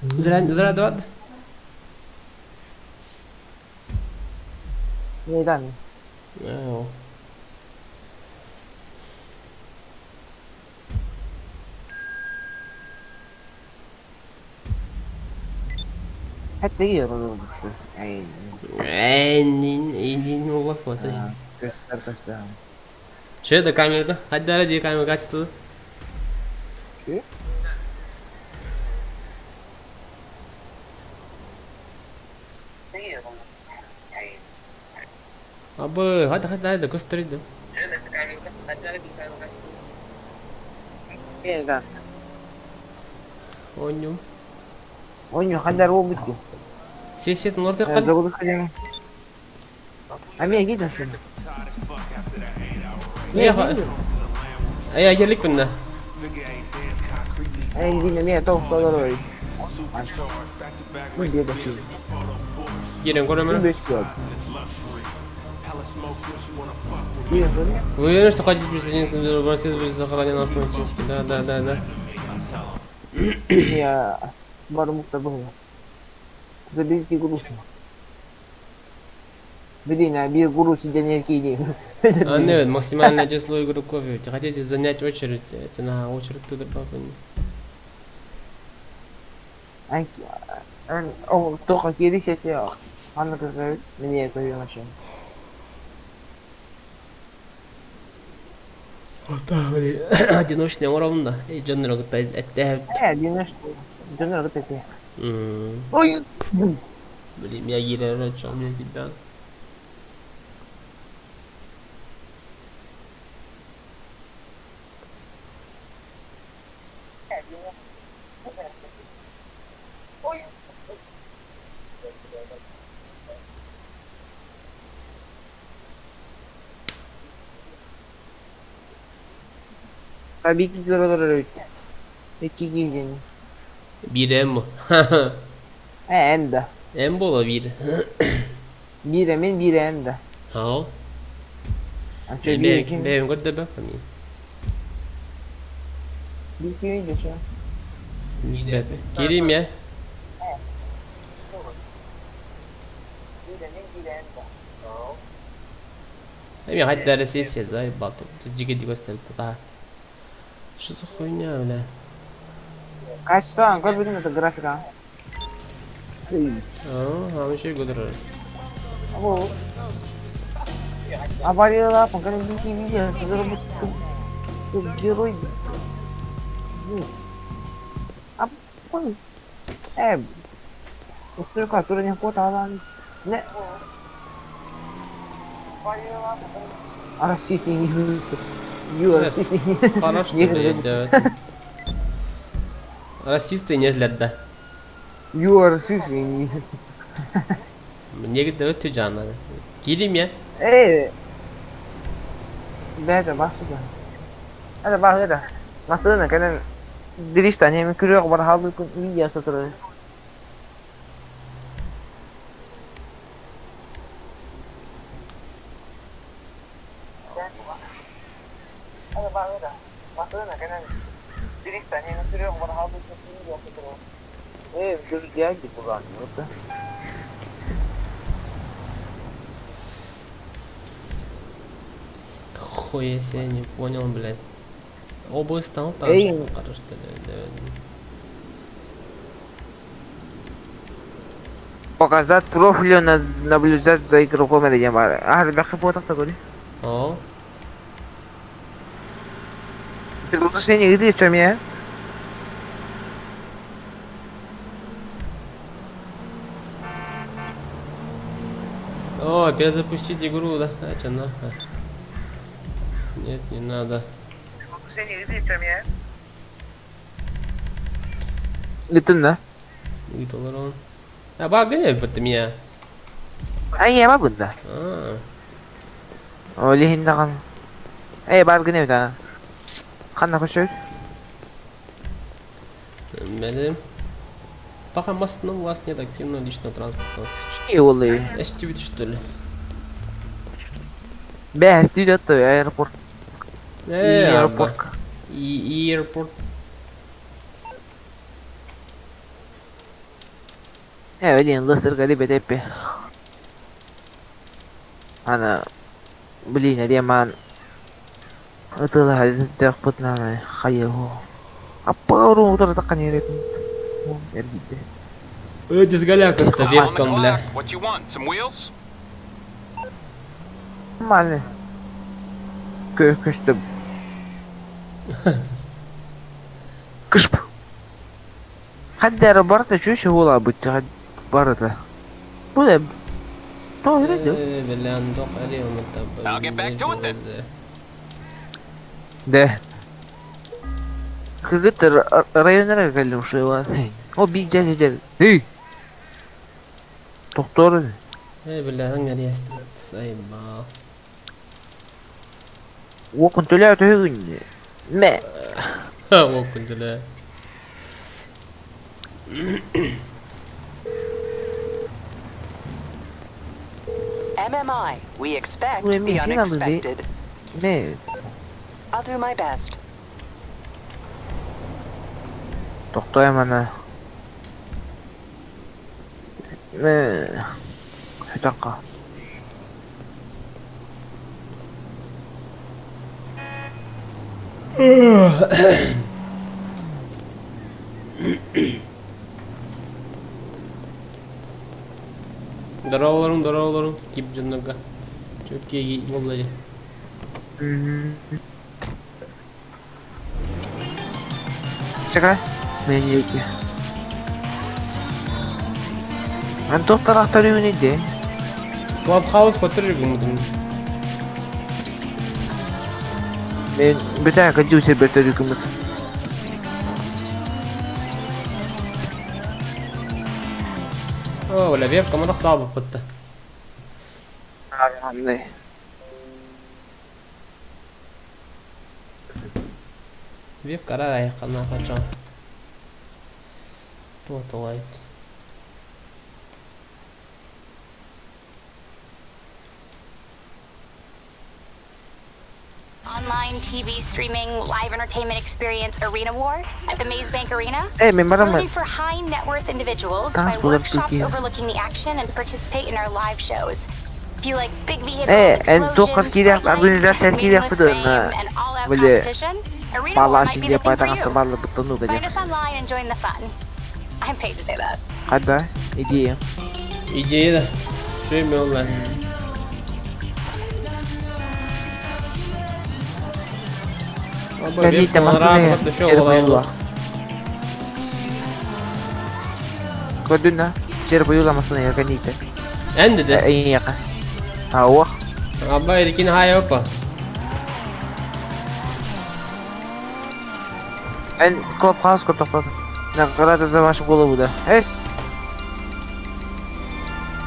Зря, зря два. Neyden? Оо. Hatta yorulmuştu. Ay. Энин, энин олох вот. Göster göster. Что это камера? Hadi hadi камера качество. Şu. Абы, hadi hadi hadi gösterdi. Neyden? Оню. Oyun kadar o bitti. Сесет норды кал. Zorluk kadar. Amiye gidin şunu. Эй, эй, гелик бинна. Ay gidin niye tavuk dolar öyle. Bu bir de şu. Гирен Bu көрөмөр. beş kilo. Bir böyle. Вы уверены, что хотите присоединиться к России будет сохранен автоматически? Да, да, да, да. Ya barımıkta bu. Bu bir iki kuruş. Блин, а bir kuruş denir değil. А, нет, максимальное число игроков. Ведь Хотите занять очередь? Это на очередь туда папа. Ан о тоқа келесі аны кызы мне көрген ашым. Вот так, блин. Одиночный уровень, да. И Джоннер говорит, это... Э, одиночный. Джоннер говорит, это. Ой! Блин, я еле рычал, мне тебя. Tabii ki kilo öyle. İki gidin. Bir em. Э, энда. Эм бола bir. Bir emin bir enda. Ау. Анча bir iki. Бэм көрдө бэ фами. Bir iki geçiyor. Бэбе. Кирим я. Эми хайда сессия да балты. Жиге дигостер та. Что за хуйня, бля? Качество, как будем это графика? А, а еще гудр. Або. Авария, пока не видео, герой. А, ой. Э, Устойка, которая не хватало. Не. А российский не Ю, российский. Хорошо, блядь, да. Расисты не для да. Ю, российский не. Мне говорят, ты жана. Кирим я. Э. Бәді, басты. Hadi bak hadi. Masada кэлэн дриштан эми күрөк бар халды күн видео сотуру. Э, geldi bu lan. Хуя себе, не понял, блядь. Оба стал там, Эй. что хорошо, да, да. Показать профиль на наблюдать за игроком деген бар. А, бәхи фото такой. О, Приглашение где что меня? о, перезапустить игру, да? А, чё, нахуй? Нет, не надо. Приглашение где что меня? Gittin да? Гиталарон. А, баг, где под меня? Ай, я бында. А, Ол иһин даҕаны. Эй, бар гына эбит ана. Ханна көшөбүт? блин. Пока мост, ну, у вас нет активного личного транспорта. Ши олы. Эстивит, что ли? Бә, студия аэропорт. Э, Аэропорт. Airport. Блин, Лестер бетеппи. Ана, блин, Реман. Это төхпүт хайы. Аппару утара таккан еретін. Эргидде. Дизгаля как-то вебком, бля. What you want? Some wheels? Нормально. Көстüm. Кышп. Хаддары барда чүші ола бітті барыда. Бу да То öyle. Бля, андок али I'll get back to it then. Да. Кыгыттыр районнара кэллим шуйван. О би жа жа. Эй. Доктор. Бля, аңар сайба. Окун төлөө төгүн. Ме. Окун төлөө. MMI, we expect the unexpected. Me. I'll do my best. Доктор мана. Ме. Хатака. Здорово, здорово, кип жоннорго. Чөкке болду. Чакай. Мен еки. Ан доктор актар үйүнө. Клабхаус көтөрүгүм. Мен бүтә кыжу сербер үкүмөт. О, бля, вебка мана салып бітті. Андай. Вебка ара аяққана қачан. Тоталайт. Online TV streaming live entertainment experience Arena War at the Maze Bank Arena. Э, мен барамын. Only for high net worth individuals Таңыз by болар workshops Түркия. overlooking the action and participate in our live shows. If you like big vehicles, Э, эн тоққас explosions, кирек bright lights, организация кирек meaningless бұды, fame, and all-out Бile competition, Arena War бала might be шинде the thing for пайтаңаста you. барлы бұттану Find керек. us online and join the fun. I'm paid to say that. Қайда? Идея. Идея да. Шөй мелла. Кәлите масыны жер. Көрдүн да? Жер буюла масыны еркените. Энди де. Эйин яка. Ауа. Абай дикин хай опа. Эн клуб хаус тоқтады. Награда за вашу голову, да. Эс.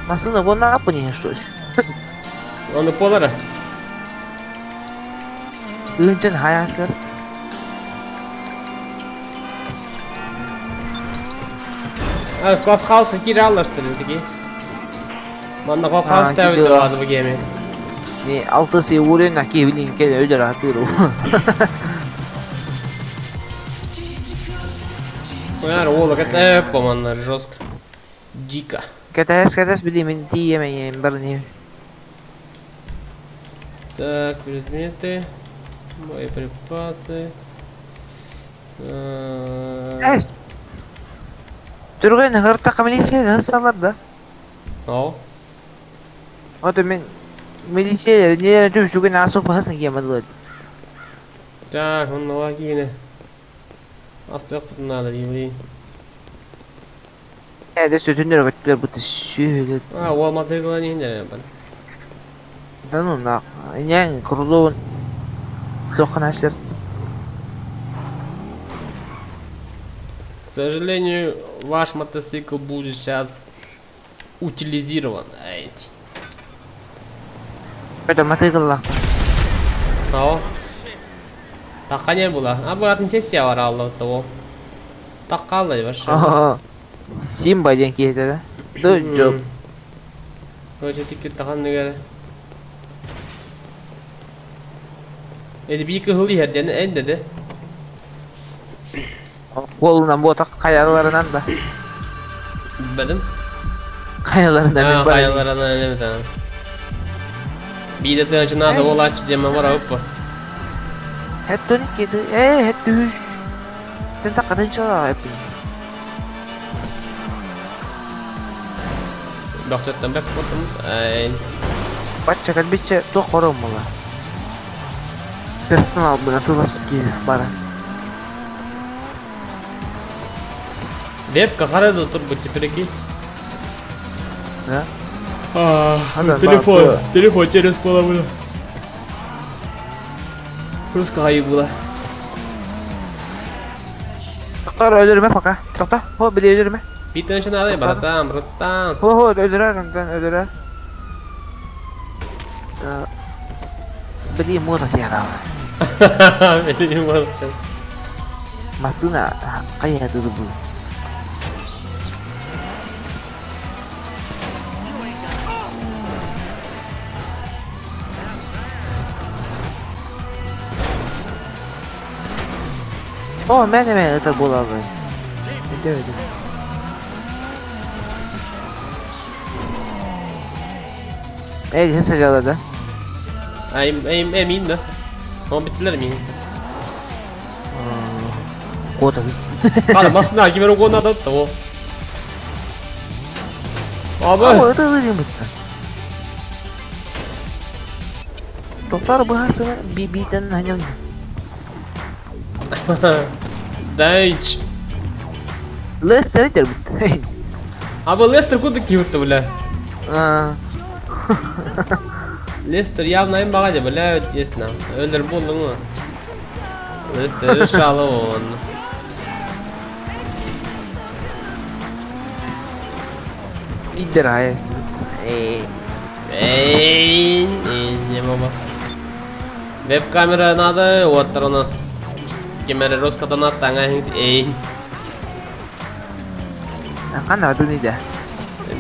Масыны вон на не что ли? Оны полара. Ынчын хаясыр. А, Клабхаус кире аллаштыр таки. Манна Клабхаус А, тәбит кире. алады бу геме. Не, алтысы урын аки билин келе өдөр атыру. Яр, ола кете манна жестко. Дико. Кетес кетес билин мен тиемен бір. Так, предметы. Боеприпасы. Эс. Түрген хыртака милиция хысалар да. О, Ото мен милиция не түп сүген асып хысын кемадылар. Так, он логины. Астық надо, еврей. Эде сөтүндөр көттүлөр бут сүйөлөт. А, ол мотоцикл не хиндер бан. Да ну на. Няң курулуун соқын ашыр. К сожалению, ваш мотоцикл будет сейчас утилизирован. Ай. Это мотоцикл. О. Таққа не было? А бұлардың сессия бар алды того. Таққалды вообще. Симба ден кетеді да. Да жоқ. Короче, тикет таған негері. Эди би кыһыл иһэрден энде де. Колунан буотах хайаларынан да. Бэдим. Хайаларынан мен бар. Хайаларынан эми та. Биде тыынчына да олач деме бар аппа. Хеттон икки хеттү. Тен таккатын чала эпин. Доктор бек потом. Ай. Бачча калбиче то хоромула. Персонал бына тылас ки бара. Вебка харада тур бу теперь. Да? Телефон, телефон через половину. Русская была. Доктор öldürme пока. Тоқта. Хо, биле öldürme. Битен надо, братан, братан. Хо, хо, öldürер, онтан öldürер. Били мода тияра. Били мода. Масына кая дуду бу. О, мене мене это было бы. Иди, иди. Эй, хесе жалады. Ай, ай, эмин да. Он биттилер мин. Кота. Кала масына кимер огона да то. Абы. Абы, это вырым. Доктор бахасы бибитен ханям. Дайч. Лестер дер. Абы Лестер куда киютты, бля? А. Лестер явно им багади, бля, тесно. Өлер булды мы. Лестер решал он. Идер аяс. Эй. Эй, не баба. Веб-камера надо, вот она. Кемере роскатана таңа эй. Кана дунида.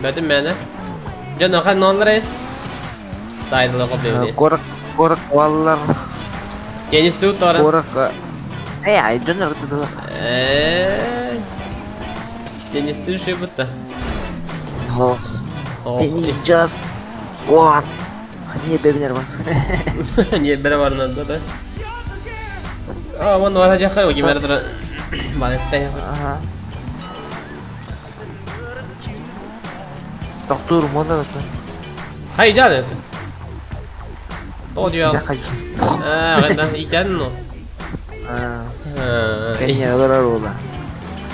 Бәтим мәне. Жана хан нонлары. Сайдылы коп Корок корок валлар. Теннис тут тора. Корок. Эй, ай жана ртыды. Э. Теннис тут шибытта. Хо. Теннис жас. Ва. Не бебинер бар. Не бере бар да да. А, вон вара жакка кемере тура. Балетте. Ага. Доктор монда доктор. Хай жан это. То дьял. А, ганда итен ну. А. Кеня дорар ола.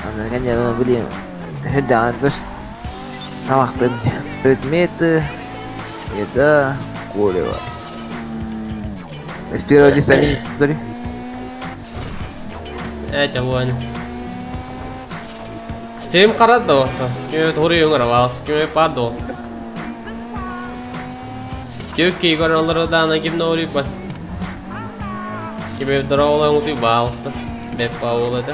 Ана кеня дорар билем. Хедан бис. Тамактым. Предметы. Еда, курево. Спирали сами, дори. Э, чабуан. Стрим карат да. Кеме тори юңгара валс, кеме падо. Кеке игоролор да на ким нори па. Кеме дрола мути валста. Бе паула да.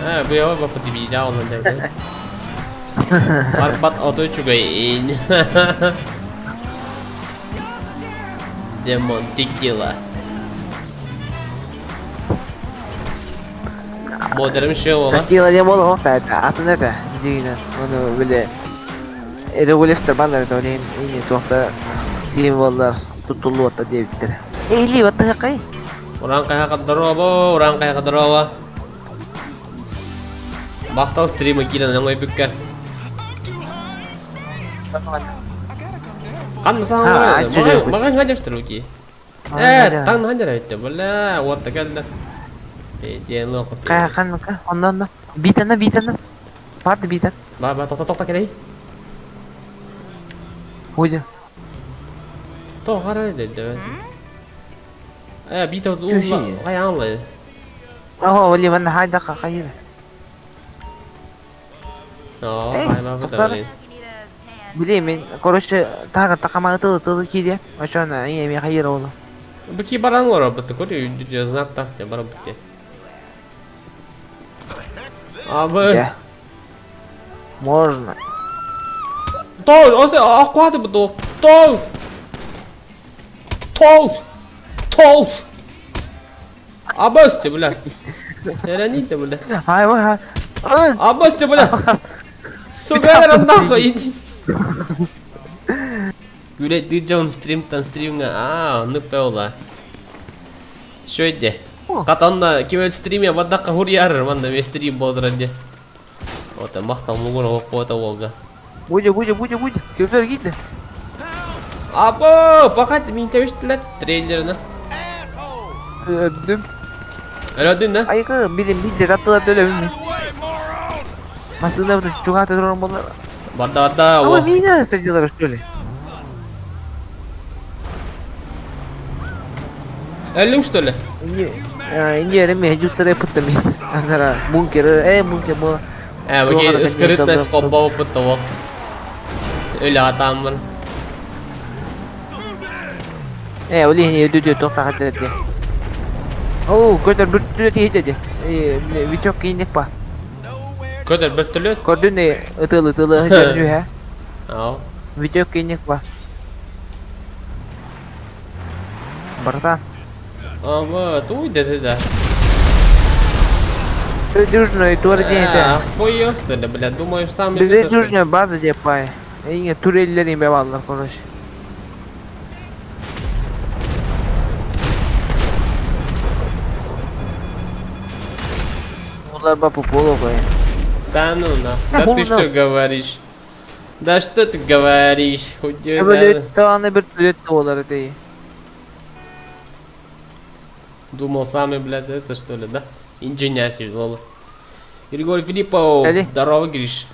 Э, бу ява бапа дибида онан дәүдә. Арбат ото чугай. Демон текила. Модерм шоу. Текила не было, это атын это. Дигина, оны биле. Эрегулефтер балар да олен ини тохта символлар тутулу атта дебиттер. Эйли ватта кай. Уран кай кадроба, уран кай кадроба. Бахтал стрима килен оңой бүккә. Кан саң мага хадештер уки. Э, таң хадер айтты, бля, вот такалда. Э, ден лоқ. Кай кан ка, оннан битана битана. Барды битан. Ба, ба, тоқта, тоқта келей. Хожа. То қарай деді. Э, бит ол кай аңлай. Ого, оли мен хайда кайыр. О, кай Биле мен, короче, тага такама тылы тылы киде. Ошона, эми хайыр олу. Бики баран лора быты көрі, знак тахте бар бите. Абы. Можно. Тоу, охваты буду. Тоу! Тоу! Тоу! Абасте, бля. Хранить-то, бля. Абасте, бля. Сука, нахуй иди. Блять, ты Джон стрим там стримга. А, ну пела. Что это? Катанна кимел стриме бадакка хурьяр, манна ме стрим болдыранде. Вот мактал мугуна окуота волга. Будя, будя, будя, будя. Кемдер гидде. Або, пока ты меня тавиштилер трейлерна. Öldüm. Öldün да? Айгы, билим билде таптылар төлөбүм. Масына бир чугата турган болар. Барда, барда. Ама мина стадиялар что ли? Öldün что ли? Инде эми жустары пытты мен. Анара бункер, бункер бола. Бу скрытность кобба пытты во. Өлө атаммын. Оли не өдө токта кадырды. О, көтөр бир түлө тиеде. Вичок кинек па. Көтөр бир түлө? Көрдүн не ытылы ытылы жөнү ха. Аа. Вичок кинек па. Братан. Ама, туй деді да. Дружно тур деді. Хуёк ты, бля, думаешь там... Bizde дружно база деп пай. Эңе туреллер эме балдар, короче. Улар бапу поло кой. Да ну на. Да ты что говоришь? Да что ты говоришь? Таны бир түлөт болар дей. Думал сами, блядь, это что ли, да? Инженер сидел. Григорий Филиппов, здорово, Гриш.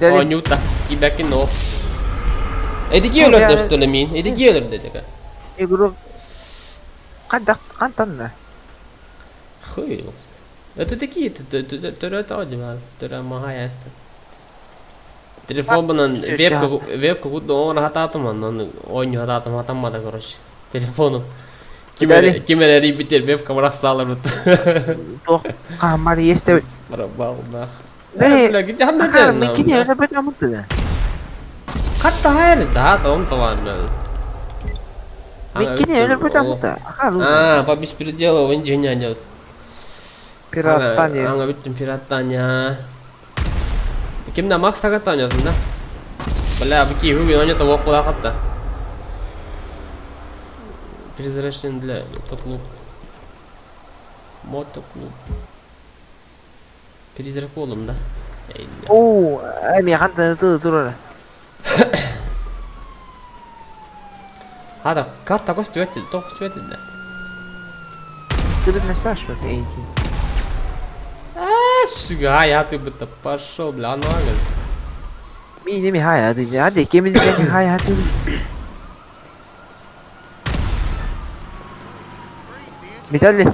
О, Нюта, тебя кино. Это геолог, что ли, мин? Это геолог, да, такая? Игрок. Кантан, Хуй. Это такие, ты магаяста. Телефон вебка, вебка, куда он хататом, он ойню хататом, хатамада, короче. Телефоном. Кимер ребитер вебка мрахсалар. Тох, камар есть. Барабал нах. Бля, где она делает? Микини, это потому что. Катта хайр, да, он товар. Микини, это потому что. А, по беспределу инженер делает. Пираттания. Аңа бүттім пираттания. Кимда Макс тагаттан да? Бля, бики хуги, он это вокула хатта. Призрачный для мотоклуб. Мотоклуб. Призрак болым, да? О, эми ханта тура. Хада, карта костюветти, тоқ светит, да? Ты не страшно, эти. А, я ты бы-то пошел, бля, ну ага. Ми не ми хай, а ты, кем не хай, а ты. Виталий.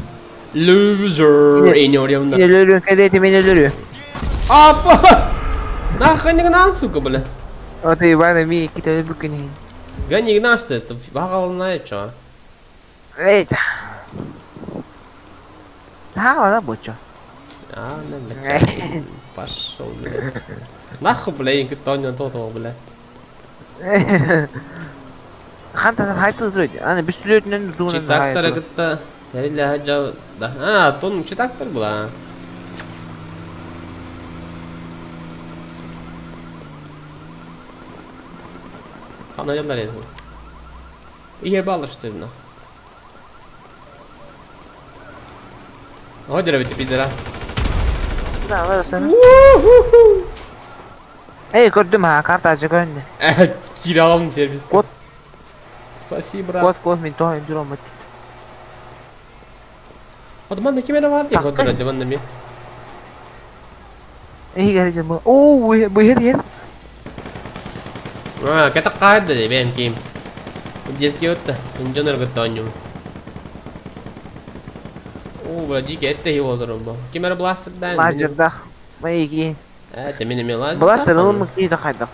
Лузер. И не уревна. Не люблю, когда ты меня люблю. Апа! Нахуй не гнал, сука, бля. А ты, Иван, ми какие-то букини. Гони гнал, что это, багал чё? Эй, да, ладно, бочо. А, ну, блядь, пошел, бля. Нахуй, бля, я не то, бля. Ханта хайтыл жүрөт. Аны бистүлөтүнөн дуунан Читактар это да. А, тон читактар была. Ана жылдар эди. Ие балыш дедин. Ой, дереве пидора. Эй, көрдүм ха, карта көрүндү. Киралым сервис. Код. Спасибо, брат. Код, код, мен тоғын жүром өт. Вот манда кемера бар дейм, код жүрөдү, манда ми. Эй, гаражы, о, бу хер хер. А, кета кайды дейм, бэм ким. Детский өттү, инженер көттү анюм. О, бля, дикий, это его дуром. Кемера бластер, да? Лазер, да. Мои Это меня лазер. Бластер, он мы хайдак.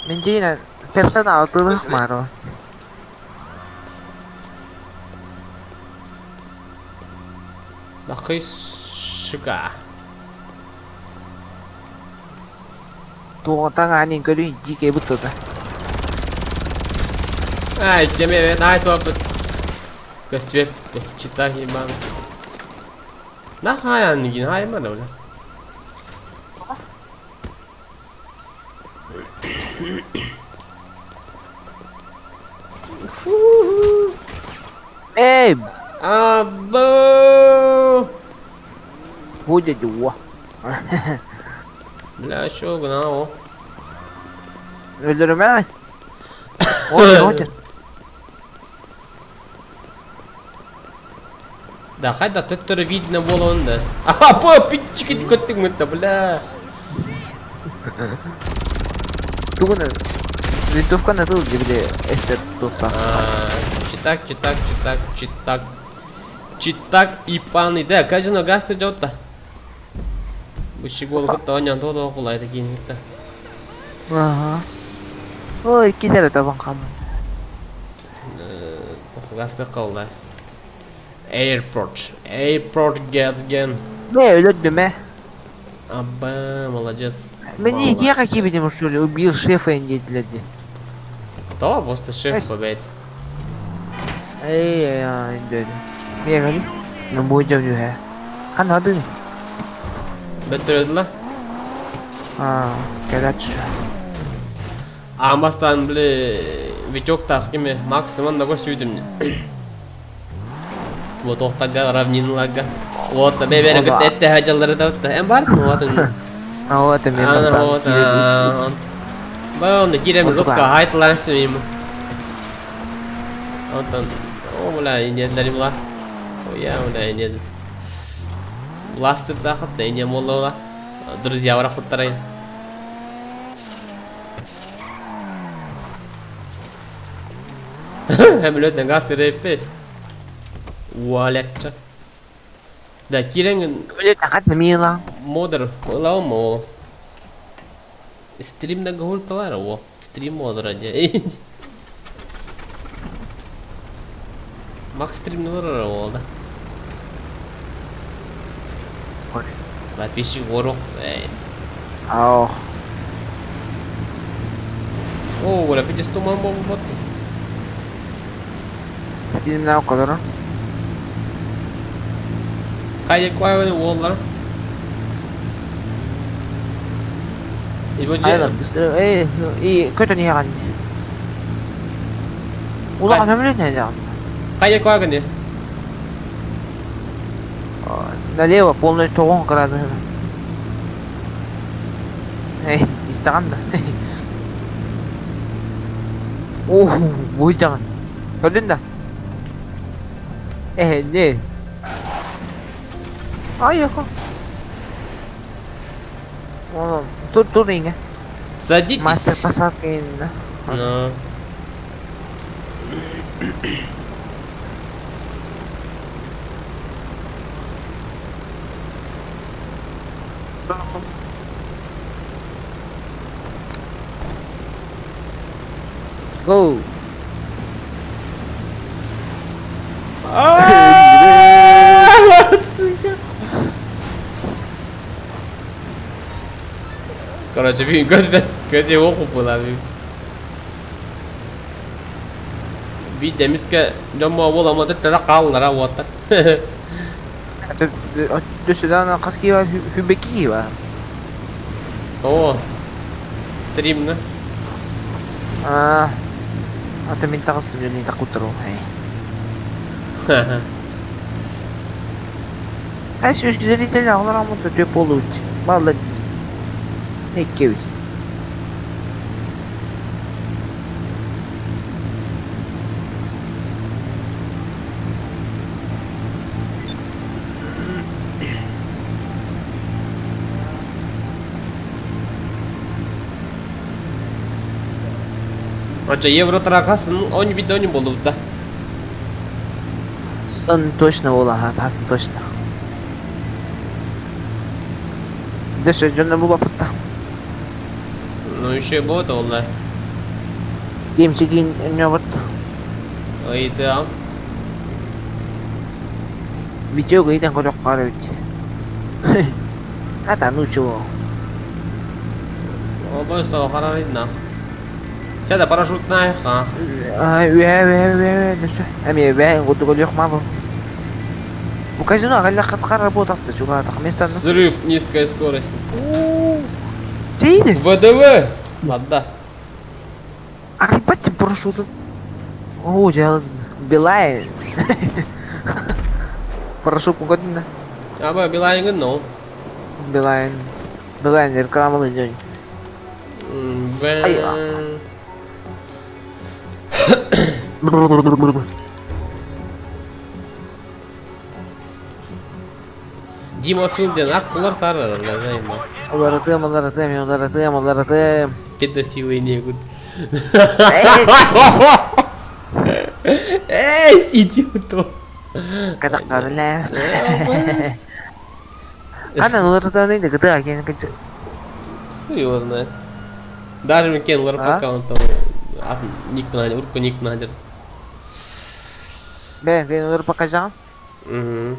Менжина персонал тылых маро. Нахуй, сука. Туоҕа таҥаһын көрүй, дьиикэй буттата. Ай, чеме, найс опыт. Көстүөп, чита ебан. На хаян гин хай мана бля. Фу. Эй, Або. будет о. Бля, чё гнал? Өлөрүмэ. Отер, отер. Да, хайда төттөрө видно было он да. Ага, по питчики көттүң мытта, бля. Тугуна винтовканы тыл били эстер тутта. Читак, читак, читак, читак. Читак и паны. Да, казино гасты жотта. Бу гол кытта онян тодо кулайды кийин кытта. Ага. Ой, кидер табан кам. Гасты калды. Airport. Airport gets. Не, өлөдүм э. Аба, молодец. Мне я какие видимо что ли убил шефа не для Да, просто шеф победит. Эй, эй, эй, Мне Ну будем же. А надо. Бөттөрөдүлө. А, короче. Амастан биле Витек так киме максимум да сүйдүм. Вот охтага равнинлага. Вот бебере Ода. гытты хаҗалары да отта. Эм бар мы вот. А вот мен А вот. Баонда кирем Вот руска да. хайтланстым им. Онтон о бля инедлер була. О я бля инед. Бластер да хатта ине молла. Друзья вара хуттарай. Хәмлөтнең газ терепе. Уалетча. Да, кирен Өлөт акат мила. модер, лау мол. Стрим на гулталар, о, стрим модер аде. Мак стрим нолар о, да. Подписчик ворох. Эй. Ау. О, оля, пидес туман бомбу бот. Синна колоро. Хайде квай уоллар. Айла, Ибо эй, и көтөн яган. Улахан өмүлөт не яган. Хайде квай гне. Налево полный тогон карады. Эй, истаган да. О, бу жаган. Көрдүн да. Э, не. Ай, яко. Оно, тур тур инге. Садитесь. Мастер посадка инна. Ну. Go. Сука. Короче, бин көз көз оқып була бин. Би демиске жоммо бола мо тада каллара вот. Төсөдөн кас кийба хүбеки кийба. О. Стрим, да? А. Ата мен тагыстым жөн такутыру. Ай, сүз зрители алар амында төп болуп. Балла. Эккебиз. Короче, евро тракасын 11 доним болду да. Сын точно бола, хасын точно. Дөшө жөнө бу бапытта. Ну еще будет олла. Кемчигин эмне бат. Ой, да. Видео гыйдан көрөк карап. Ата ну чего. Обоюстал харарыйна. Чада парашютная ха. Үһэ үһэ үһэ нүсө. Эми бэ гудуголюх мабы. Бу казино галла каткар работа чугатах местан. Взрыв низкая скорость. Чейди? ВДВ. Ладно. А ебать парашютом. О, жал Билайн. Парашют кугодна. А бы Билайн ну. Билайн. Билайн рекламалы день. Дима Филден аккулар тарар, бля, займа. Уларатым, уларатым, уларатым, уларатым. Педофилы негут. Эй, идиот. Катаккарла. Ана уларатым не гыда кен кыч. Хуй его знает. Даже Микен ЛРП он там ник надер, урку ник надер. Бе, кен ЛРП жан? Угу.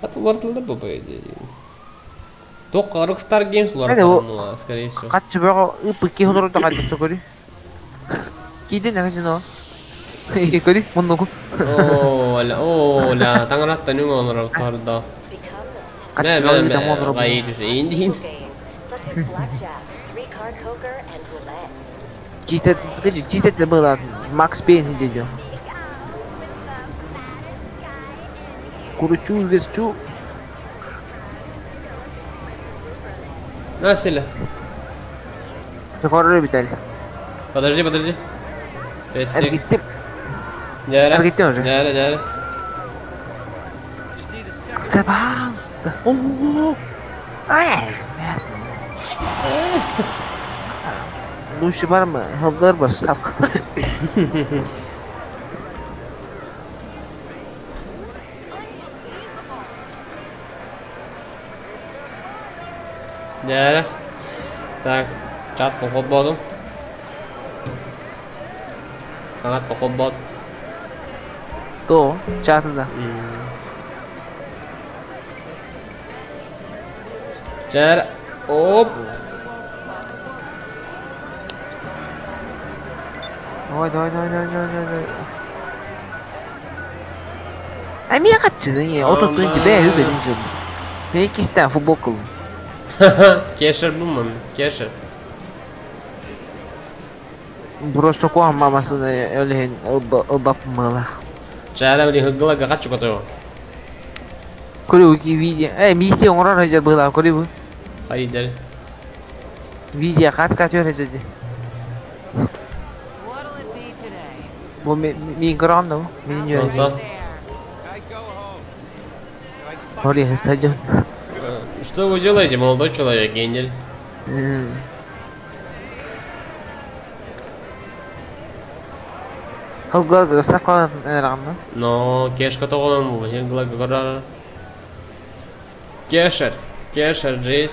А то лортл да по идее. Только Rockstar Games лортл, скорее всего. Катчы бага ыпы хонору да катты көрү. Киден казино. Көрү, муннугу. О, ля, о, ля, таңратта нүң онор тарда. Не, не, не, гайы инди. Читет, читет было Макс Пейн дедё. Кручу, верчу. На, Селя. Ты Виталий. Подожди, подожди. Аргиттим. Дяря. Аргиттим уже. Дяря, дяря. Пожалуйста. О-о-о. Ай. Ну, еще бармы, хылгар бар, ставка. Дяря. Так, чат тоқып Санат тоқып То, чаты да. Дяря. Оп. Давай, давай, давай, давай, давай, давай. А меня катчыны, не, отут тебе үбедин жыл. Не кистен футбол. Кешер булмам, кешер. Просто куам мамасына өлген ылбап мыла. Чара блин гылага качу готово. Көрү ки видео. Э, миссия оңрар хажар была, көрү. Хайдер. Видео кач кач хажар. Бу ми гран ну, ми не. Ори, садён. Что вы делаете, молодой человек, Гендель? Но кешка тоғынан бұл, Кешер, кешер, Джейс.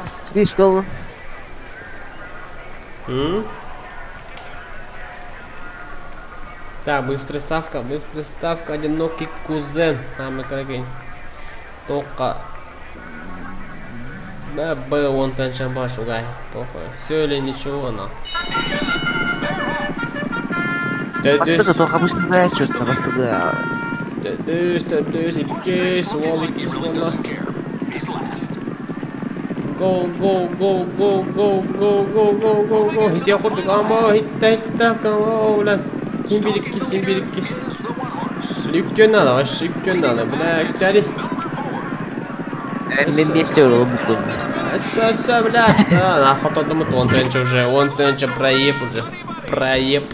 Свишкал. Так, быстрая ставка, одинокий кузен. А, мы коллеги. Только. Да, Б, он танчамбаш, угай. Похуй. Все или ничего, на. Бастыгы только обычно чувство, бастыгы. Дыш, иккис, уол, иккис, уолла. Go, go, go, go, go, go, go, go, go, go. Хитя курдук, амба, хитта, хитта, бля. Симбириккис, симбириккис. Үктөн надо, вообще үктөн надо, бля, үктәри. Мен вместе улыбку. Все, все, бля. Да, нахуй то он тенча уже, он тенча проеб уже. Проеб.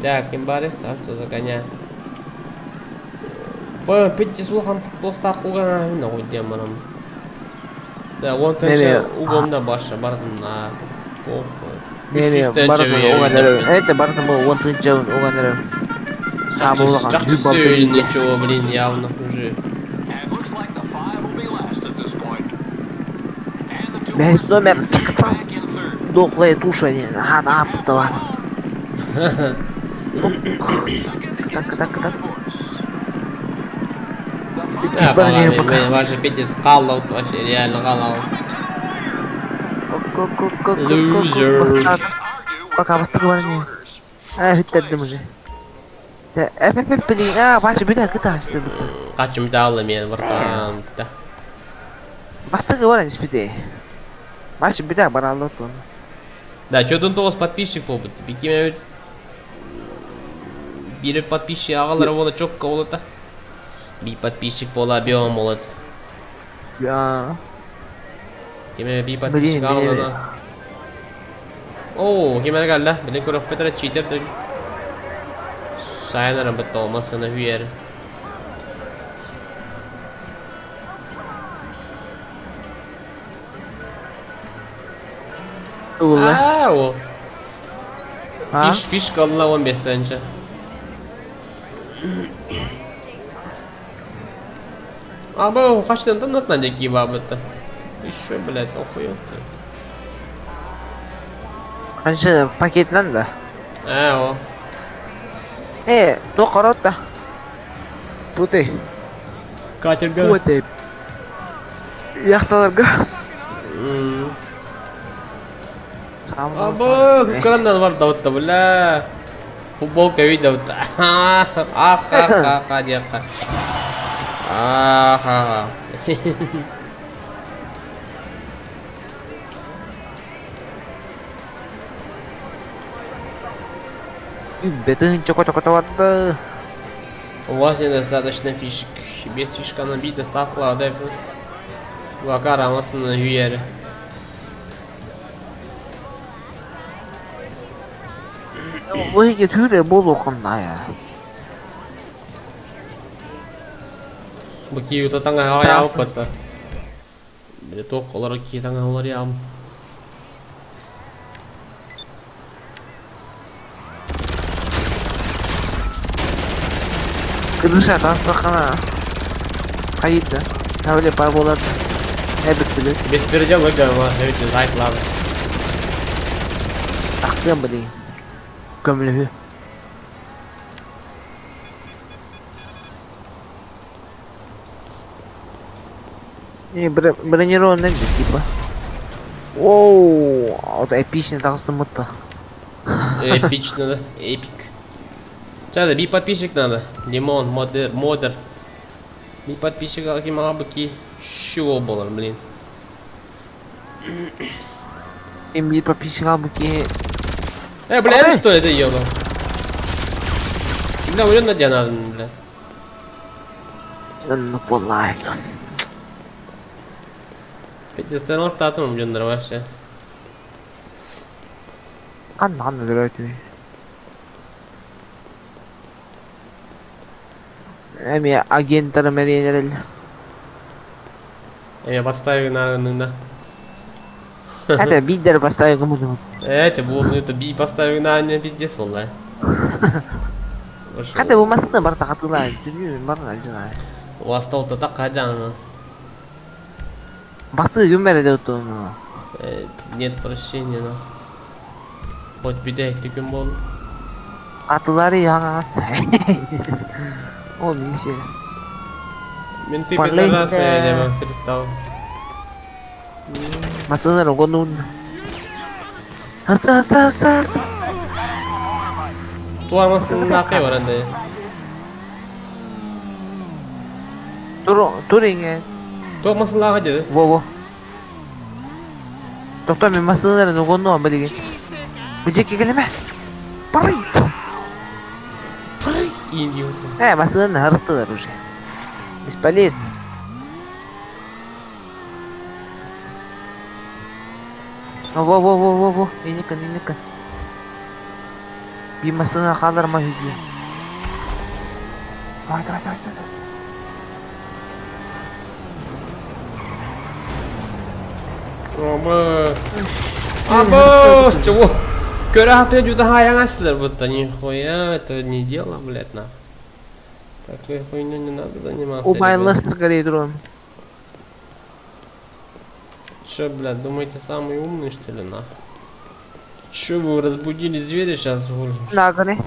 Так, имбари, царство загоняй. Б, петти слухам плоста хуга, нахуй демоном. Да, он тенча угомда баша, бардым на похуй. Не, бардым, это бардым, он тенча уганерым. Все или ничего, блин, явно уже. Весь номер дохлая туша, не, ага, да, Кытат, кытат, кытат. Да, Ваша пиздец каллаут вообще, реально каллаут. Loser. Пока бастык бар не. А, хүттердим уже. Эп блин, а, бачы бит кыта асты. Качым далы мен братан. Да. Бастык бар не спите. Бачы бит баралды отун. Да, что тут тоғыз подписчик болду. Бикиме бир подписчик агалары болот, чокко болот да. Bir подписчик бола биом болот. Я. Кеме bir подписчик агалары. О, кеме келди. Бени көрөп бетер читер. Сайнарым бит olmasını hüyer. Ау. Фиш, фишка алла 15 тенче. А, бу качтан там натан деки бабыты. Еще, блядь, охуел ты. Канча пакетнан да? А, о. То каротта. Путы. Катерга. Путы. Яхталарга. Абы, крандан бар да бля. Футболка видел. Ах, ах, ах, ах, деха. Ах, Бетин чоко-чоко-чоко. У вас недостаточно фишек. Без фишка набить доставку, дай. Вакара масын hüyeri. Bu hege türe bol okunna ya. Bu ki yutatanga haya опыта. Бile ток олар ки таңа олар ям. Кыдыша тастакана. Кайда? Тавле бар болар. Не битти? Беспредел выгома, эти лайк ладно. Тактым блин. Көмлү. Не, бронированный типа. Оу, это эпичный тагыстым мытты. Эпично, да? Эпик. Сейчас, би подписчик надо. Лимон, модер, модер. Би подписчик алки мабыки. Чего было, блин? Им би подписчик албыки. Бля, это что это, ёба? Бля, урен на надо, бля. Ну, полай. Петя стенал татом, блин, вообще. Анна, вероятно. Эми агенттар меренерел. Я подставил на да. Это бидер поставил кому-то. Это был, это би поставил на не пиздец был, да. Хата бу масына бар тагатыла, дүнү бар жана. У вас толта так хаджан. Басы күн бере отуну. Нет прощения, но. Вот беда, ты күн бол. Атылары яңа. О, минше. Менты пидорасы, я не встречал. Масына рогонун. Хаса, хаса, хаса. Тулар масына акай бар энди. Тур, тур инге. Тук масына акай деди. Во, во. Токтор, мен масына рогонун билген. Бу жеке келеме. Парый. Идиот. Масына харыстылар уже. Бесполезно. Во, во, во, во, во, иника, иника. Би масына халар ма хүди. Давай, давай, давай, давай. Ома. Або, с чего? Көрәхте жуда хаяңасылар будто нихуя, это не дело, блядь, нахуй. Такой хуйню не надо заниматься. Убай ластер горит дрон. Че, блядь, думаете, самый умный, что ли, нахуй? Че вы разбудили зверя сейчас, блин? Нагони.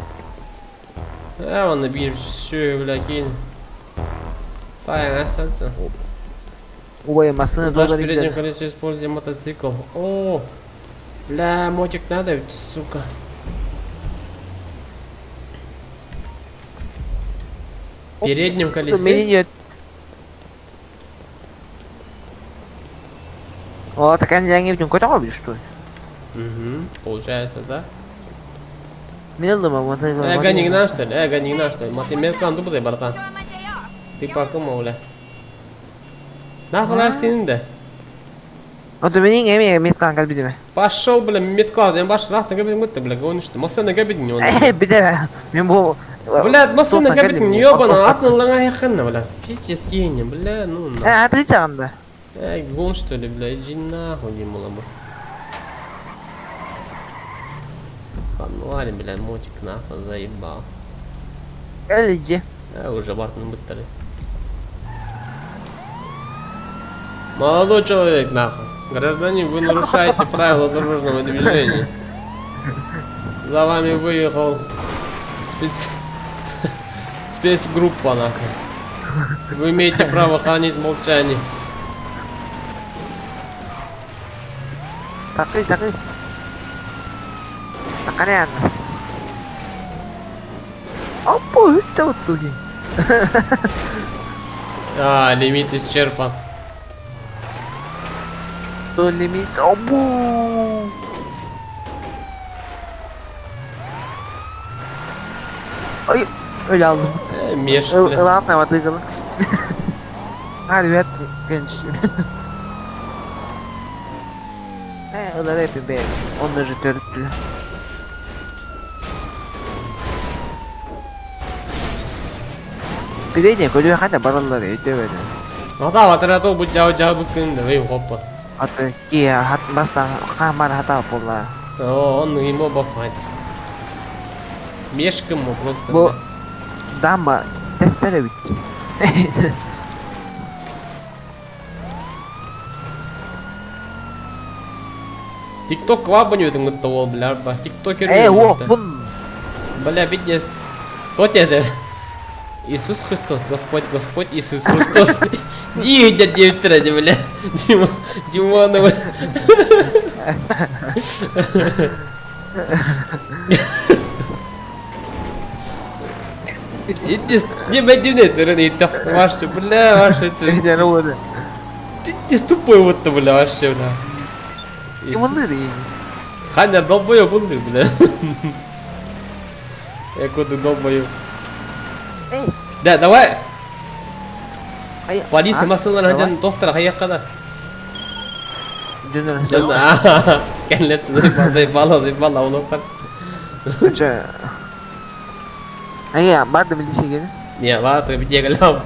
Онно биир сүөһү, бля, киин. Сайын, сәтті. Ой, машина Наш доллар переднем идет. колесе используем мотоцикл. О, бля, мотик надо ведь, сука. В переднем колесе? Меня О, так они не видим, куда робишь, что ли? Угу, получается, да? Милдома, вот это. Гони на, что ли? Гони на, что ли? Математика тупый, братан. Ты парком, бля. Нахуй настин, да? Вот у меня не меткан как бидеме. Пошел, бля, метклад, я баш рахта габин гутта, бля, гонишь ты. Масына габин не он. Бидеме. Мен бу Бля, масына габин не ёбана, атын лаңа яхынна, бля. Пиздец, кинь, бля, ну на. Аты чаганда. Эй, гон что ли, бля, иди нахуй, не мало бы. Ну ладно, бля, мотик нахуй заебал. Иди. Уже бартын быттары. Молодой человек, нахуй. Гражданин, вы нарушаете правила дорожного движения. За вами выехал спецгруппа, нахуй. Вы имеете право хранить молчание. Такы, такы. Таканян. Опа, это вот тут. А, лимит исчерпан. То лимит. Обу. Ой, öyle aldım. Меш, бля. Ладно, вот это. А, ребят, конечно. Ылар hep be. Onları törttü. Передний көлү хата бараллар өтө Ну да, вот это будет жау жау бүккін да, ой, хоппа. Аты ки хат баста камар хата бола. О, он ему бафать. Мешком ему просто. Бу дамба тестере бит. Тикток клабаню это мыттовал, бля, ба. Тиктокер. Эй, о, бун. Бля, пиздец. Кто тебе? Иисус Христос, Господь, Господь, Иисус Христос. Дигдя девять бля. Дима, Димонова. Иди, не бля, ваши, бля, ваши. Ты тупой вот, бля, вообще, бля. Ханя, долбоёб, бунды, бля. Я куда долбоёб. Да, давай. Полиция масалар хаден доктор хаяккада. Жөнөр. Кәллет, бала, бала, улуктар. Ай, барды милиция Не, барды бите галам.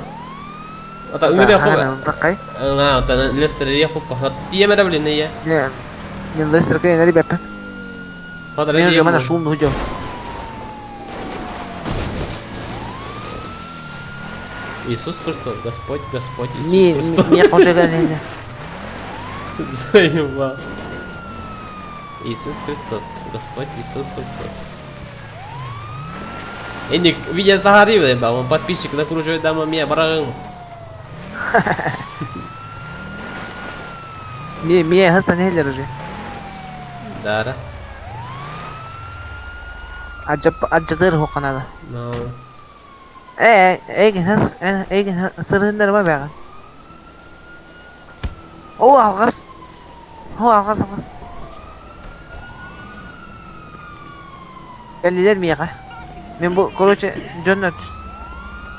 Ата үре хо. Такай. На, ата Лестер я хоппа. Тиемере блин я. Не. Мен Лестер кай нари бепе. Мен жамана шум хужо. Иисус Христос, Господь, Господь, Иисус Христос. Ми хожегале. Заебал. Иисус Христос, Господь Иисус Христос. Эник, видя тахари, ба, он подписчик накручивает дама меня, барагын. Ми, ми, хасан хелер уже. Да, да. Аджап, аджадыр хоканада. No. Эгин хас, эгин сырындар ма бәгән. О, алгас. О, алгас, алгас. Кәлилер миға. Мен бу, короче, жонна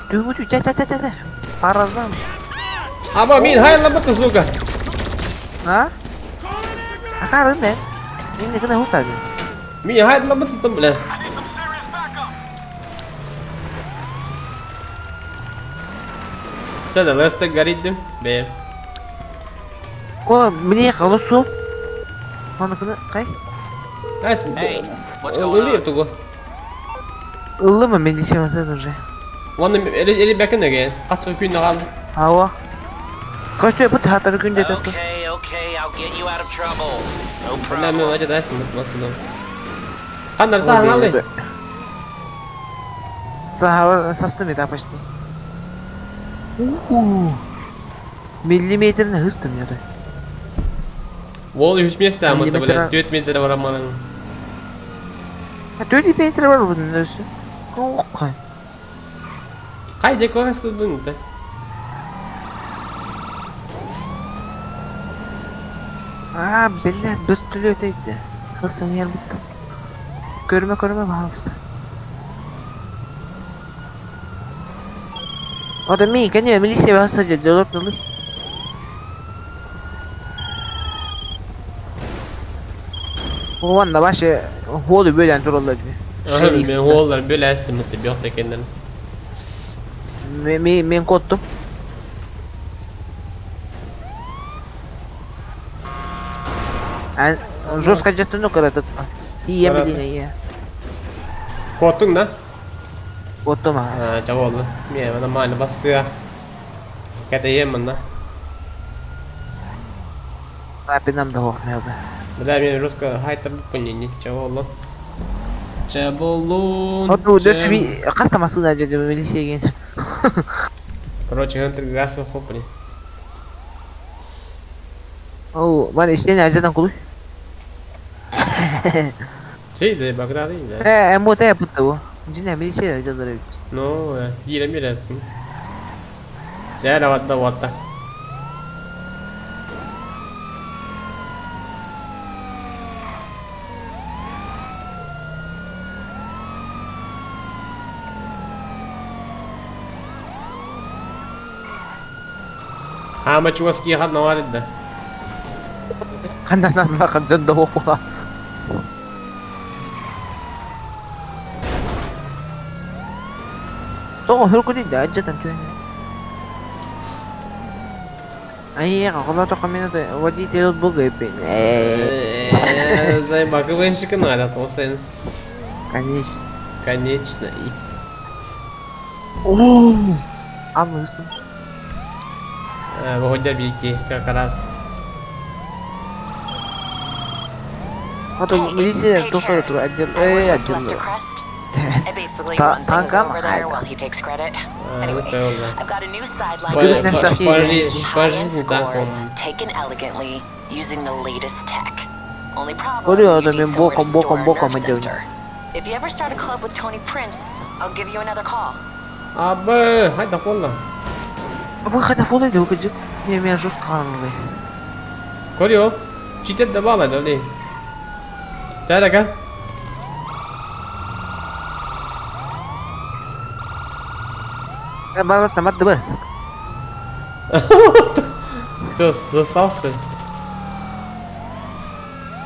түгү тя тя тя тя. Параздан. Аба, мин хайла бытты, сука. А? Акарын да. Инде кына хутады. Мин хайла бытты там, бля. Что, Лестер горит, да? Бе. О, мне колосу. Аны кына кай? Ас, ылы тугу. Ылымы мен десем уже. Оны эле бәкенеге. Касы күн калды. Ава. Кошты бу татар күндө төктү. Okay, okay, I'll get you out of trouble. No Бля, мен problem. ажа дайсын бутмасын. Кандар саң алды. Састым это почти. Миллиметрini hıztım ya da. Ол 3 месте амыты, блядь, 4 метр бар аманың. 4 метр бар bunun өзі. Қой. Қайда көресің да? А, блядь, біз түлі өтейді. Хызсын ел бітті. Көрме, көрме, пожалуйста. O da mi, кәне, милиция баса деді, олар дылы. Оған башы холы бөлен туралы. Мен холларын бөле әстім бітті, бияқта екендерін. Мен коттум. Жестко жаттыны каратып. Тием билине я. Коттуң да? Коттум а. А, жаболду. Мен мына маны басыга. Кәтейем мында. Рапинам да хохмелді. Бля, мен жестко хайтыр бүккөн не жаболду. Жаболун. Оту дөс би каста масына жеде милиция. Короче, хантер газ хопли. О, ман истен ажадан кулуй. Sì, Baghdadi. Мо пытты Жина милиция ажадар. Ну, дирем берестим. Жара ватта ватта. Ама чуваски хадна варидда. Хандан бахан жонда оқуға. Тоғы хүркүдүй да ажадан түйін. Ай, қала тоқа мен водитель бугай бен. Зайба, КВНщика надо, толстый. Конечно. Конечно. О, амыстым. Выходя бики, как раз. А то милиция только тур отдел, отдел. I basically run things over there while he takes credit. Anyway, I've got a new sideline. По жизни так он. Taken elegantly using the latest tech. Only problem is you need somewhere to store a nerve center. If you ever start a club with Tony Prince, I'll give you another call. Абы, хайда қолла. Абы, хайда қолла деп өкіджі. Мен жестко қарамын. Көрі ол. Читет да бала, да, Тәлі, Балат намат бы. Че, засал что ли?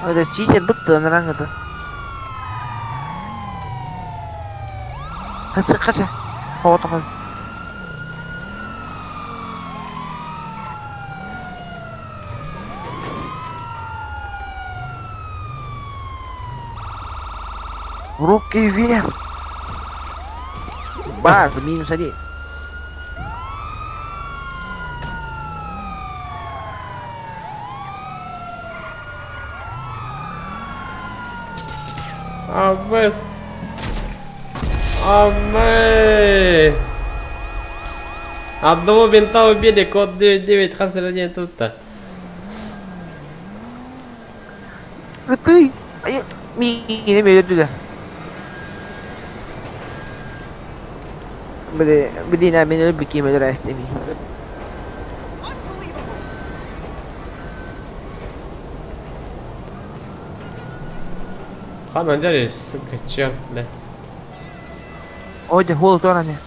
Это читер бытты нараңыды. Хасы қаша. Оғытқан. Руки вверх. Бар, минус один. Абэс. Абэ. Одного винта убили, код 9-9, хасыр один тут-то. Ты, ми, не мере Блин, а меня любит кем здрасте. Хан, дядя, сука, черт, бля. Ой, да холод не.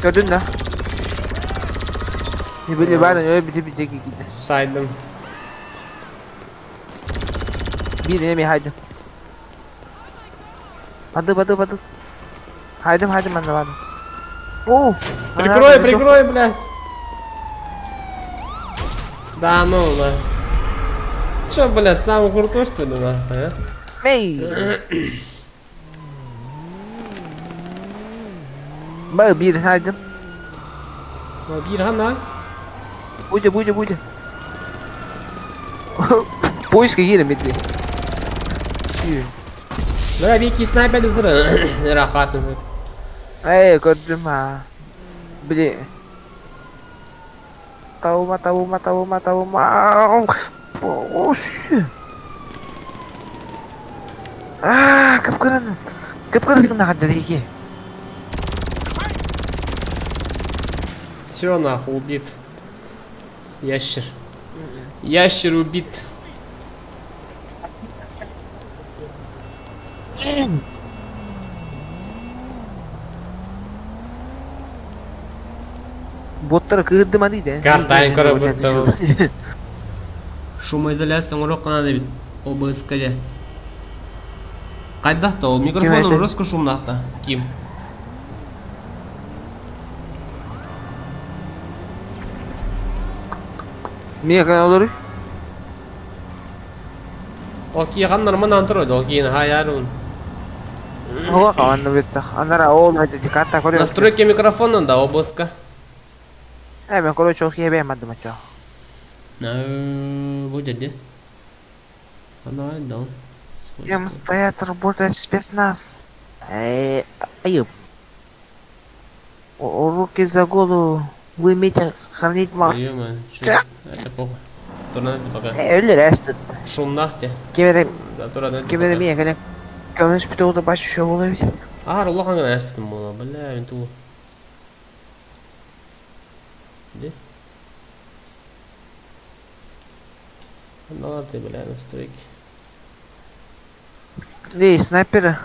Gördün да? Ne bileyim ben öyle bir bir gitti. Saydım. Bir ne haydi. Hadi hadi hadi. Haydi haydi ben de varım. О! Прикрой, прикрой, бля. Да ну, да. Чё, блядь, самый крутой, что ли, нахуй, а? Эй! Б, bir haydi. Bir хана. Буде, буде, буде. Поиска гире метли. Бля, Вики снайпер Рахат. Эй, көрдүм ha. Били. Таума, таума, таума, таума. Ош. Аа, кып-кырын. Кып-кырын нахадырики. Все нахуй убит. Ящер. Ящер убит. Боттар кырдыма дейді. Картайын көрө бутта. Шумоизоляция оңорук кана дебит. ОБС-ка. Кайда то микрофоном руско шумнахта. Ким? Мия olur? Окей, ган нормально антро, окей, хаярун. Ого, каванны битта. Анара ол хadi карта көрө. Настройки микрофона да ОБС-ка. Э, мен короче окей бемадым ача. Ну, будет где? Давай, да. Кем стоят работать спецназ? Эй, аюп. Руки за голову. Вы умеете хранить мал. Ё-моё, чё? Это похуй. Турнат пока. Öyle rest. Шумнахте. Кемере Да, турнат. кемере мия кene Көмүш бит oldu baş şu olabilir. А, улахан гына әспитим була. Бля, мен ту. Где? Ну ты, бля, настройки. Не, снайпер.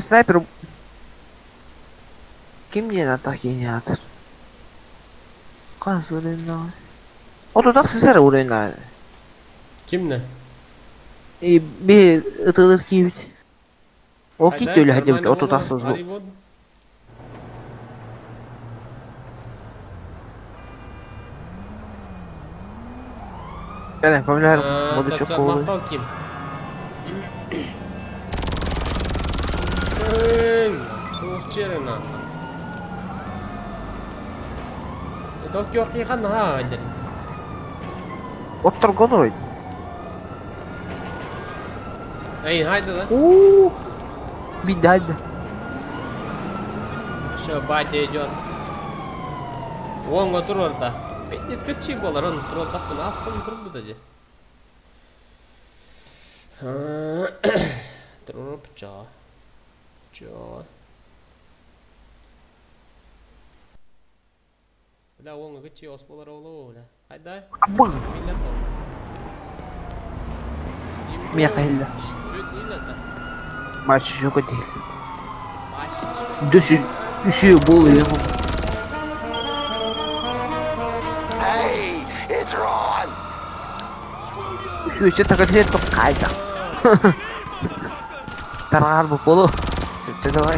Снайпер. Ким диэн атах гениатор? Кан сурена. Отудак сизер урена. Кимне? Bir ытылык кийбит. О кит өлө хадибит отудаксыз. Кэлэн көмлөр моду чок болду. Мактал ким? Туохчерена. Токио кихан ха дер. Оттор голой. Эй, хайда да. Уу. Бидад. Все, батя идет. Вон го турорта. Пиздец, качи болар, он турорта нас кон туруп бутади. Туруп ча. Ча. Бля, он качи ос болар олу, бля. Хайда. Абы. Мия кайла. Maç yok değil. Düşü düşüyor bu oluyor. Hey, it's Ron. Şu işte takatı top kayda. Tarar bu bolu. Çıktı давай.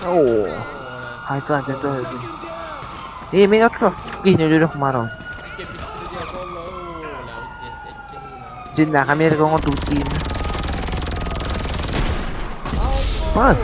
Oo. Hayda dedi. İyi men otro. Yine ölürük maron. Jinna Amerika on tutiin. Bak.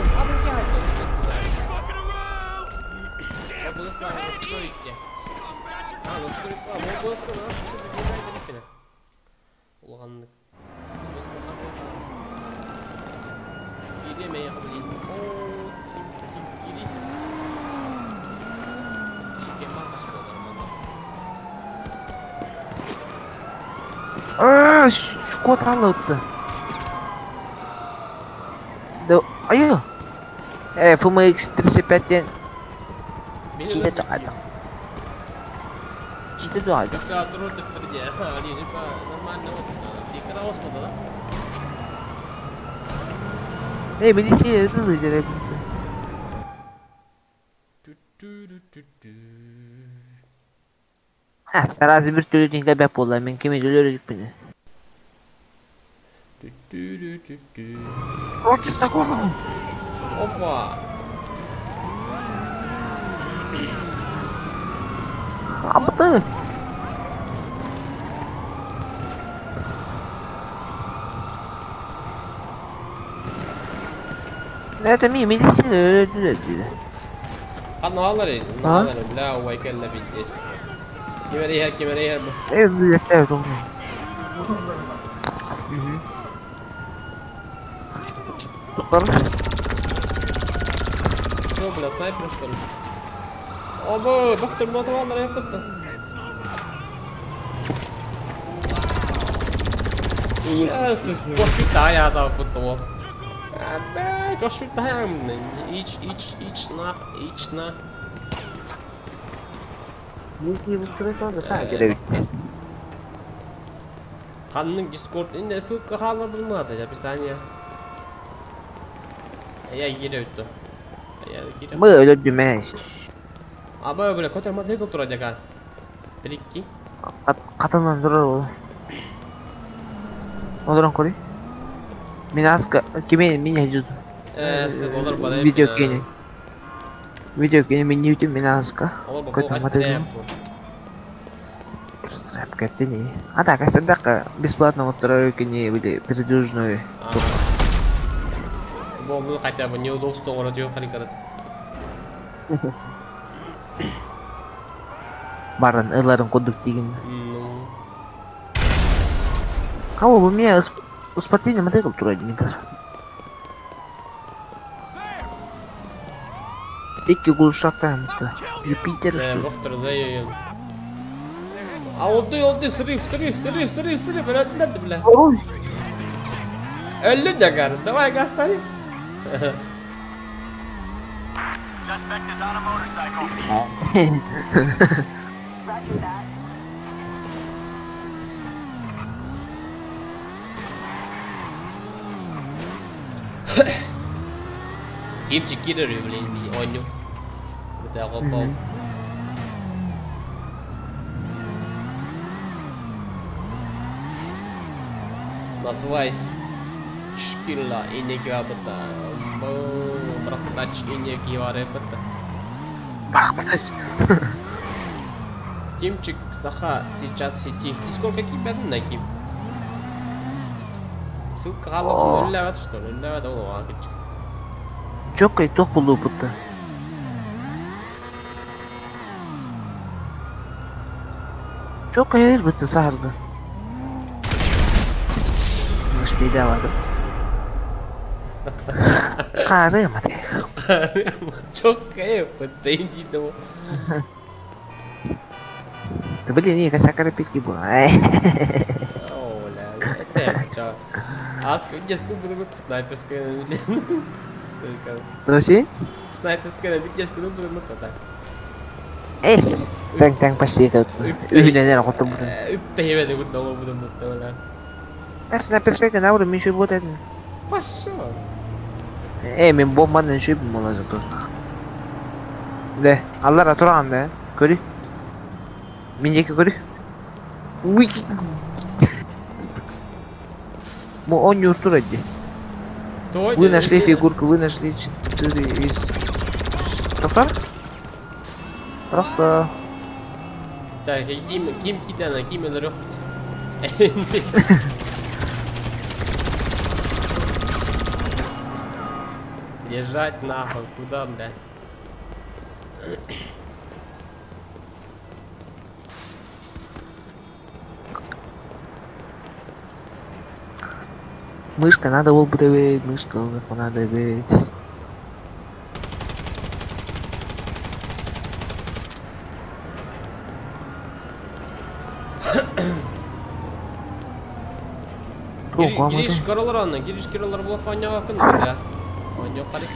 Кот алытты. Да, айы. FMX 35-тен чиде туады. Чиде туады. Эй, мени чиде туды жере. Ha, сразу bir türlü dinle bep bola, men kimi dölөр beni. Руки за голову! Опа! Абды! Это ми медицина öldü. Каналары, каналары, бля, вайкелла пиздец. Кемерейхер, кемерейхер. Evet, evet, doğru. Тохтор. Что, бля, снайпер что ли? Оба, доктор Мотован репетта. Сейчас, посчитай, да, потом. Посчитай, ич, ич, ич, на, ич, на. Канның Дискорд, инде ссылка халадым ата, описание. Я еле өттү. Я кире. Мы өлөдүмэ. Аба, бля, котер мотоцикл тура дяка. Прикинь. Катанан турар ол. Олорон кори. Мен аска киме меня жуду. Олар бада. Видео кене. Видео кене мен не мен аска. Котер мотоцикл. Кеттини. А так, а бесплатно вот второй кене или передвижной. Бу хотя бы неудобство город yok харикарат. Баран ыларын кодук деген. Ну. Кого у меня у спортивный мотоцикл тура не тас. Икки гулшактан Юпитер что? Доктор, да я. А oldu oldu срыв срыв срыв срыв срыв öldüler бля. Öldü de gar. Давай газ ставь. Кимчик кирер блин, оню. Это готов. Называйся Шкила и не габата. Брахтач и не гиварепата. Брахтач. Тимчик Саха сейчас в сети. И сколько кипят на кип? Ссылка галап нөлләвәт что ли? Нөлләвәт ол вакытчик. Чокай тох булу бутта. Чокай бутта сахарга. Мыш беда вадым. Карыма. Карыма. Чокай бутта инди того. Да блин, не, косяка пяти была. О, бля, это чё? Аска, детскую буду снайперская, блин. Сука. Подожди. Снайперская, детскую буду вот так. Эс. Танк, танк, почти этот. Үйленер, вот буду. Ты я буду дома буду вот бля. А снайперская на уровне еще вот это. Пошел. Эй, мен бомбаны еще була зато. Да, Аллах туран да. Көрү. Мен жеке көрү. Уй. Он не устроит. Вы нашли фигурку, вы нашли 4 из... Тоқтар? Тоқта. Так, ким, ким кидана, ким өліріп. Лежать нахуй, куда, бля? Мышка, надо было бы мышка, надо быть. Гириш королар анна, гириш королар булах аня акын да. Аня карик.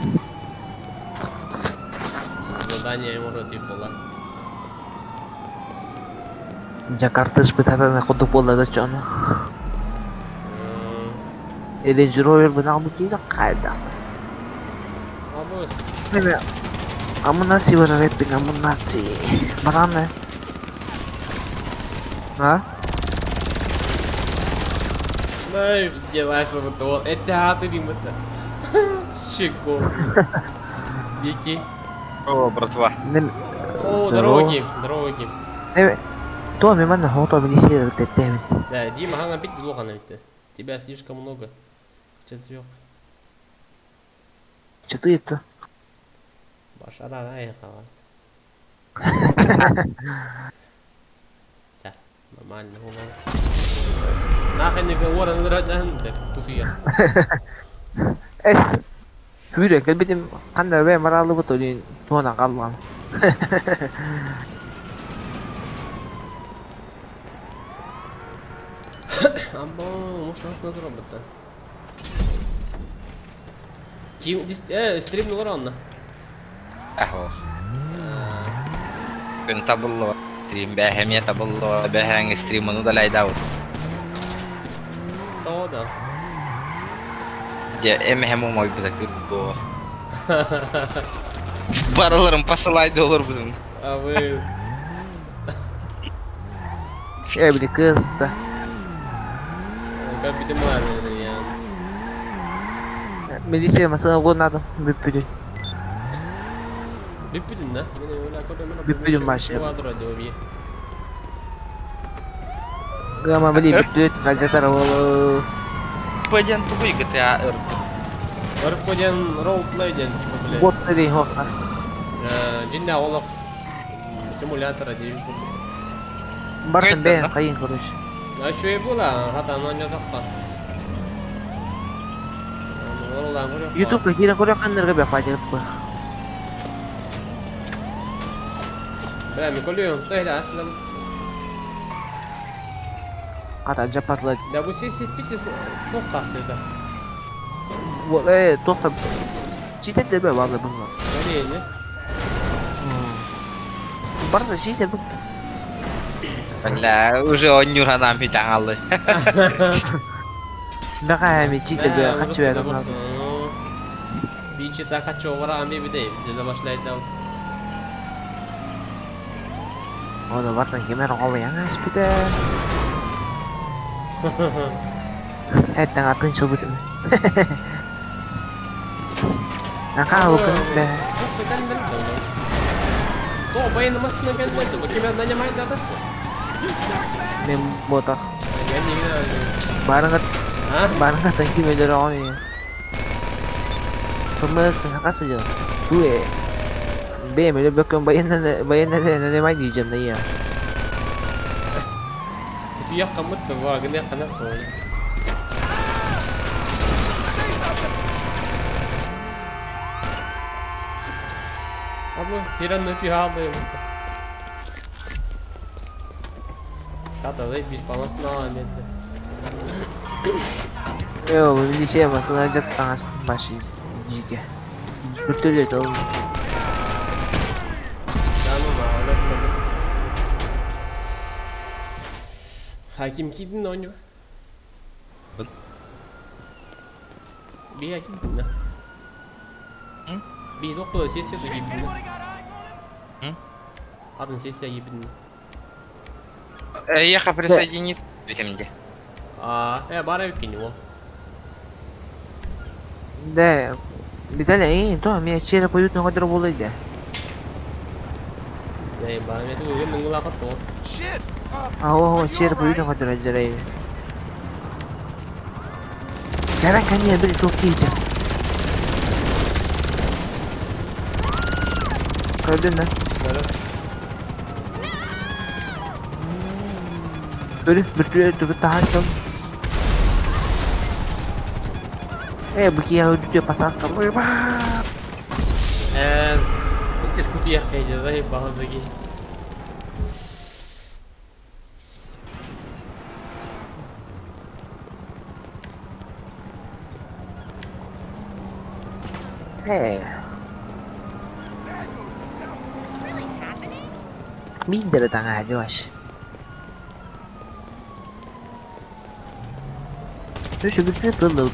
Задание ему роти была. Джакарта испытата на ходу пола да чона. Range Rover бына кайда. Абы. Амунаци бар реппин, амунаци. Бараны. А? Ай, делайся вот он. Это ты римата. Щеко. Вики. О, братва. О, дороги, дороги. То миман хото милисия тетемен. Да, Дима, хана пить лохана ведь. Тебя слишком много. Четырех. Четыре-то. Башара наехала. Нормально, улан. Нахрен не говорен да кутуя. Эс. Хүрэ кэлбитим ханна бэ маралыбыт олин туона қаллам. Амбо, может нас надо работать. Стрим Лоранна. Ахо. Күн табыллы стрим бәһәмия табыллы бәһәң стримыны да лайдау. То да. Я эм һәм умай бит бу. Бараларым посылайды олар бузым. А вы Били кыз да. Как битим я. Милиция масына гонадым бүппүдүн. Бүппүдүн да? Бүппүдүн машы. Гама били бүппүдүн газетар болу. Пойден тугуй GTA РП. РП ден ролплей ден типа блядь. Вот дей хоха. Жинда олох симулятора дейм. Барсын бен кайын короче. А еще и было, хата но не тапка. YouTube кире көрө каннарга бе файда бу. Бля, Миколю, ты да, аслам. Ката жапатлы. Да бу сессия пити çok taktı. Вот тохта читет бе валла bunlar. Не, не. Барса шисе бу. Бля, уже он юранам бит аңалы. Бага ми читет бе хачы бе. Бичи так хочу вара ами бидей, за башлайт аут. Оны бартан кемер оҕо яңас бите. Эттен атын чылбытым. Ака окун бе. То байын масына келмedi. Bu кеме нанимает да что? Мен ботах. Я не знаю. Барыңа А? барыңа тан кемелер оҕо. Фымысың хакасы жыл. Туэ. Бэм эле бөкөн байын байын нанимай diyeceğim ne ya. Кутуя камытты ва гыне кана кой. Абы сирен нүтü алды. Ката дай бис памасына аметти. Йо, милиция масына жаттаңас башы жиге. Бүртөлөт ал. Хаким кидин ойну. Би хаким кидин. Би доктор сессия да кидин. Атын сессия кидин. Еха присоединиться. Битимде. А, бара биткен ол. Да. Виталий, то мен череп уютно кадыр болойду. Да, бара мен тугы мыңгыла катты. А, о, череп уютно кадыр ажырай. Кара кания бир топ кейче. Көрдүн да? Көрү, бир түбү тахасым. Bu ki ödüyor pasakta. Кес кутуя кайда да бағыдыги. Миндер таңа жуаш. Şu bütün tıllı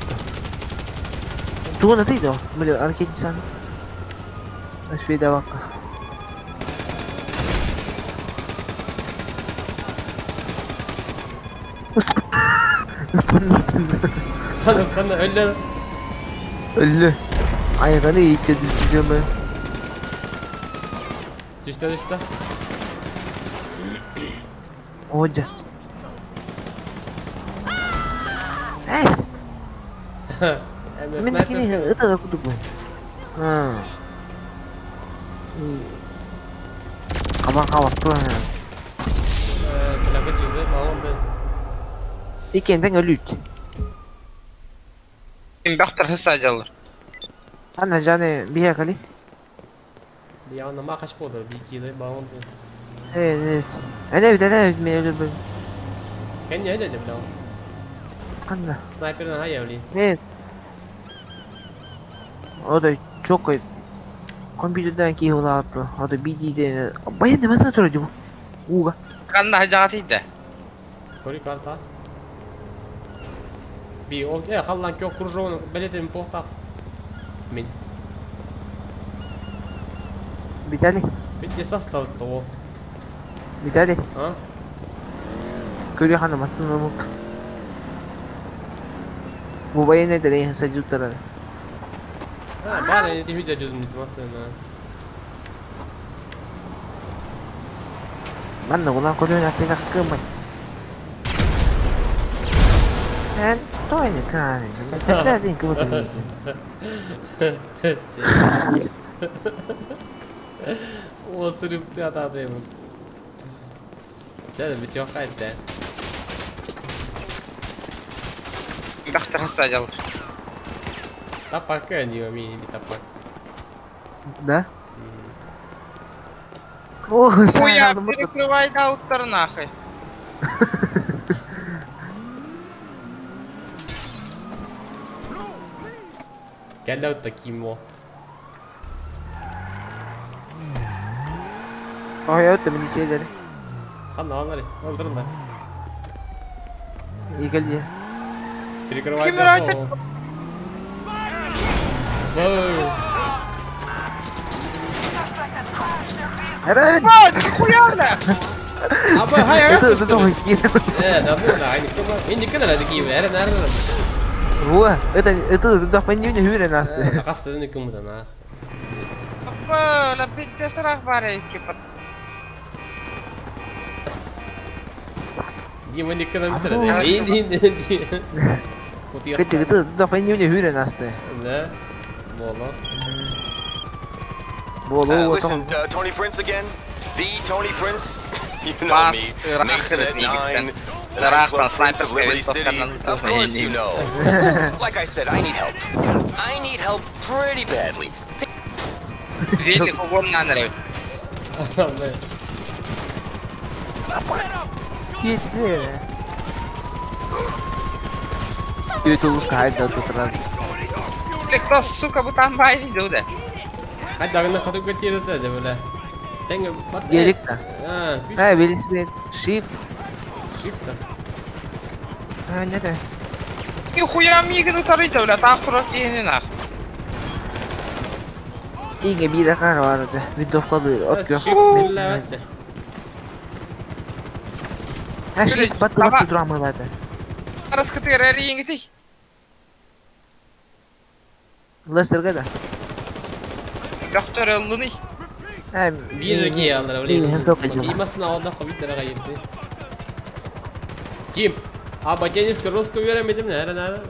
Тугун атыйды о. Биле аркетисан. Ашпейда бакка. Ыстан ыстан өллө. Өллө. Айганы иче түштү Түштө түштө. Оджа. Эс. Мен кини ыта кутуп. А. Каба каба туа. Бля, Кычызы, балонды. Иккиэнтэн өлүүт. Ким бөхтөр хысса жалыр. Анна жаны бия кали. Биягына макаш болду, бикиде балонды. Evet. Evet evet мен өлөр. Кәне әдә деп лау. Канда? Снайперден хайя блин. Evet. O da çok компьютерден кийин улааппы. O da BD'den. Баян немесе турады бу. Уга. Канна жаатыйда. Кори карта. Би о халлан кё кружоны билетим похта. Мен. Виталий. Битте состав того. Виталий. А? Көрө хана масын мук. Бу баян эдер сажуттара. А, бар эти видео жүзүм масын. Манна улан көрө атына кымай. Эн тойны каны. Мистер кымы. Осырып атадым. Жада бит жок кайтты. Бөхтөр хысса жалыр. Тапак не умею бит тапак. Да? О, Хуя, перекрывай дауттар нахуй. Келді таким о. Ой, это мне седер. Қандай алар? Олдырында. Игелди. Перекрывай. Кимер айтты? Эрен! А, нихуя, бля! Аба, хай, Это это тоже Да, ну да, они кто Инди кенер әді киіп, әрі нәрі. Во, это это да понимаю, хүрен асты. Қасты кімді на. Апа, ла битте сарах бар экипа. Дима не кенер бітірді. Инди, инди, инди. Кычы, это да понимаю, хүрен асты. Да. Боло. Боло, Listen, Tony Prince again? The Tony Prince? You know me. Mason at 9. The nightclub Prince of Liberty City. Of course you know. Like I said, I need help. I need help pretty badly. Велик угон нанрев. Сразу. Ты кто, сука, бу там байни дуда. Қайдағына қатып кетеді деп бля. Теңге Гелик-то. А, А, велосипед. Shift. Shift. А, нет. Нихуя мигну тарыйда, бля, там курок нах. Инге бир акар барды. Винтовкалы от кö. Shift бля. А, shift батты батты турамы барды. Раскатыр әриеңгітей. Лестерге да. Доктор Луны. Бир ке алыр, блин. Имасын алда қобит дарға ерді. Ким? А ботанический русскую верим, наверное, наверное.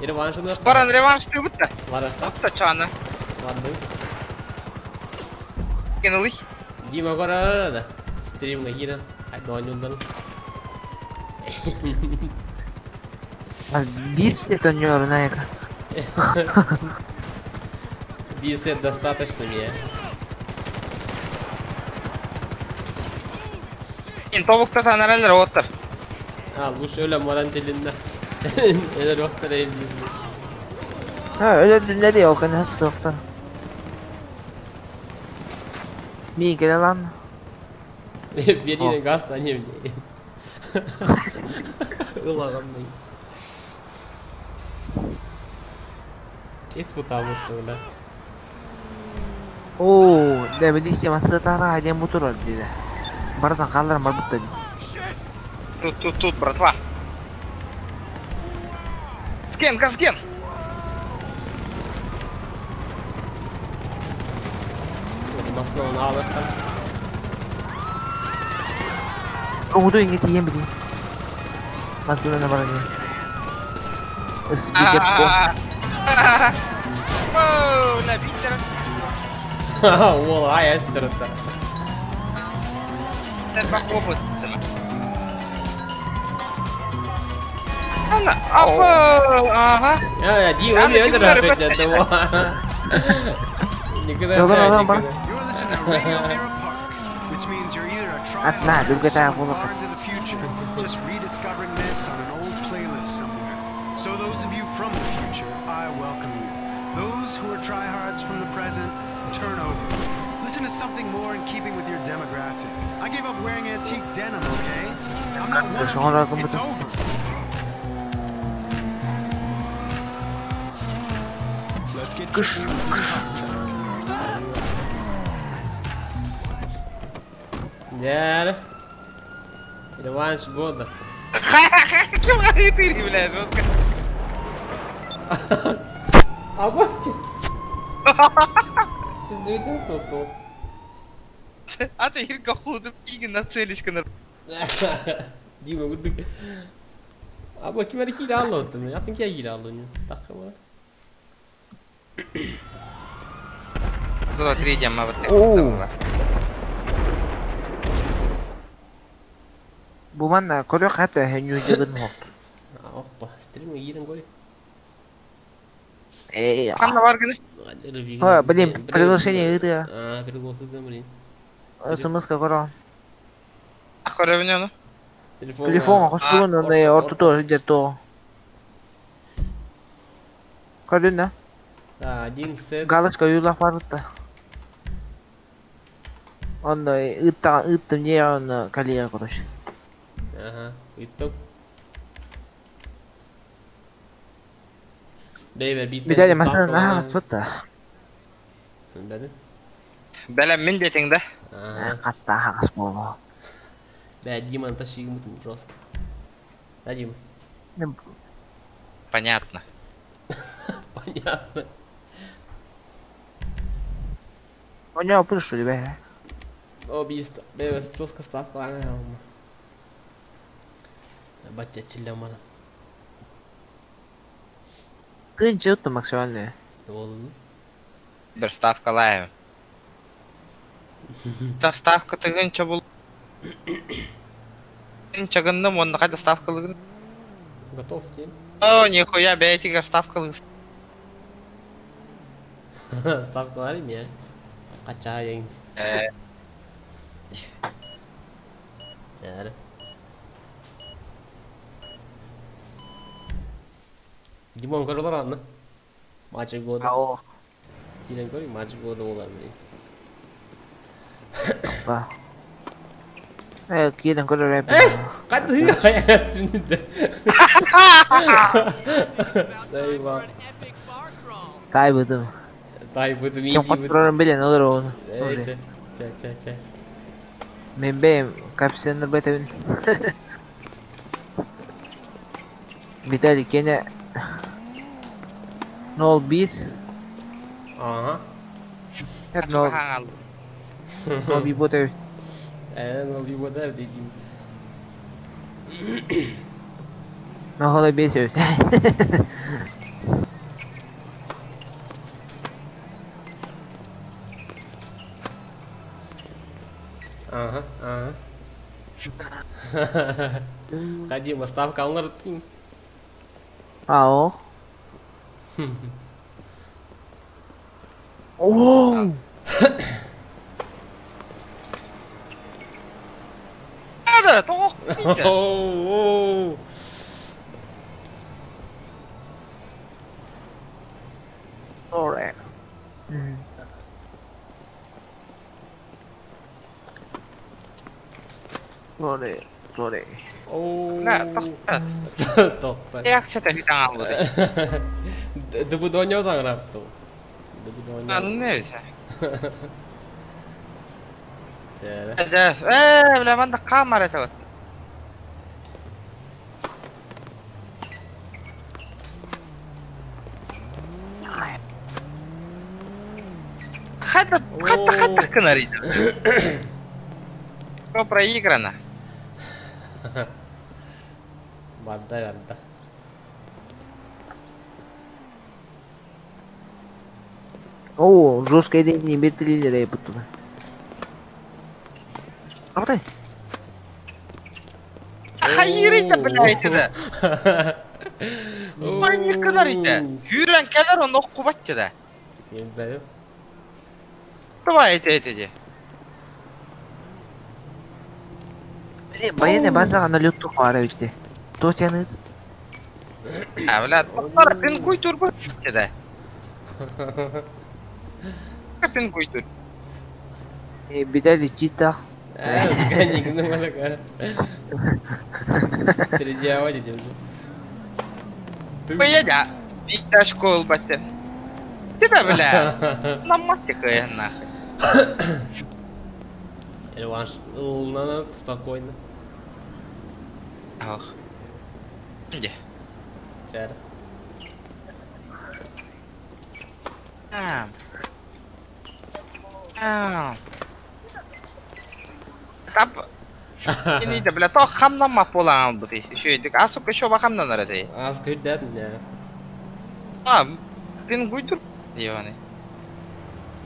Реванш. Баран реванш ты бутта. Ладно. Бутта чана. Ладно. Кенылый. Дима горара да. Стримга кирен. Айда ойнолдан. Бир сет ойнор найка. Бир сет достаточно мне. Тобукта танаралар оттар. А, лучше өлө моран телинде. Элер оттар элди. Ha, öyle dünleri yok, nasıl yoktan. Mi gel lan. Берин газ на не мне. Ылаганный. Тез футабы да. Оо, да билисе масса тара дем бутур диде. Бардан қалар бар бутты. Тут, тут, тут, братва. Скен, газген. Масына оны алып. Оғуду иңге тиен билин. Масына бар не. Спикер по. Оу, ла битер. Ол ай әстірді. Ана, апа, ага. А, Ди, он это того. Никогда не Атна, дүргәтә булып. Just rediscovering this on an old playlist somewhere. So those of you from the future, I welcome you. Those who are tryhards from the present, turn over. Listen to something more in keeping with your demographic. I gave up wearing antique denim, okay? I'm not one of you. It's over. Let's get tripping with this pop track. Да. Реванш года. Ким ғайытыр, бля, жестко. А гости? 19 А ты Ирка худым иги нацелись кына. Дима, гудык. Аба ким эр хире аллы оттым. Атын кия хире аллы. Такка Два, три дема вот это. Бу манна көрө хата хэнүү жыгын хо. Опа, стрим ирен гой. Эй. Ханна бар гыны? Ха, блин, приглашение ыды. А, пригласили, блин. СМС көрө. Көрө ну. Телефон. Телефон хоспугун онда ортото жер то. Көрдүн да? Да, один сет. Галочка юлах барытта. Онда ытта ыттым не он коллега короче. Ага, итог. Бейбер бит. Виталий машина наха катпытта. Бәді? Бәлем мен детиң да. Ага. Катта хагас болу. Бә, Дима тащи мутын жестко. Да, Дима? Понятно. Понятно. У него что ли, бә? О, бист. Бейбер жестко ставка. Батя чилламана. Тынчы утты максимальный. Болду. Бер ставка лайым. Та ставка тыгынча бул. Чагынным, он кайда ставка лыгын. Готов, день. О, нихуя, бәйтигер ставка лыгын. Ставка меня. Кача яң. Чары. Димон көрөлөр аны. Матч года. Ао. Кирен көр, матч года болар блин. Ба. Э, кирен көрөр. Эс, кайда эс түнүндө. Сайба. Тай быдым. Тай быдым. Кем катырарын билен олар оны. Э, че, че, че. Мен бэм коэффициенттер бетебин. Виталий кене 0-1. Ага. Это 0. 0-1 будет. 0-1 будет, дедим. Ну, холой бесит. Ага, ага. Ходим, ставка алыныр. Ао. Оу! Надо, тоқ. Оу! Sorry. Sorry, sorry. Оу. На, тоқта. Тоқта. Реакция бит аңалды. Дыбыды ойнау таңырап. Дыбыды ойнау. Не бise. Чәрі. Э, бля, манда камера это вот. Хата, хата, хата кынарит. Что проиграно? Бадда, бадда. О, жесткая линия метрили будто. А вот Хайры-то, блядь, это. Манныккалар ите. Хүрен келер он оккубатчы да. Билбэдим. Давай эте эте же. Военная база на люту хвара ведь. То тянет. А, бля, тоқтар пин куйтур бу да. Пин куйтур. Видали читах. Сганик, ну маляка. Переделать держу. Поедя. Биtta школ баттен. Ты да, бля. Наматика нахуй. Реванш. Надо спокойно. Ах. Где? Чар. Тап. Ini de бля, то хамнан болан алды. Еще асук еще бахамнан арады. Аз күдән, не. А, пин гуйтур. Ебаный.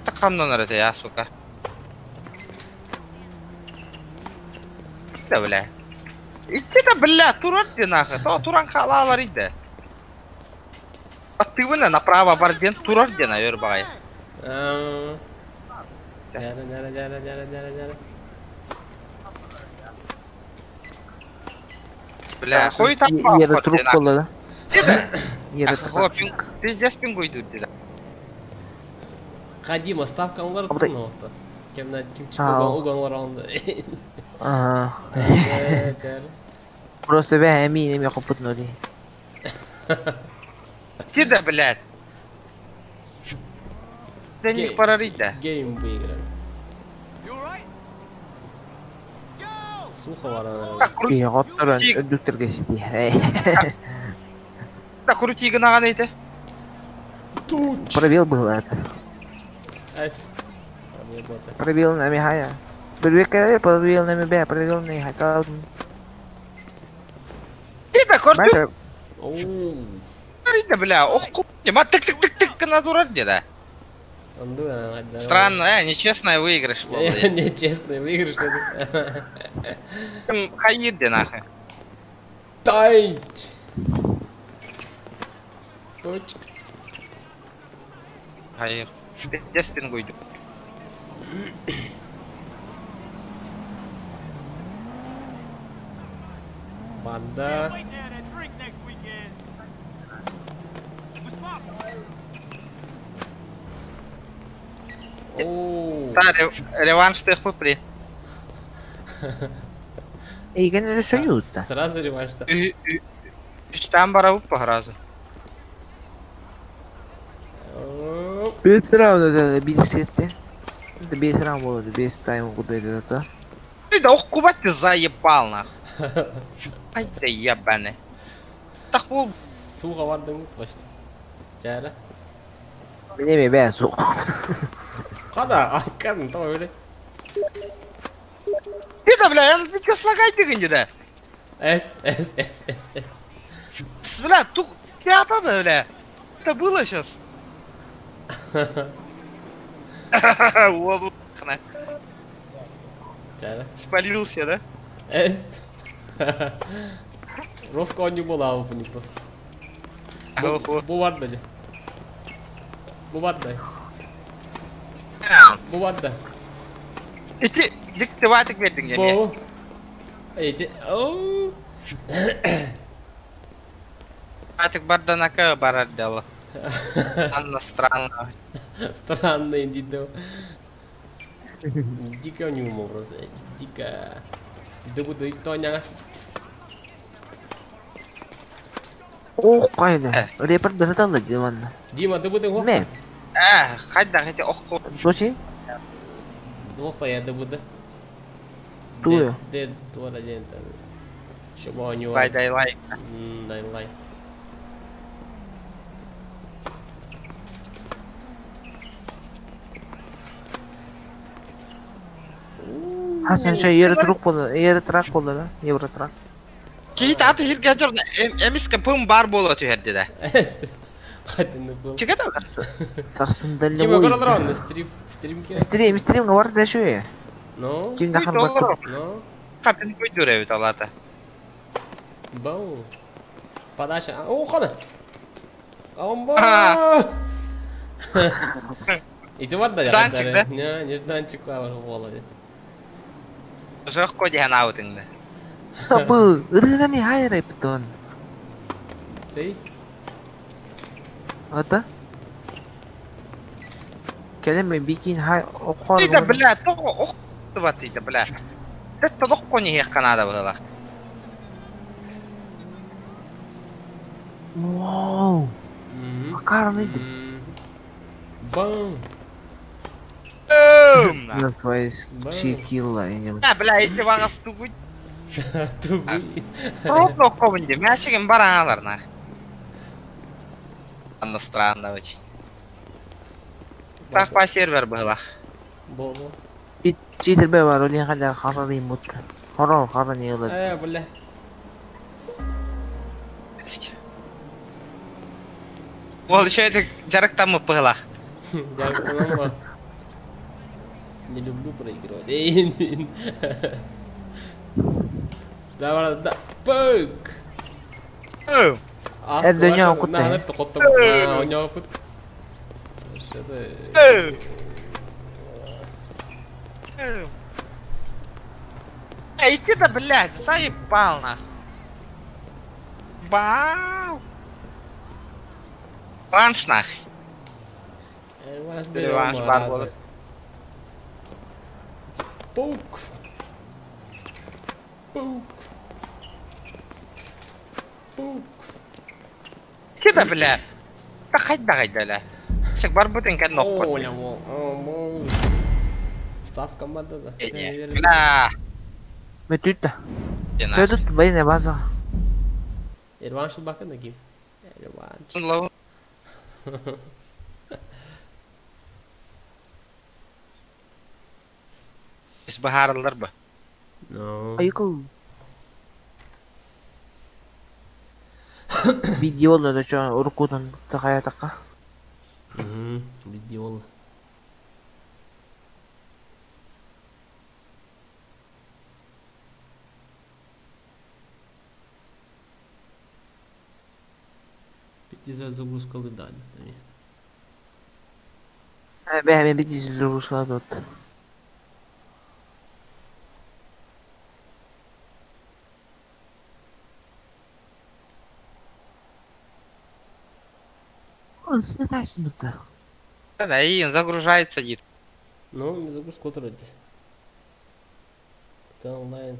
Так хамнан арады, асука. Да, бля. Итти да, бля, турар де нахуй. То туран халалар иде. А ты вына направо бар ден турар де на өр багай. Жара, жара, жара, жара, жара, жара. Бля, хуй там Yere trup kolladı. Yere trup. Пиздец пингуй тут да. Кадима ставкаңлар тынны. Кемнән ким чыгып угонлар алынды. Ага. Просто бә әмин эме копут ноли. Кида, блядь. Да не парарить, да. Гейм выиграли. Сухо вара. Ки готторон өндүктөргө сити. Да крути гынаган эйте. Пробил был это. Эс. Пробил на михая. Пробил пробил на мебе, пробил на хайта. Кида корду. Да, бля, ох, ма тык тык тык тык на дурак где-то. Странно, нечестный выигрыш был. Нечестный выигрыш. Хаир де нахуй. Тайт. Точка. Хаир. Где спингу идет? Банда. Да, реванш ты хуй Эй, гene союзда. Сразу реванш-то. Там барабу по разу. Bir раунд bir сетте. Это без раунд без тайм куда это. Ты да ох, кубать ты заебал нах. Ай да ебаный. Так бол. Суға бардың почти. Жара. Мне бе су. Када, айкан, давай öyle. Ты да, бля, я битке слагай дегенде да. С, С, С, С, С. Бля, тук, пята да, бля. Это было сейчас. Спалился, да? С. Роско не была, не просто. Бу бар да. Бу бар да. Бу бар да. Ити диктиватик бердиң және. Бу. Эти. Оу. Атик барданака барар дело. Странно, странно. Странно, иди Дико не умел просто. Дико. Да буду и то Ох, кайда. Репер дырдалы диванна. Дима, да буду Ме. Хайда, хотя ох. Точи? Ох, я да буду. Туя. Де туара дента. Чего не Дай, дай лайк. Дай лайк. Хасан şey yere truck boldu, yere truck boldu da, евро truck. Кейт аты хирге жор эмиске пым бар болот үйерде да. Хатын был. Чига да. Сарсындалли. Дима көрөлөр стрим, стримке. Стрим, стрим бар да шуя. Ну. Ким дахан бак. Ну. Капин көйдүрөбүт алата. Бау. Подача. О, хода. Амба! Ити бар да Нежданчик, да? Не, нежданчик бар буолар. Жок ко диэн аутыңды. Табы, ырыгани хайрай питон. Сей? Ата? Келеме бикин хай окор. Ты да бля, то ох ты да бля. Это тох кони хек Канада была. Вау. Макар не Бам! На твои чекила и не. Да, бля, если вагас тугуй. Тугуй. Крупно команде, мячиком бараналар нах. Странно, странно очень. Так по сервер было. Бо-бо. Читер бе бар, олин халя харары мут. Хорор хараны йылы. Э, бля. Ол еще это жарык там было. Жарык Не люблю проигрывать. Давай, да. Пук! Это не опыт. Не опыт. Эй, ты-то, блядь, заебал нах. Бау. Реванш нах. Реванш бар болды. Пук. Пук. Пук. Кида, бля. Да хайда хайда, бля. Чек бар бутын кәд нох. Оля, о, Ставка мада да. Бля. Метүтті. Төдүт бейне база. Реванш бакын да ким. Реванш. Is бахарылар ба. No. Айкыл. Видео да чо уркутан тахая така. Видео. Пятиза загрузка лыдани. Бе, бе, загрузка тут. Он сметайся-то. Да, и он загружается, дед. Ну, не загрузку вроде. Это онлайн.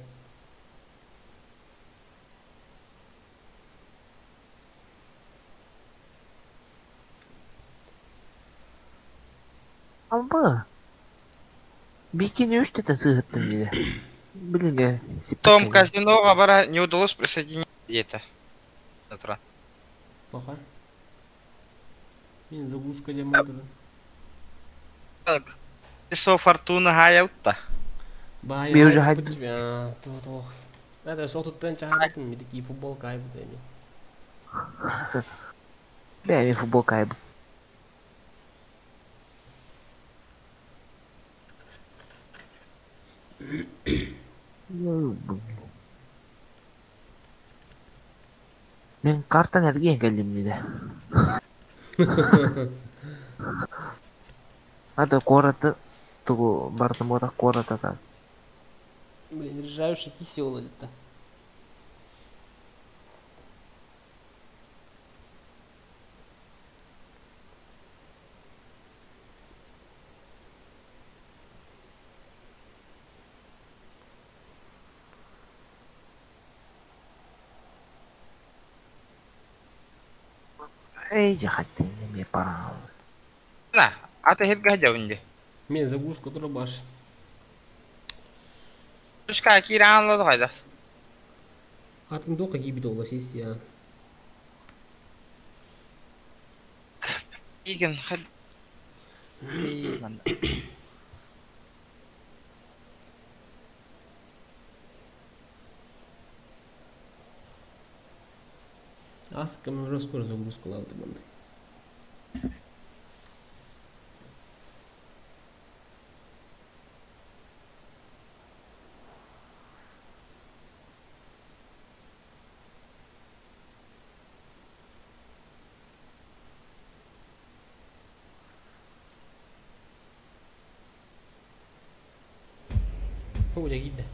Амба. Бикини үш тетен сыгыттым диде. Блин, Том казино бара не удалось присоединить где-то. Утра. Плохо. Мин загрузка демон. Так. Со фортуна гаятта. Бай. Би уже хайт. То. Это что тут тен чахат ми таки футбол кайф деми. Бе, ми футбол кайф. Мен картан эрген келдим диде. Ата кораты тугу бардым ора кората. Блин, ржаешь и села это. Эй, я не пора. На, а ты хит гадя. Мен загрузку трубаш. Тушка киран лод хайда. Атын дока гибит ола сессия. Иген хад. Аскам уже скоро загрузку лауты банды. Уже киирдэ.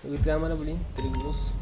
Ыытыамара, блин, перегруз.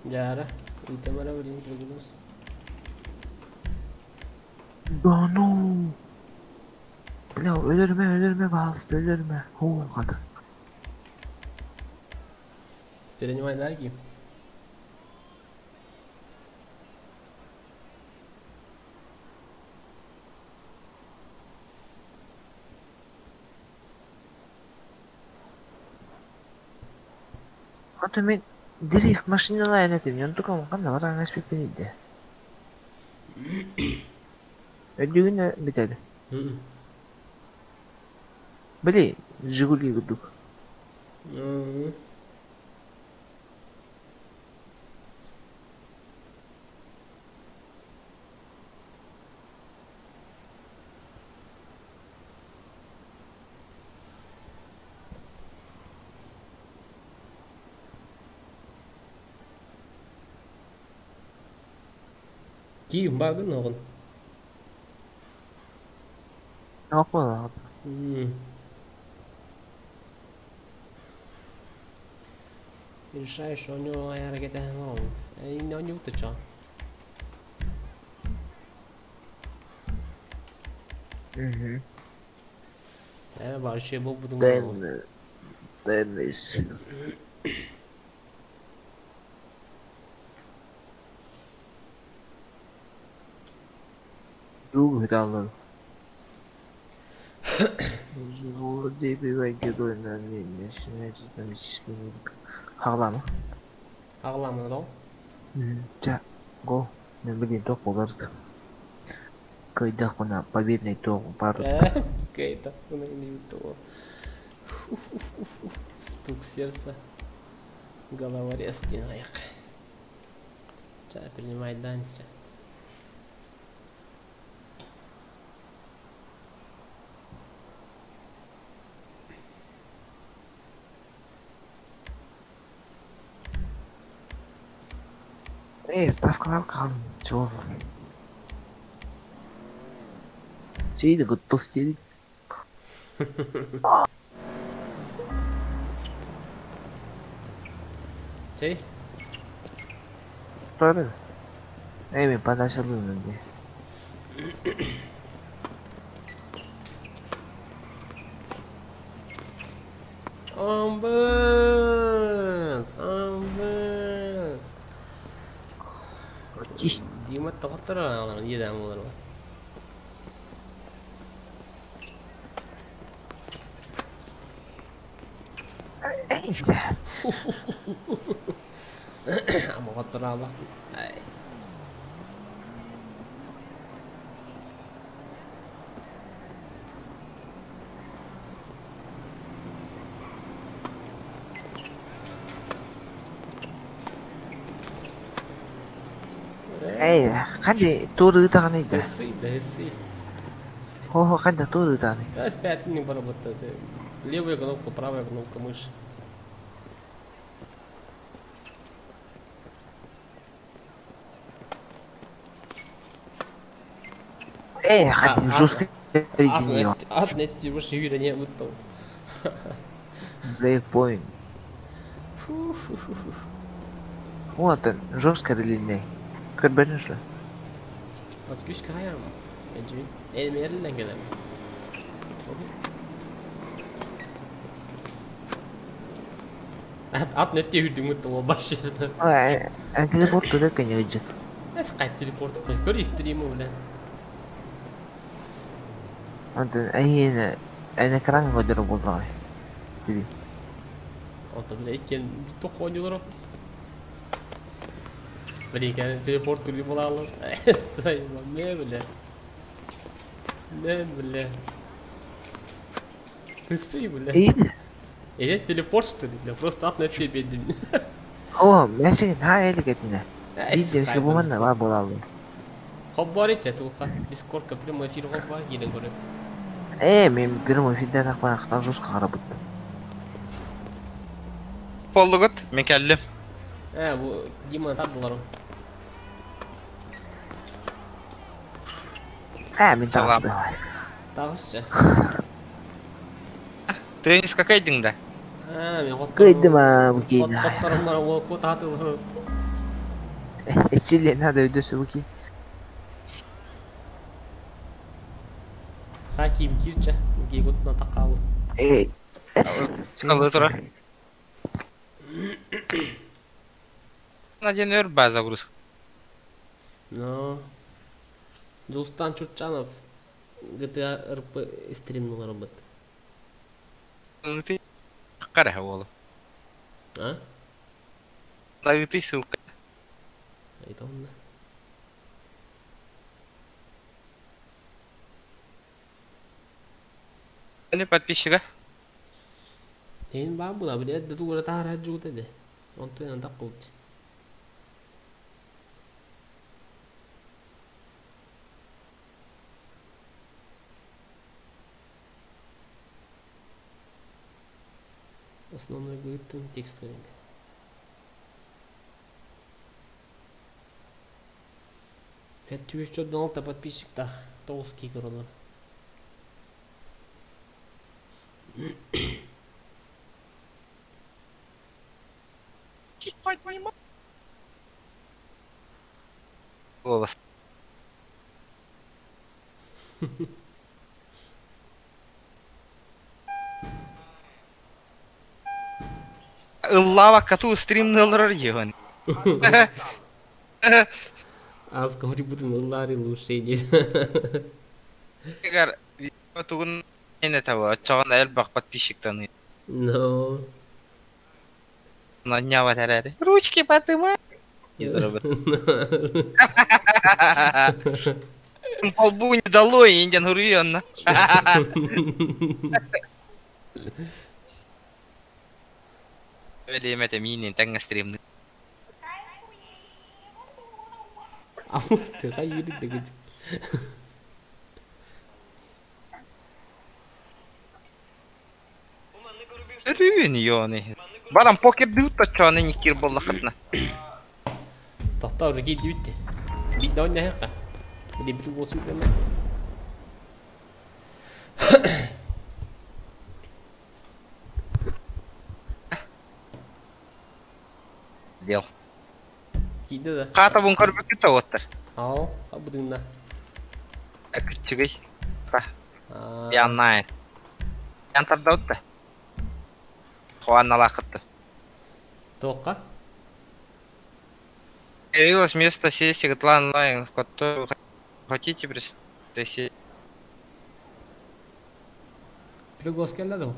Дьаара, ыытамара, блин, перегруз. Да ну! Бля, өлөрүмэ, өлөрүмэ, пожалуйста, өлөрүмэ. О, хата. Перенимай дарги. А то мен дрифт машиналар этим, я только кanda баран эспеппин Өдүгүн битedi. Били, Жигули курдук. Киим багын оҕун. Ок буолар. Решаешь, у него ракета не утыча. Угу. Вообще был бы. Дэн, Денис. Дуг гралын. Хаглама. Хаглама, да? Ча, го. Мен блин, ток боларды. Кайдах на победный ток бар. Кайдах на не то. Стук сердца. Головорез тинаяк. Ча, принимай данься. Эй, ставка лавка, чего? Чей готов сидеть? Чей? Правильно. Эй, мен подача луны. Амбас! Амбас! Дима тоқтыр алар, еден болар. Ама қаттыр ала. Ай. Эй, қандай тур ыытаҕын да? Дэсси, дэсси. Хо-хо, қандай тур ыытаҕын? Раз пять не поработает. Левая кнопка, правая кнопка мыши. Эй, хати жестко регенерил. Ат, нет, больше Юрия не вытал. Брейкпоинт. Фу-фу-фу-фу. Вот он, жестко длинный. Көрбөнү шле. От күш каям. Эджин. Элмерлен келем. Ат, ат нет үрдүң үттү ол башы. Ай, телепорт туда конечно. Эс телепорт көр стриму, бля. Онтон эйиэнэ эн экран көрдөрөр буоллаҕай. Тиби. Онтон бля иккен тоқ оонньуулар. Блин, телепорт түргө булалар. Сайма, не бля. Не бля. Кысы, бля. Эйиэнэ. Э, телепорт что ли, бля? Просто ат на тебе бедин. О, мэсин хаа элик этинэ. Биир демискэ бу манна баар буолаллар. Хоббар иче туха. Дискордка прямой эфир хоббар киирэн көрө. Ээ, мен прямой эфирде тахпан ахтан жестко харабыттым. Боллугут, мен кэллим. Э, бу Дима тардылар. Ээ, мин таҕыстым. Таҕысчы. Теннис какайдың да? Аа, мен хот. Кыйдым аа, бу кейин. Хотторумнар ол кутаатылар. Эчили надо өйдөсө бу ки. Хаким кирче, гигутна такалы. Ээ. Калы тура. На день өр баа загрузка. Но. Дулстан Чурчанов GTA RP стримнулар быт. Ты кара болу. А? Нагыты ссылка. Это он. Не подписчика. Тен ба була билет да тугура тахара жугута де. Онтон анда култ. Основной быттын текст керек. 596 подписчик та. Толский көрөлөр. Голос. Ыллава кату стримнылар егон. Аз говори будем ыллари лучше не. Эгер тугун эне таба, чаган эл бак подписчиктан. Но. На нява тарари. Ручки потыма. Полбу не дало, и индиан хуруйонна. Өлемете минин таңга стримны. Амасты кайыр дегеч. Рүн йоны. Барам покер дүүт чоны никир боллахытна. Тахта уже кейди битти. Бит да ойна хакка. Били бир болсун деме. Дел. Кейди да. Ката бун көрбүк тоттор. Ау, абудыңна. Күчүгэй. Та. Яннай. Ян тардаутта. Хуаналахытты. Тоққа? Появилось место сессии GTA Online, в которую вы хотите присоединиться. Приглас келді вот.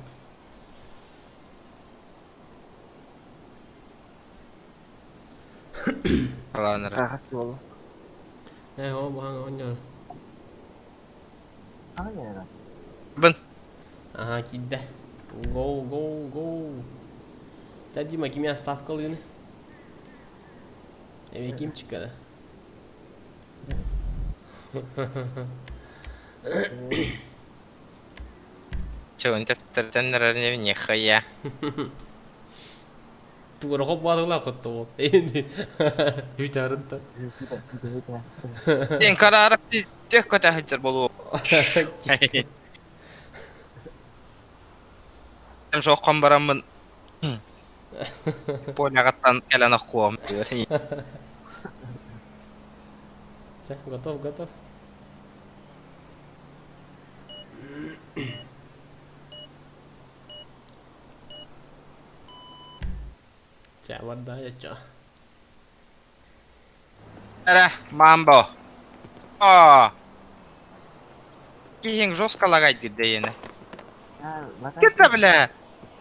Ладно. Рахат болу. Э, о, баң, ойнар. Бын. Ага, кидді. Гоу, гоу, гоу. Та Дима, ким я ставка лыны? Эми ким чыкара? Че, он тәптәрдән не хая. Тугура хоп бадыла хотто бол. Энди. Үтәрінті. Сен карарып тех көтә хәҗәр болу. Hem жоққан барамын. Полягаттан кэлэн аккуам. Готов, готов. Ча, вода, я ча. Эре, мамбо. О! Киһиҥ жестко лагайдыр дэйэни. Кета, бля!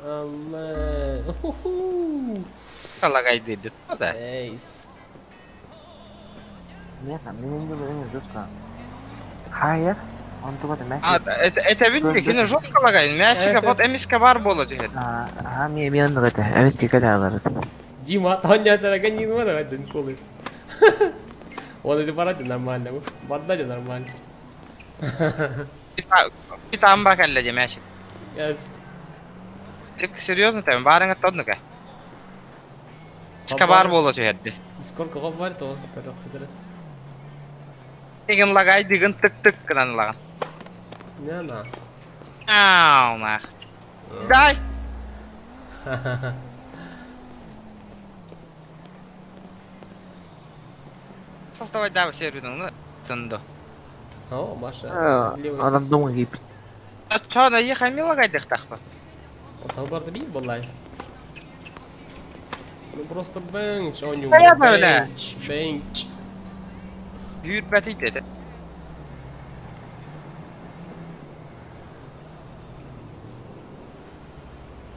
Алла. Уху. Лагайдыр да. Эйс. Нет, мен енді жестко. Хайыр, он тугата мяч. А, это это видите, кини жестко лагайын. Мячика вот эмиска бар боло түһэт. Ага, мен мен оннук этэ. Эмиске кэлэ алар. Дима, Тоня, дорогая, не надо, один колы. Он это барате нормально, бардате нормально. Там бакалла де мячик. Yes. Чик, серьезно там, барыңа тоднука. Иска бар боло түһэт. Сколько бар то, короче, Деген лагай деген тык-тык кынан лаган. Не на. Ау, нах. Дай! Создавай да серверін тынды. О, Маша. Адам дома кип. Тона ехай лагайдық тақпа. Талбарды би болай. Ну просто бенч, о не бенч, бенч. Yürüt dedi.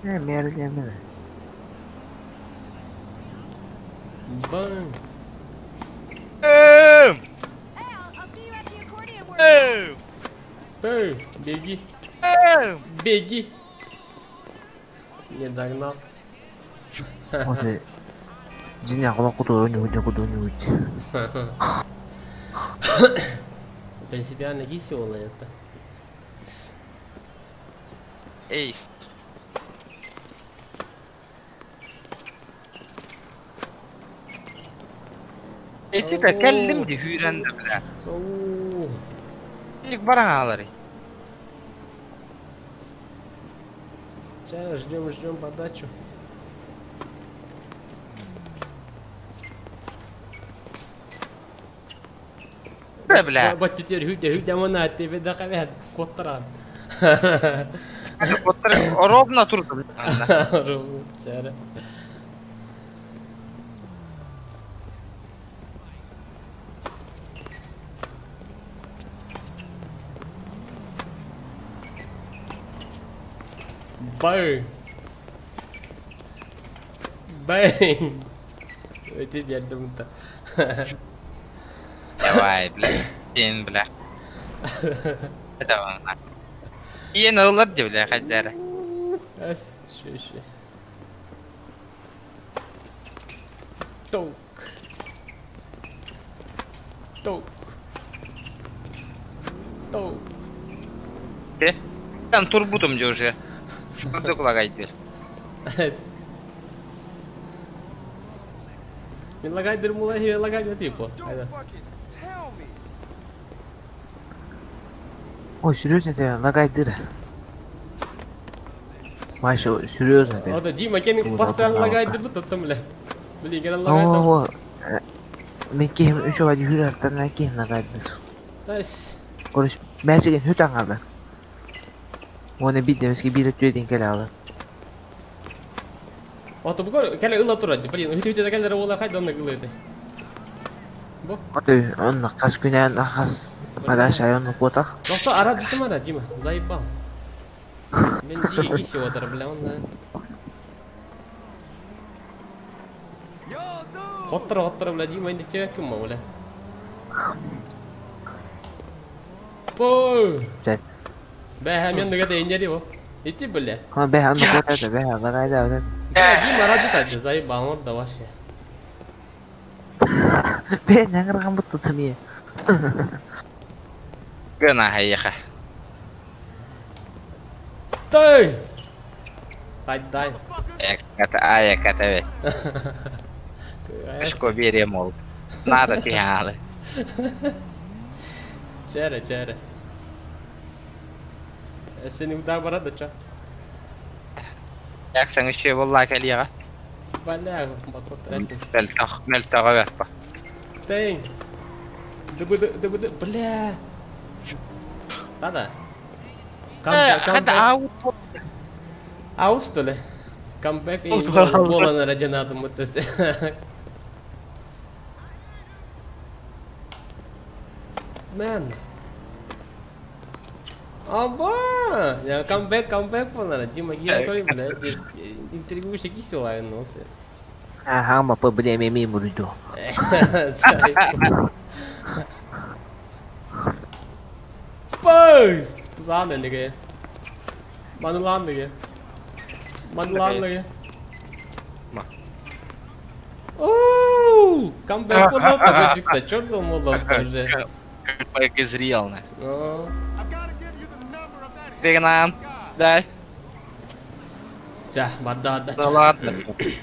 Не, мерли мен. Бэн. Бэй, беги. Беги. Не догнал. Вот. Джиня, куда куда не куда не уйти. Принципиально кисел на это. Эй. Эти да келдим ди hüyrenде бля. Ник баран алары. Сейчас ждем, ждем подачу. Бля. Бат теперь хүдэ хүдэ мана тебе да хавят котран. Ровно турду. Ровно. Чара. Бang. Бang. Эти бердим-то. Давай, бля. Сен, бля. Давай. Иен ылар де, бля, хайдары. Әс, шө, шө. Толк. Толк. Толк. Э? Там турбутум де уже. Что лагайдыр? Әс. Мен лагайдыр мулай, лагайдыр типа. Ой, серьезно, это лагайдыр. Маша, серьезно это. О, да, Дима, кен постоянно лагайдыр бу тоттум, бля. Блин, кен лагайдыр. О, мен кем үч ай хүрәртен кен лагайдыр. Әс. Короче, мәчеген хүт аңалар. Оны бидемеске бир өтөден келе алар. Ото бу келе ыла турат. Блин, үтө өтө келер ола хайдан кылды. Бу. Ото, он кас күнән хас подача он котах. Просто ара жутум ара, Дима, заебал. Мен диге киси отыр, бля, он. Оттыр, оттыр, бля, Дима, инде тебе ким, бля. Пой. Бә, мен неге де инери бу. Ити, бля. Ха, бә, аны котата, бә, лагайда, бля. Дима ара жутат, заебал, он да вообще. Бә, нәгәргән бутты тымы. Гына хайха. Тай! Тай, дай. Эката, ай, эката, Эшко берем ол. Надо тягалы. Чәрі, чәрі. Сені удар барады, ча? Яксаң үше болла кәлияға. Бля, бакот трясен. Мелтақ, мелтаға бәппа. Тэнг. Дыбы, дыбы, бля. Да-да. Хата аут. Аут, что ли? Камбэк и гола на радинатом. Man. Аба! Я камбэк, камбэк болар. Дима, киирэн көрүй, бля. Интервью киси олайын, ну, все. Ага, ма по бля меми муруйду. Пэс! Тузан неге. Манылан неге. Манылан неге. Ма. Оу! Камбэк болот, такой чёрт думал, уже. Как изрел, на. Бегнан, дай. За, бада, да. Да ладно.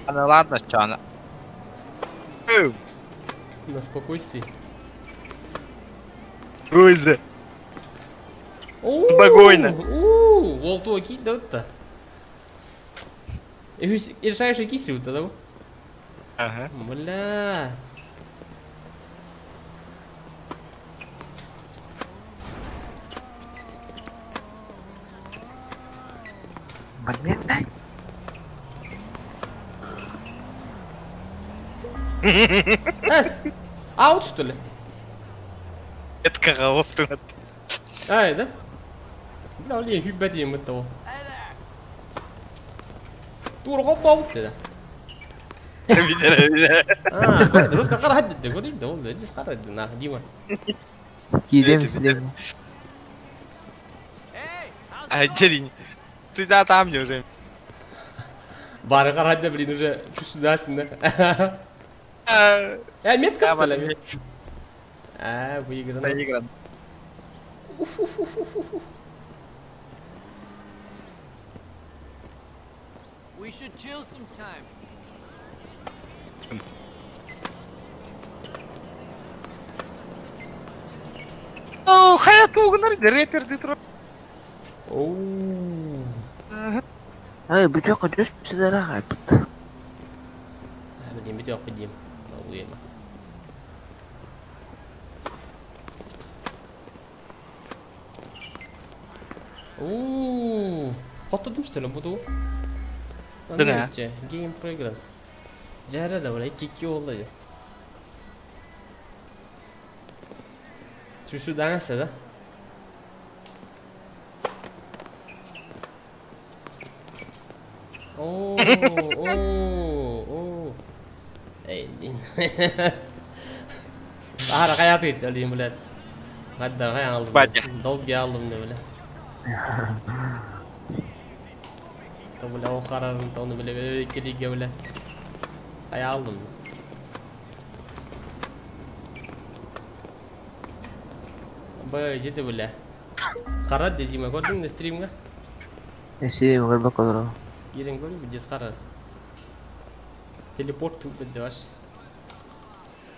Ну ладно, чё она. На спокойствии. Ой, Спокойно. Волту окей, да вот-то. Решаешь киси вот да? Ага. Бля. Блядь. Эс! Аут, что ли? Это караоф ты. Ай, да? Бля, блин, хүббәт ем того. Тур гоп да. Видели, видели. А, көрді, русқа қара хадды, көрді, ол да, жес қара на, Дима. Кидем слева. А, дерень. Ты да там не уже. Бары қара блин, уже чувствуешь, да? Метка, что ли? А, выиграно. Выигран. Уф-уф-уф-уф-уф. We should chill sometime. О, хая тугнар, рэпер ты тро. Оу. Ай, бүтө көтөс сидара хайпыт. Блин, бүтө кыдим. Уема. Оу. Хотодум что ли буду? Да. Гейм проигран. Жара да, бля, кики олды. Чушудан да? О, о, о. Эй, блин. Ара кая ты, блин, блядь. Гаддар кая алдым. Батя. Долги алдым, бля. То, бля, о харарын, то, бля, бля, келиге, бля. Кая алдым. Бля, где ты, бля? Харат дедим, көрдің на стримге? Стрим көрбөк олор. Ерен көріп, дес қарар. Телепорт тут деді ваш.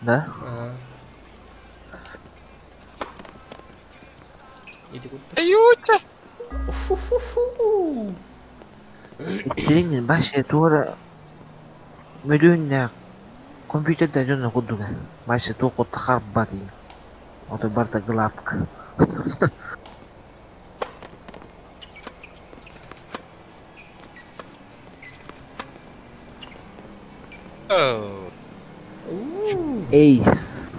Да? Ага. Иди куда? Аютя. Фу-фу-фу. Стрим баше тура мөдүүннә компьютерда жона кудуга. Баше ту кот харбати. Ото барта главк. Оу. Эйс.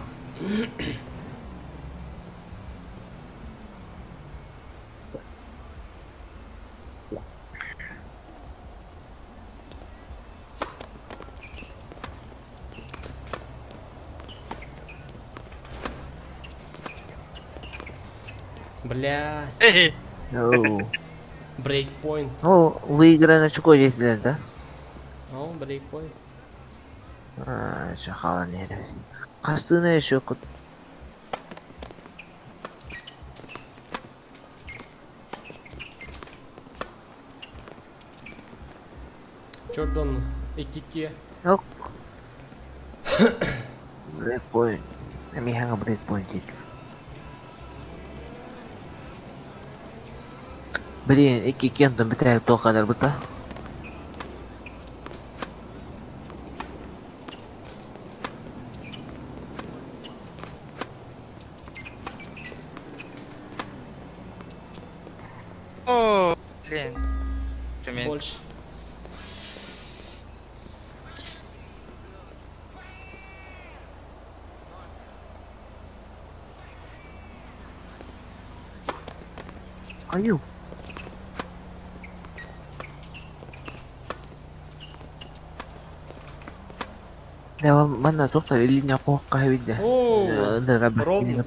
Бля. Оу. Брейкпоинт. Ну, выиграно очко здесь, да? О, брейкпоинт. А, шахала не. Кастына еще кут. Чордон, икки. Ок. Брейкпоинт. Эми ханга брейкпоинт дейт. Блин, икки кентон битәк тоқадар бұта. О, блин. Больше. Аю. Да, манна тоқтар илине қоққа хабидде. О, ровно.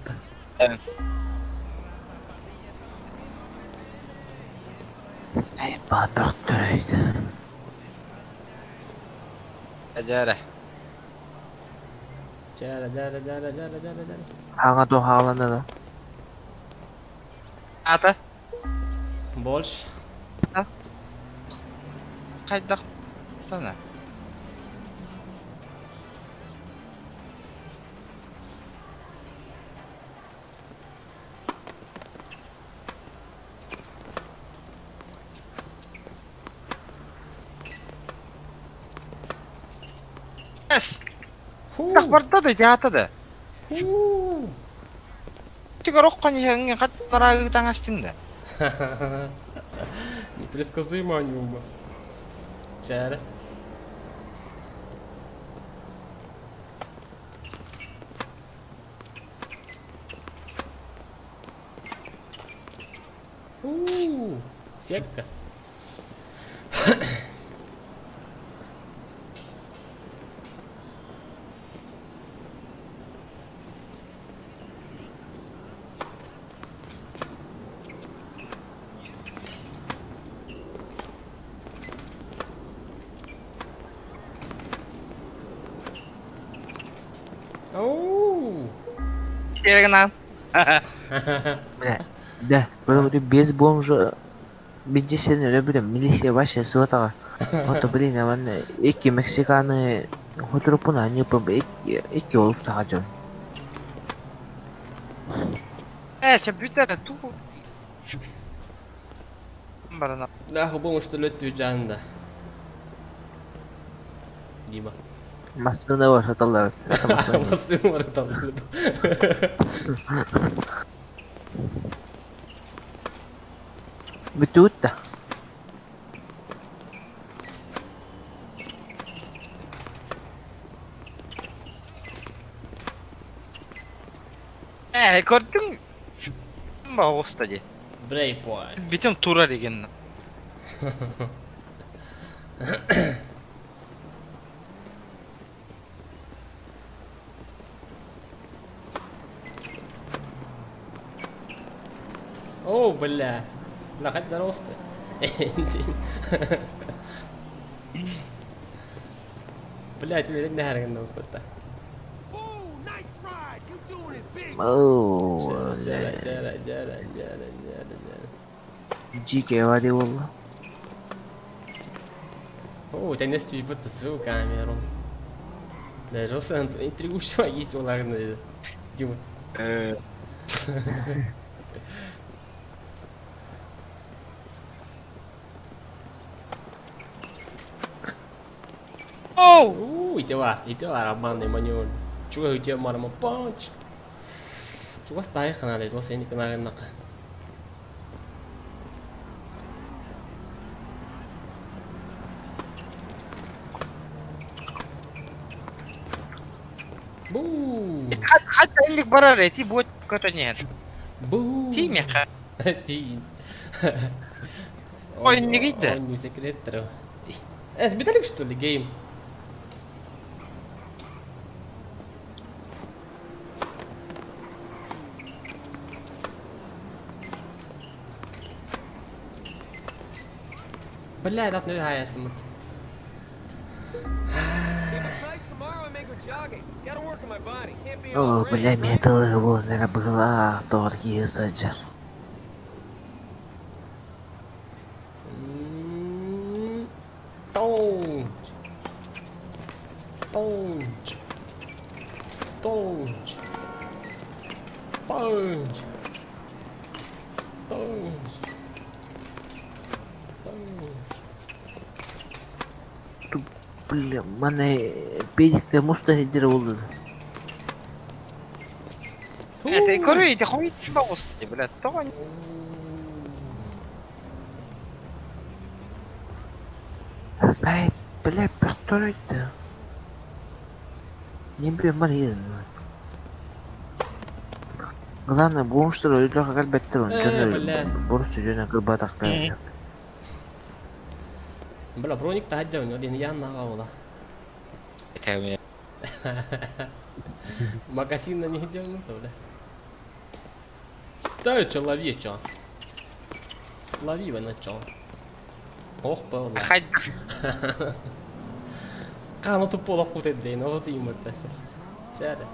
Әжәрі. Жара, жара, жара, жара, жара, жара. Аңа то хаалана да. Ата. Больше. Қайдақ. Тана. Эс. Так барда да жаата да. Тигер оққан еңген қаттарағы таңастың да. Непредсказуемо они оба. Чара. Сетка. Оу! Керегінан. Бля, да, потому без бомжа Бидесен өлө милиция вообще суотаға. Вот, блин, аман икки мексиканы хотурупун они по икки икки олустаға жон. Э, че бүтәрі ту. Барана. Да, бомж что лөттү жанда. Дима. Масына бар саталар. Масына бар саталар. Бүтүт да. Э, көрдің ба оста де. Брейпойнт. Битем тура деген. О, бля. Бля, хоть дорос ты. Бля, тебе не харган куда. Оу, Жара, жара, жара, жара, жара, жара. Жике вади болла. О, тенес түйбіт түсу камеру. Да, жолсан интригу есть олардың. Дима. Оу! Ити бар обманный маневр. Чуга үте марма панч. Чуга стай ханалы, чуга сени каналы нака. Бу! Хатта инник барар эти будет көтө нет. Бу! Тиме ха. Ти. Ой, не гидде. Он не секрет. Э, сбиталик что ли, гейм? Бля, dat nu hij is moet. О, бля, металлы вон была торги саджар. Тонч. Тонч. Тонч. Тонч. Тонч. Тонч. Бля, мане педикте муста хидер болду. Это көрө ити хойт багосты, бля. Тогон. Знает, бля, повторяйте. Не бля, Мария. Главное, бомжтар өлүөхэ кэлбэттэр, Э, бля. дьону боросту дьону кырбатахтар. Бля, броник таһаджа ойно дин ян нага ола. Это Магазин на них идем, то, бля. Да, человеча. Лови его начало. Ох, паула. Хай. Кано тупо лохут день, вот и мытася. Чаре.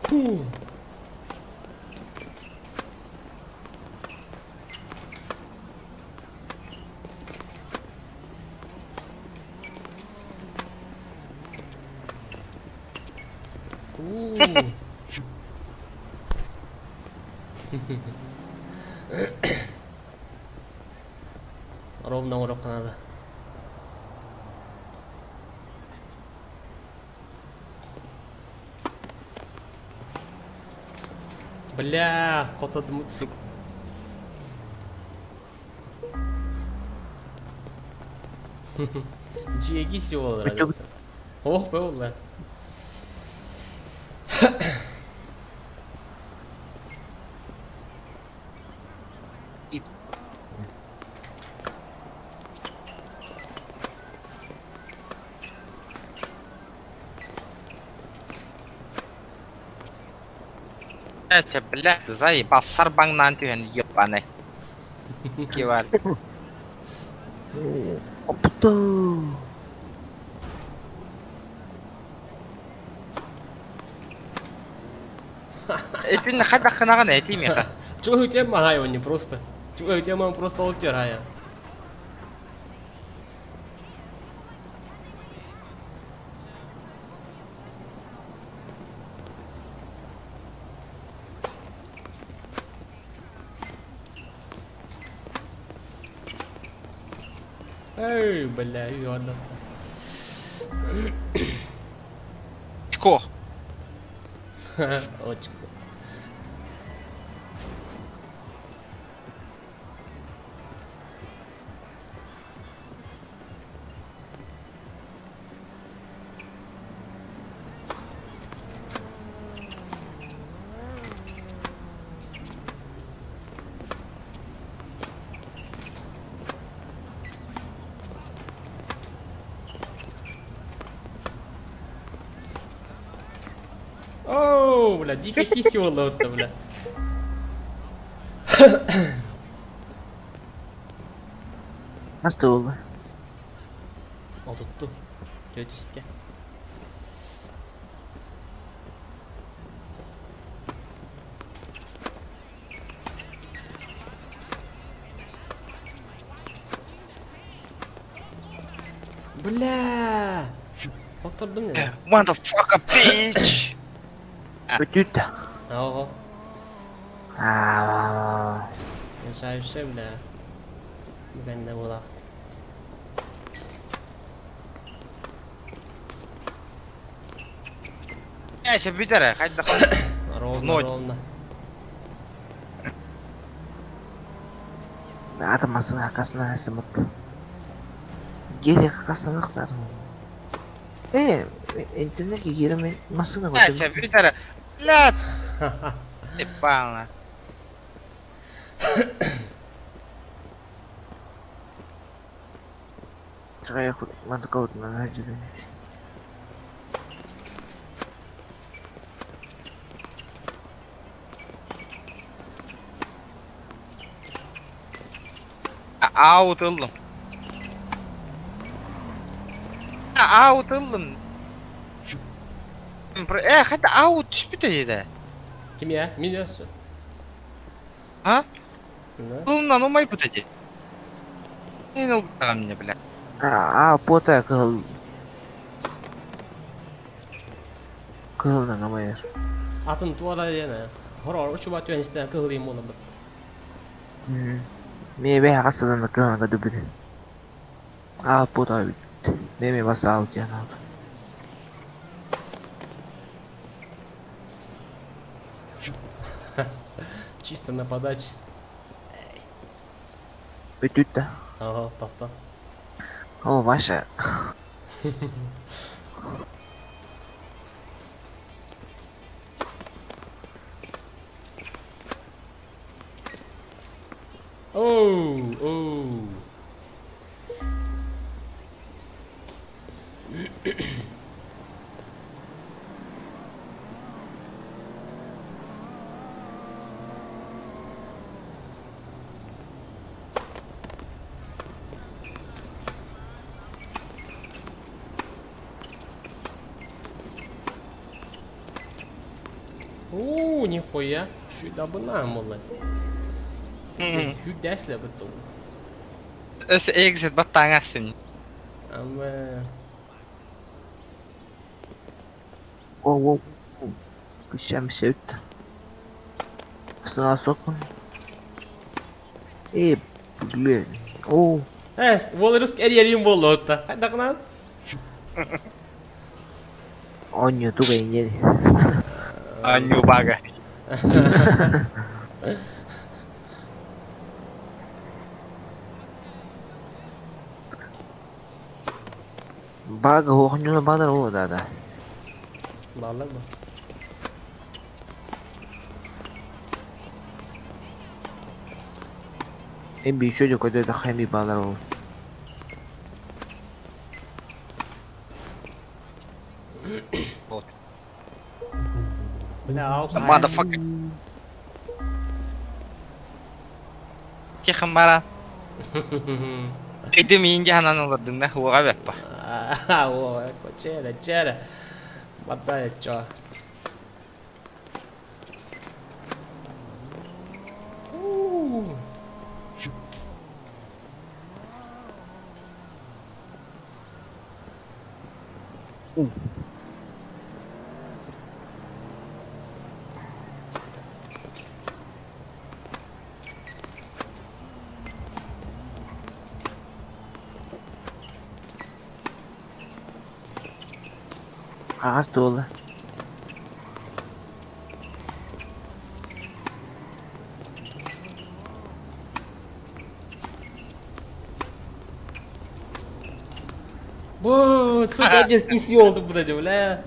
Пу. Ровно урок надо. Бля, котодмут, сука. Джиги сёл, Ох, было. Блять, блядь, заебал, сарбаңнан түһэн ебаный. Кивар. Опта. Этин хайдаххынаган эти меха. Чего у тебя мага не просто? Чего у тебя мама просто утирая? Эй, бля, ёрда. Очко. Очко. Оу, бля, дико кисёла вот бля. Nasıl oldu? О, тут ту. Тетюске. Бля! Oturdum ya. Motherfucker bitch. Өтүт. Ого. Аа. Мешающий, бля. Бенде була. Я бүтәрэ, хайдах. Ровно, ровно. Атамасын аркасына сымыт. Гелик аркасына ыктар. Интернетке киреме машина Я бүтәрэ. Блядь. Ебана. Чыгая мантыка на жүрү. Аут ыллым. Аут ыллым. Хәтта аут түспүтэ диде. Ким я? Мин ясы. А? Ылымнан умай бут ди. Мен ылбагам мне, бля. А, пота кыл. Кылынан умайыр. Атын туара дена. Хорор учуба түнстен кылдым болом. Ме бе хасадан кылынан дүбүр. А, пота бит. Ме баса аут яна. Чисто на подаче. Бүтүт да. Ага, тахта. О, Ваша. Оу, оу. Уу, нихуя. Шүдабына молы. Хүдәсле бит ул. Өс exit баттаң астым. Ама О, о, Пущам сеут. Сна сокон. Э, блин. О. Эс, волруск эрьерим болду отта. Кайдакынан? Оню туга инери. Аню бага. Бага хохнюна бадар о да да. Балар ба. Эм би шөдө көдө да хайми балар о. Бля, ал. Motherfucker. Тихо мара. Иди мин жаһанан олордуҥ да уоҕа бэппа. О, чера, чера. Бадай чо. Ağaç dolu. Бу, сука, детский съел бу да, бля.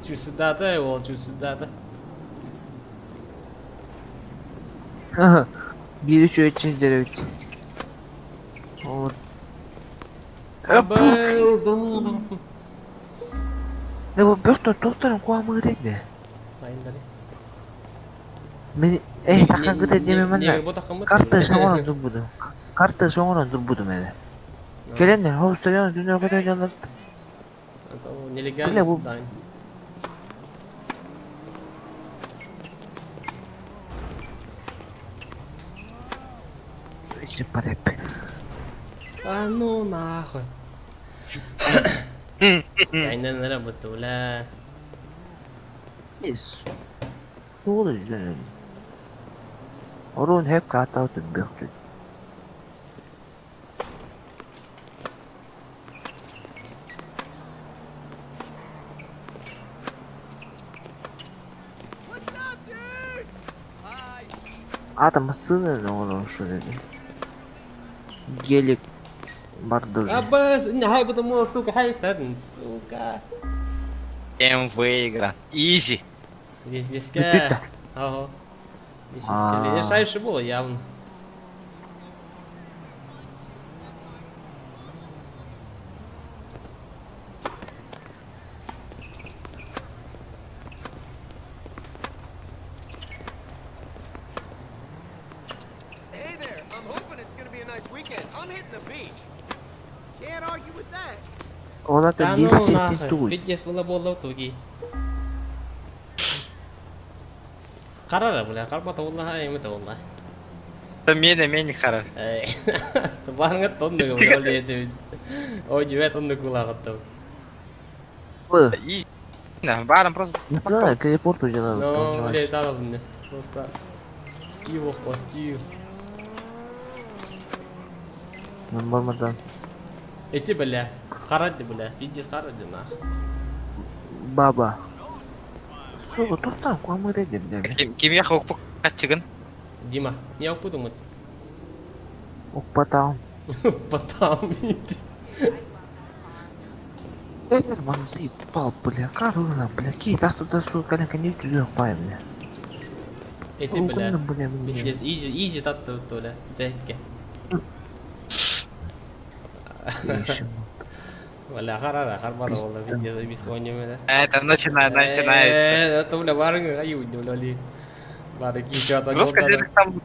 Чу сюда, да, ол, чу сюда, да. Bir üç üç üç. Вот. Да бу бөхтөр тохторун куамы деди. Айындары. Мен э такан гыда деме манна. Карта соңорон турбудум. Карта соңорон турбудум эди. Келенде хоп сөйлөн дүнө көтө жалар. Нелегально дайн. Ичип патеп. А ну нахуй. Айнан работа, бля. Сис. Тугул жүзөн. Орун хеп катау түбөхтү. Атом сына оңорон деди. Гелик барды уже. Абас, не хай буду сука, хай сука. М выигран. Изи. Весь беске. Ага. Весь беске. Решающий было явно. Ола Да bir ну сетин нахуй. тугуй. Пиздец было было туги. Карара, бля, карбата والله эми والله. Мени мени харар. Барыңа тонны бля, оле Ой, жебет тонны кулагаттым. Бу. Барым просто. Да, телепорт уже надо. Ну, бля, тада мне. Просто скилл, по скилл. Нормально. Эти, бля, карады, бля, пиздец карады, нах. Баба. Сука, тоқтан куамы деди бля. Ким я хокпу катчыгын? Дима, не опудумут. Укпатаҕым. Укпатаҕым иди. Маны заебал, бля, корона, бля, кей, туда, сука, не түлөк бай, бля. Эти, бля, пиздец, изи, изи татты, бля, тэкке. Бля, харара, харбара, бля, пиздец, объяснение, бля. Это начинается. Это, бля, бары, аю, бля, бары, кича, там.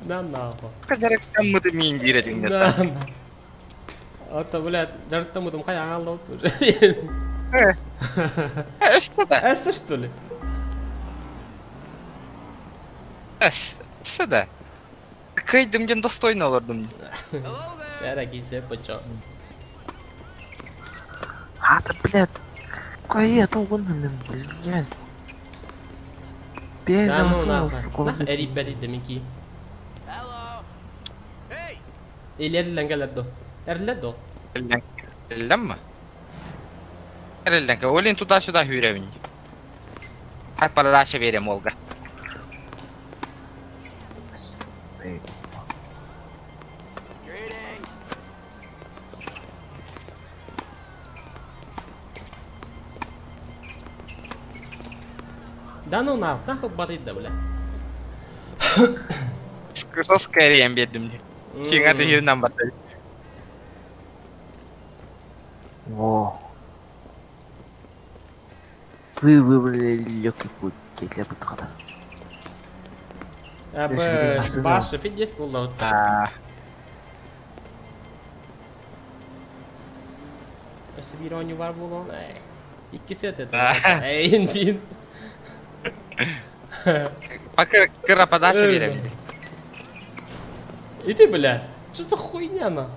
Да нахуй. Скажи, там мы ты миндире, Да, А то, бля, жартым там хай аңалды уже. Что да? Эссе, что ли? Эссе да. Кайдым ден достойно олардым. Чара кисе почо. А, да, блядь. Кое, тугун, блядь. Да ну нахуй. Нах эрибет демики. Илерлен келерdo. Эрледо. Эллен Эллен, Олин туда-сюда хүревин. А подача верим, Олга. Да ну нахуй, нахуй батыйт да, бля. Жесткая рембедим мне. Чинга ты хернам батый. О. Вы выбрали легкий путь для подхода. Паша, пиздец было. Өсө бар болон. Икки сет это. Эй, индин. Пока кыра подашь верим. Иди, бля. Что за хуйня, на?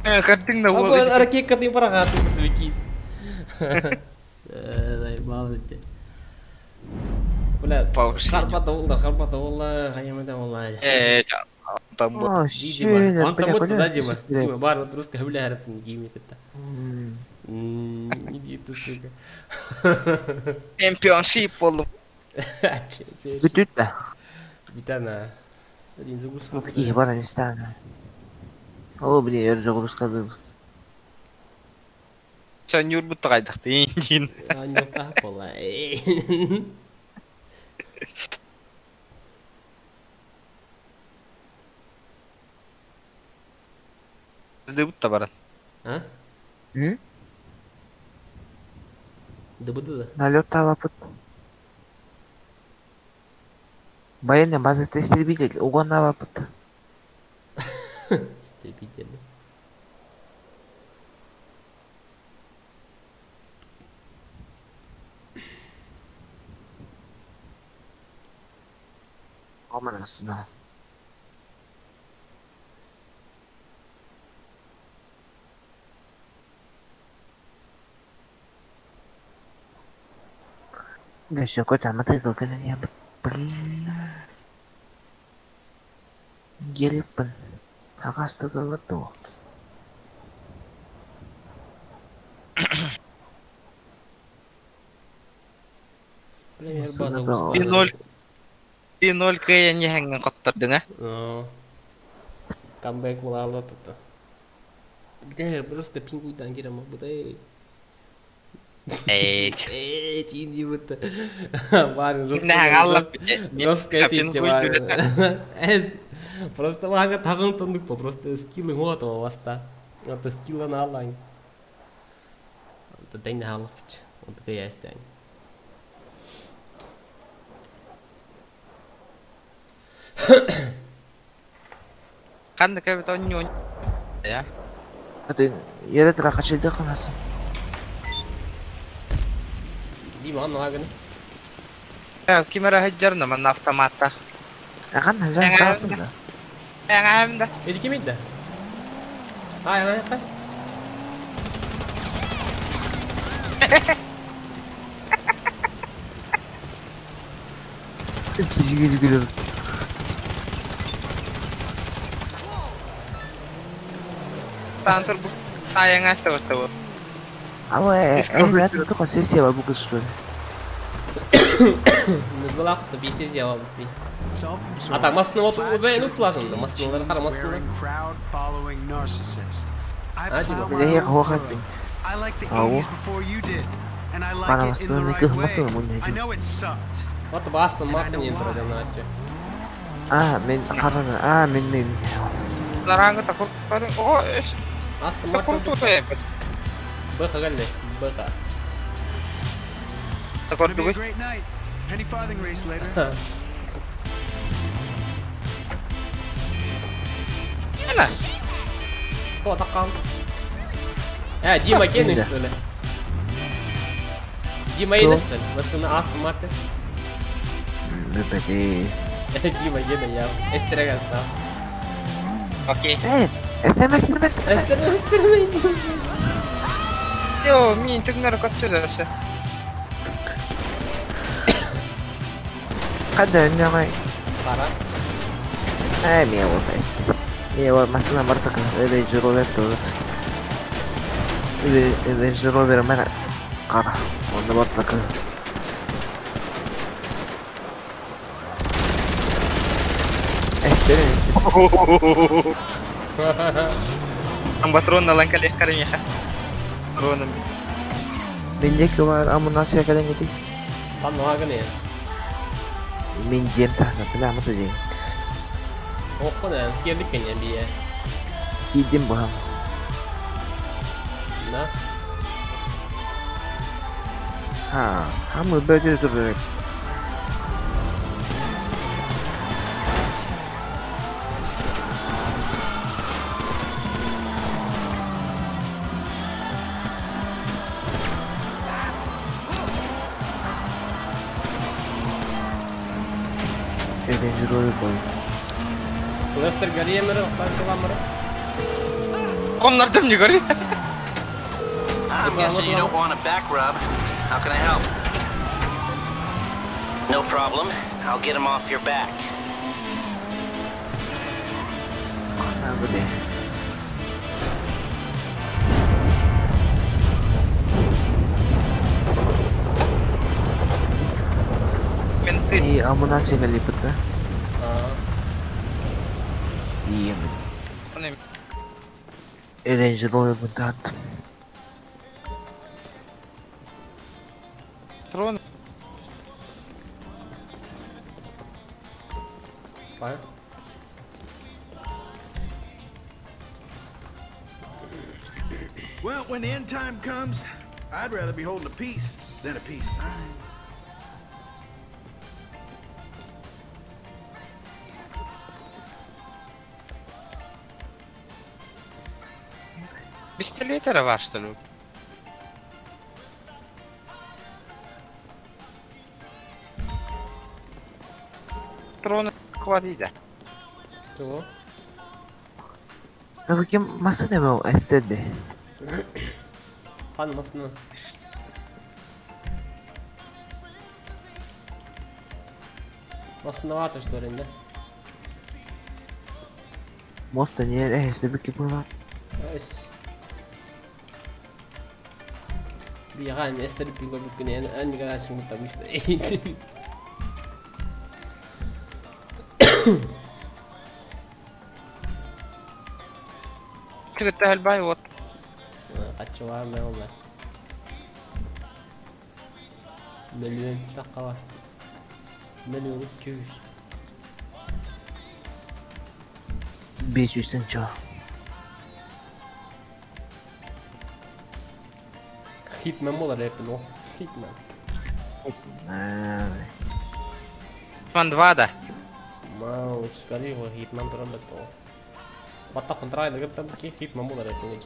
Картинг на уол. Ракетка ты врага ты вики. Заебал эти. Бля, харбата олла, харбата олла, хаямада олла. Там был. Дима, он там вот туда, Дима. Дима, бар вот русская, бля, это не гиммик это. Иди ты, сука. Чемпионшип болу. Бүтүт да. Битана. Один загрузка. Такие бара не стану. О, блин, я загрузка. Sen yurбутта кайдакты индин. Анюка пола. Дыбытта баран. А? М? Дыбыды да. Налет лапыт. Военная база это истребитель. Угон лапыт. Истребитель. Aman. Да все, какой-то мотоцикл, когда я, блин. Гелиппен. Агастыгылы то. Блин, база устала. 3-0 кыйын ехеңген коттырдың, а? Камбэк була тут. Где просто пингуйдан кирем, бу Эй, Эй, инди будто. Барин, жестко ты барин. Эс, просто лага тагын тындык по, просто скиллы готово васта. Это скилла на алань. Это день халыч. Он такой есть день. Кандай кабит онню. Я. Это я это рахачы дыханасы. Дима, ну агын. Кимера хаджарна ман автоматта. Аган хажан касын да. Аңамда. Эди ким иди? Ай, ай, ай. Тижиги күлөр. Тантыр бу саяңа астабы. А вы, ребята, только сессия бабука что ли? Нызгалаах бийсе зява бит. А так масны вот убэ ну плазм, масны хара масны. Crowd-following narcissist. I А, типа, plow my Бля, я own хохот. furrow. I like the Ау. 80s before you did, and I like Пара it in the масны, right кых way. масны мунна I know it sucked. Вот Астон And I Мартин know не why. трудно. А, мен харана. А, мен мен. Нараңы такур. О, Астон такур Мартин тут. Бэха галли, бэха. Такур Gonna be a дугуй. great night. Penny farthing race later. Ена. Кто такан? Э, Дима Гейн, Да. что ли? Дима Гейн, что ли? Масына Астон Мартин. Бэбэди. Дима Гейн, я. Эстерега стал. Окей. Э, эстем, эстем, эстем. Эстерега, эстерега. Йо, мин түгнөр көттүлөр. Када нямай. Пара. Э, мия вот эстем. Мия вот масына мартака. Range Rover тоже. Range Rover мена. Кара. Онда бартака. Эстем, эстем. Ам патрон на ланкалех кармиха. Патроном. Мен екі бар амунация кәлен еді. Там нога не. Мен жем тахна, бля, мысы жем. Охуна, керлик не бие. Кидим бұхам. Да. Ха, хамы бөдө турыр. Range Rover boy. Лестер Гаремер, Фанкаламер. Оннардым не гори. I'm guessing you don't want a back rub. How can I help? No problem. I'll get him off your back. Ана буде. Мен ты. И амунация кәлепіт, да? А. Иемін. Range Rover бұндан. Патрон. Пара. Well, when the end time comes, I'd rather be holding a piece than a peace sign. Пистолетера var, что ли? Патрона хватит. Чего? А кем масына был эстеди? Хан масына. Масыновато, что ли, да? Моста не эстеди была. Эс. Биран, эстеди пиго букне, ан гараж мутамиш. Чүгөттө бай вот. Качыва мелме. Миллион такава. Миллион 200. 500 чо. Хитмен болар эпин о. Хитмен. Ман два да. Мау, скорее хитмен туран бет о. Батта контрай дагып там ки хитмен болар эпин.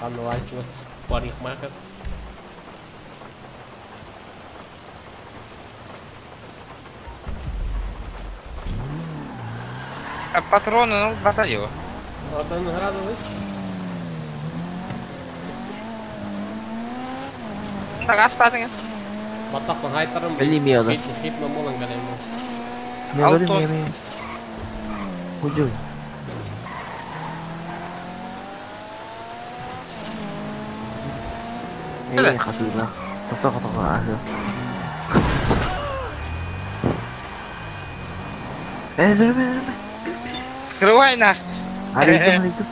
Там лайчуст парикмахер. А патроны ну батаю. Вот он градус. Так остатың. Батта конхайтарым. Билмейді. Хитмен болан галемос. Не Алто. говори мне, Хужуй. Эй, хатыылаах. Тоқта хотоҕо аһы. Э, өлөрүмэ, өлөрүмэ. Открывай нах. Арыйдым, арыйдым.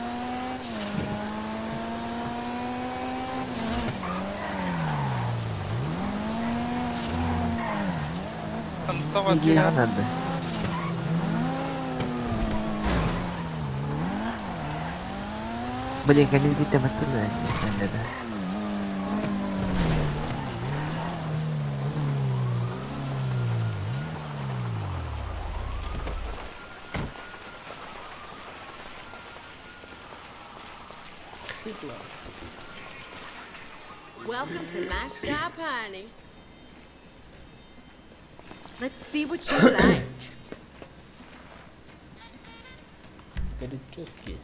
Иги надо. Блин, калинди пацаны. Welcome to my shop, honey. Let's see what you like. Прически.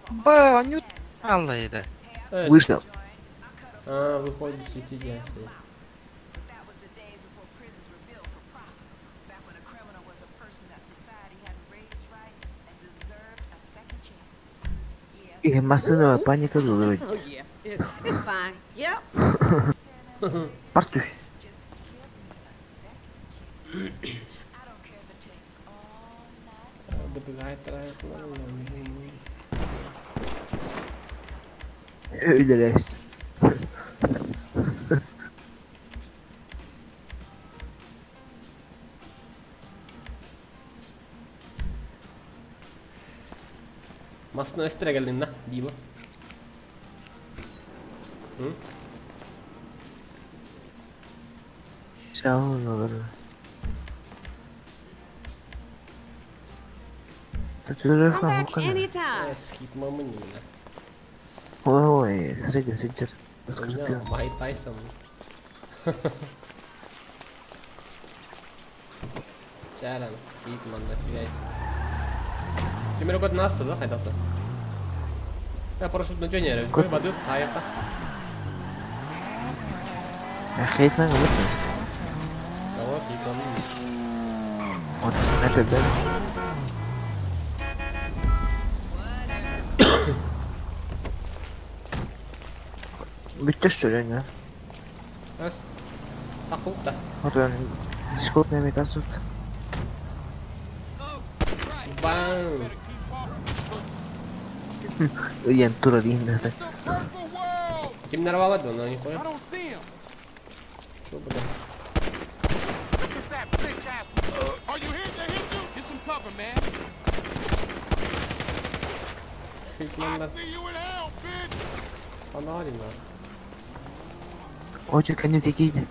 Ба, они аллайды. Вышел. А, выходит, светить ясно. И машина паника вроде. Oh yeah, it's fine. Yep. Партусь. Үлелес. Масна өстірәгәлін на, Дима. Sağ olur. Come back anytime. Скит мамы не меня. Ой, средний сенчер. Скорпион. Майк Тайсон. Чаран, Хитман, на связь. Кемер код нас, да, хайдата? Я парашют на тёне, возьми воды, а это. Хитман, вот. Кого Хитман? Вот это да. Bitti söyleniyor. Раз. Такулта. Вот он. Дискорд на метасут. Бам. Уйен турарин да. Ким нарвала, да, но не понял. Чё, бля? Хитман, да. Панарина. Очень коннектики.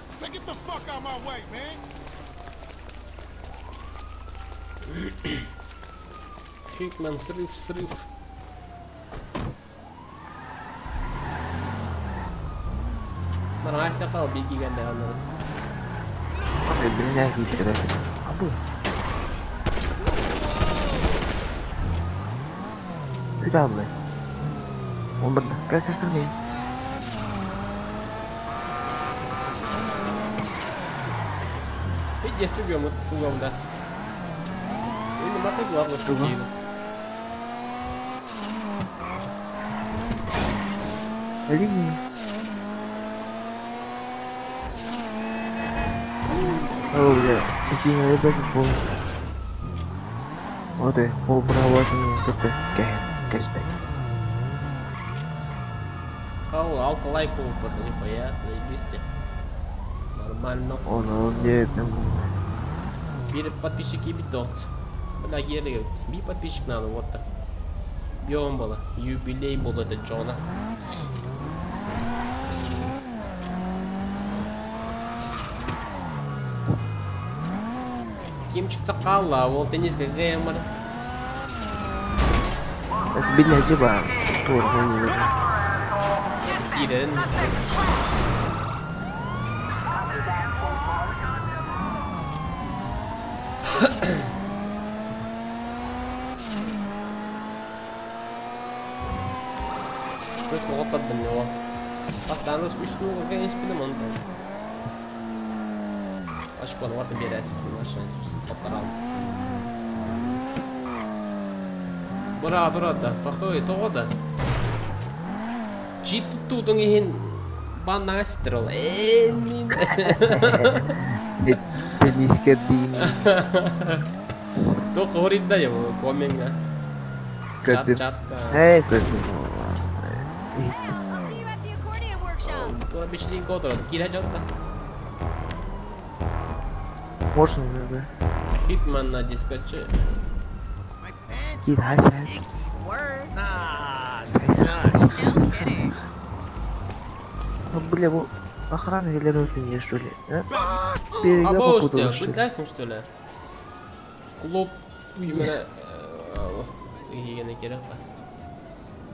Хитман, срыв, срыв. Нормально сақал бейгенде аны. Бирine gitti. Абы. Куда бы? Он бы как как как. Пиздец, убьем, тугом, да. Или матай главное, что Тугом. Линии. О, бля, какие ребята был. Вот и обработанные как-то кэшбэк. Ау, алка лайк опыт, нихуя, заебись. Нормально. Он, он не Бир подписчики бидот. Бля, еле Би подписчик надо, вот так. Бьем было. Юбилей был это Джона. Кимчик-то калла, вот теннис ГГМ. Бля, типа, тур, не Кирен. Плюс могут него. Постану скучную, как я не спину он там. Очко, ну варто бересть, наша полтора. Бара турар да. Пахай, тоҕо да. Чит туттуутун иһин баннаҕа ситэр ол. Эннин. Теннискер дейін. Тоқ хоридда я комменга. Чат Көрдүм. чатка. Эй, көрдүм. Иһиттим. Тура бишлин котор. Кира жотта. Можно да. Хитман на дискоче. Кир хаса. Бля, бу охрана или не что ли? А? Берега А боусте, попутала, что ли? быдайсың что ли? Клуб кимере игене керек па.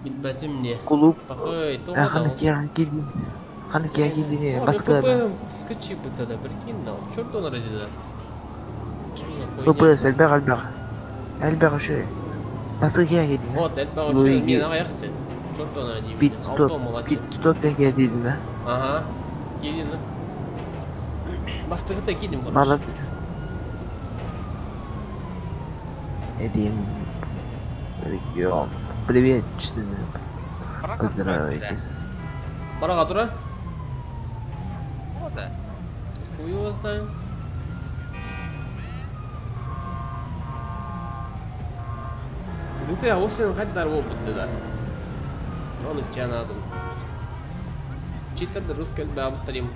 Билбетим не. Клуб. Пахай, тоҕо да. Хана кир кир. Хана кир кир не баска. Скачи бы тогда, прикинь, дал. Черт он ради да. ФПС элбэх элбэх. Элбэх үшө. Баска кир кир. Вот, элбэх үшө мен аяқты. Черт он ради. Пит стоп. Пит стоп деген дедин да. Ага. Кидин. Бастыгыта кидим, короче. Мала. Этим регион. Привет, честно. Поздравляюсь. Барага тура? О, да. Хуй его знаю. Бу осен кайдар болуп да. Оны жанадым. Читер русский баб трим.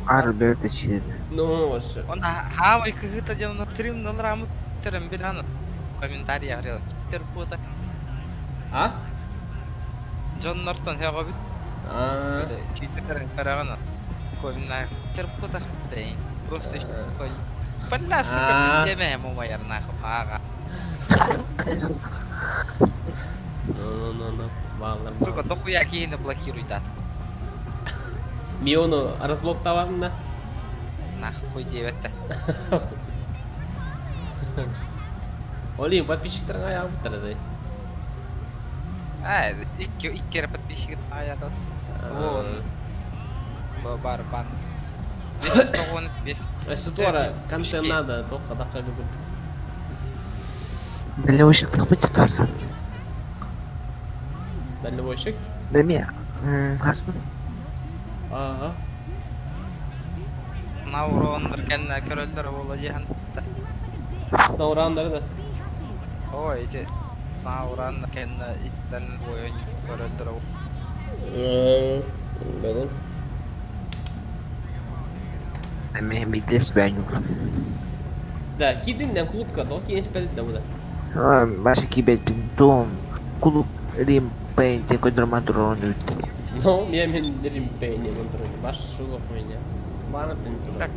Ар бөртө чиде. Ну, вообще. Он хавай кыгыта дем на стрим на раму терем бирана. Комментарий говорил. Терпута. А? Джон Нортон хягобит. А. Читер карагана. Комментарий терпута хтей. Просто такой. Бля, сука, деме ему моя нахуй. Ага. Ну, ну, ну, ну. Сука, дохуя киһини блокируй дат. Миону разблоктавадым да? Нахуй деветте. Олин, подписчиктарга ягып да. А, икки икки подписчик аятат. Вон. Бар бан. 595. Сутуара контент надо, только дакка бүгүн. Дальнобойщик тахпыт тахсын. Дальнобойщик? Деме. Хасын. Ага. Наурондар кенне көрөлдөр бола жеһен. Снаурандar да. Ой, эти Наурондар кенне иттен бойын көрөлдөр. Беден. Деме битлес бәню. Да, кидинден клубка, то кийин спедит да буда. Башы кибет дом. Клуб Рим Пейнте көдөрман турон үттү. Ну, мен мен Рим Пейне мантырын. Баш шулок меня. Бана тен тура. Так,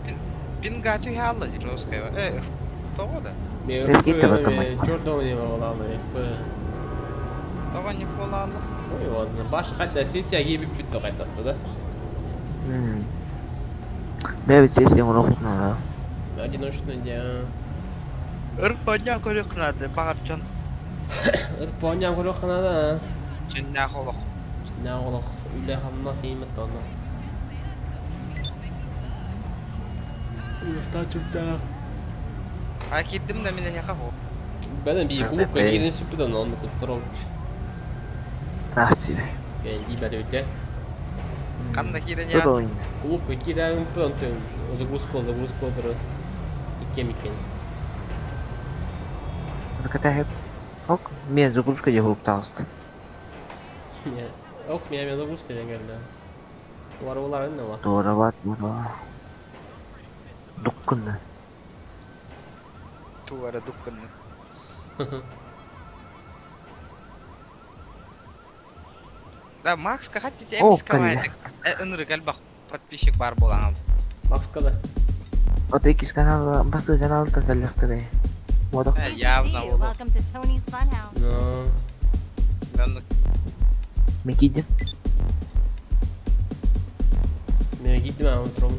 пинга түһә русская. Э, того да. Мен Эските батамай. Чордон не болалы, ФП. Того не болалы. Ой, ладно. Баш кайда сессия кийип бүттү кайда да. Бәбит сессия урохутна. Одиночный дя. Ырпаня көрөкнады, багарчан. Ырпаня көрөкнады. Чинна холох. Чинна холох. Үле хамна сеймет тонна. Уста чурта. А киддим да мене яка хо. Бәден би клубка кирен сүпүдөн оны куттуруп. Тахси. Кенди бәрүтэ. Канда кирен я? Клубка кирен пönтөн загрузка загрузка отыр. Икем икен. Катахеп. Ок, мен загрузка де клуб тагысты. Ок, мен загрузка дегенде. Туар болар энне ла. Туара бар, туара. Дуккын. Туара дуккын. Да, Макс, как хотите, эмис Ынры галбах подписчик бар болан. Макс када? Вот X канал, басы канал таталыктыры. Вот. Явно болот. Welcome to Tony's Funhouse. Ну. Мен кидим. Мен кидим аны турам.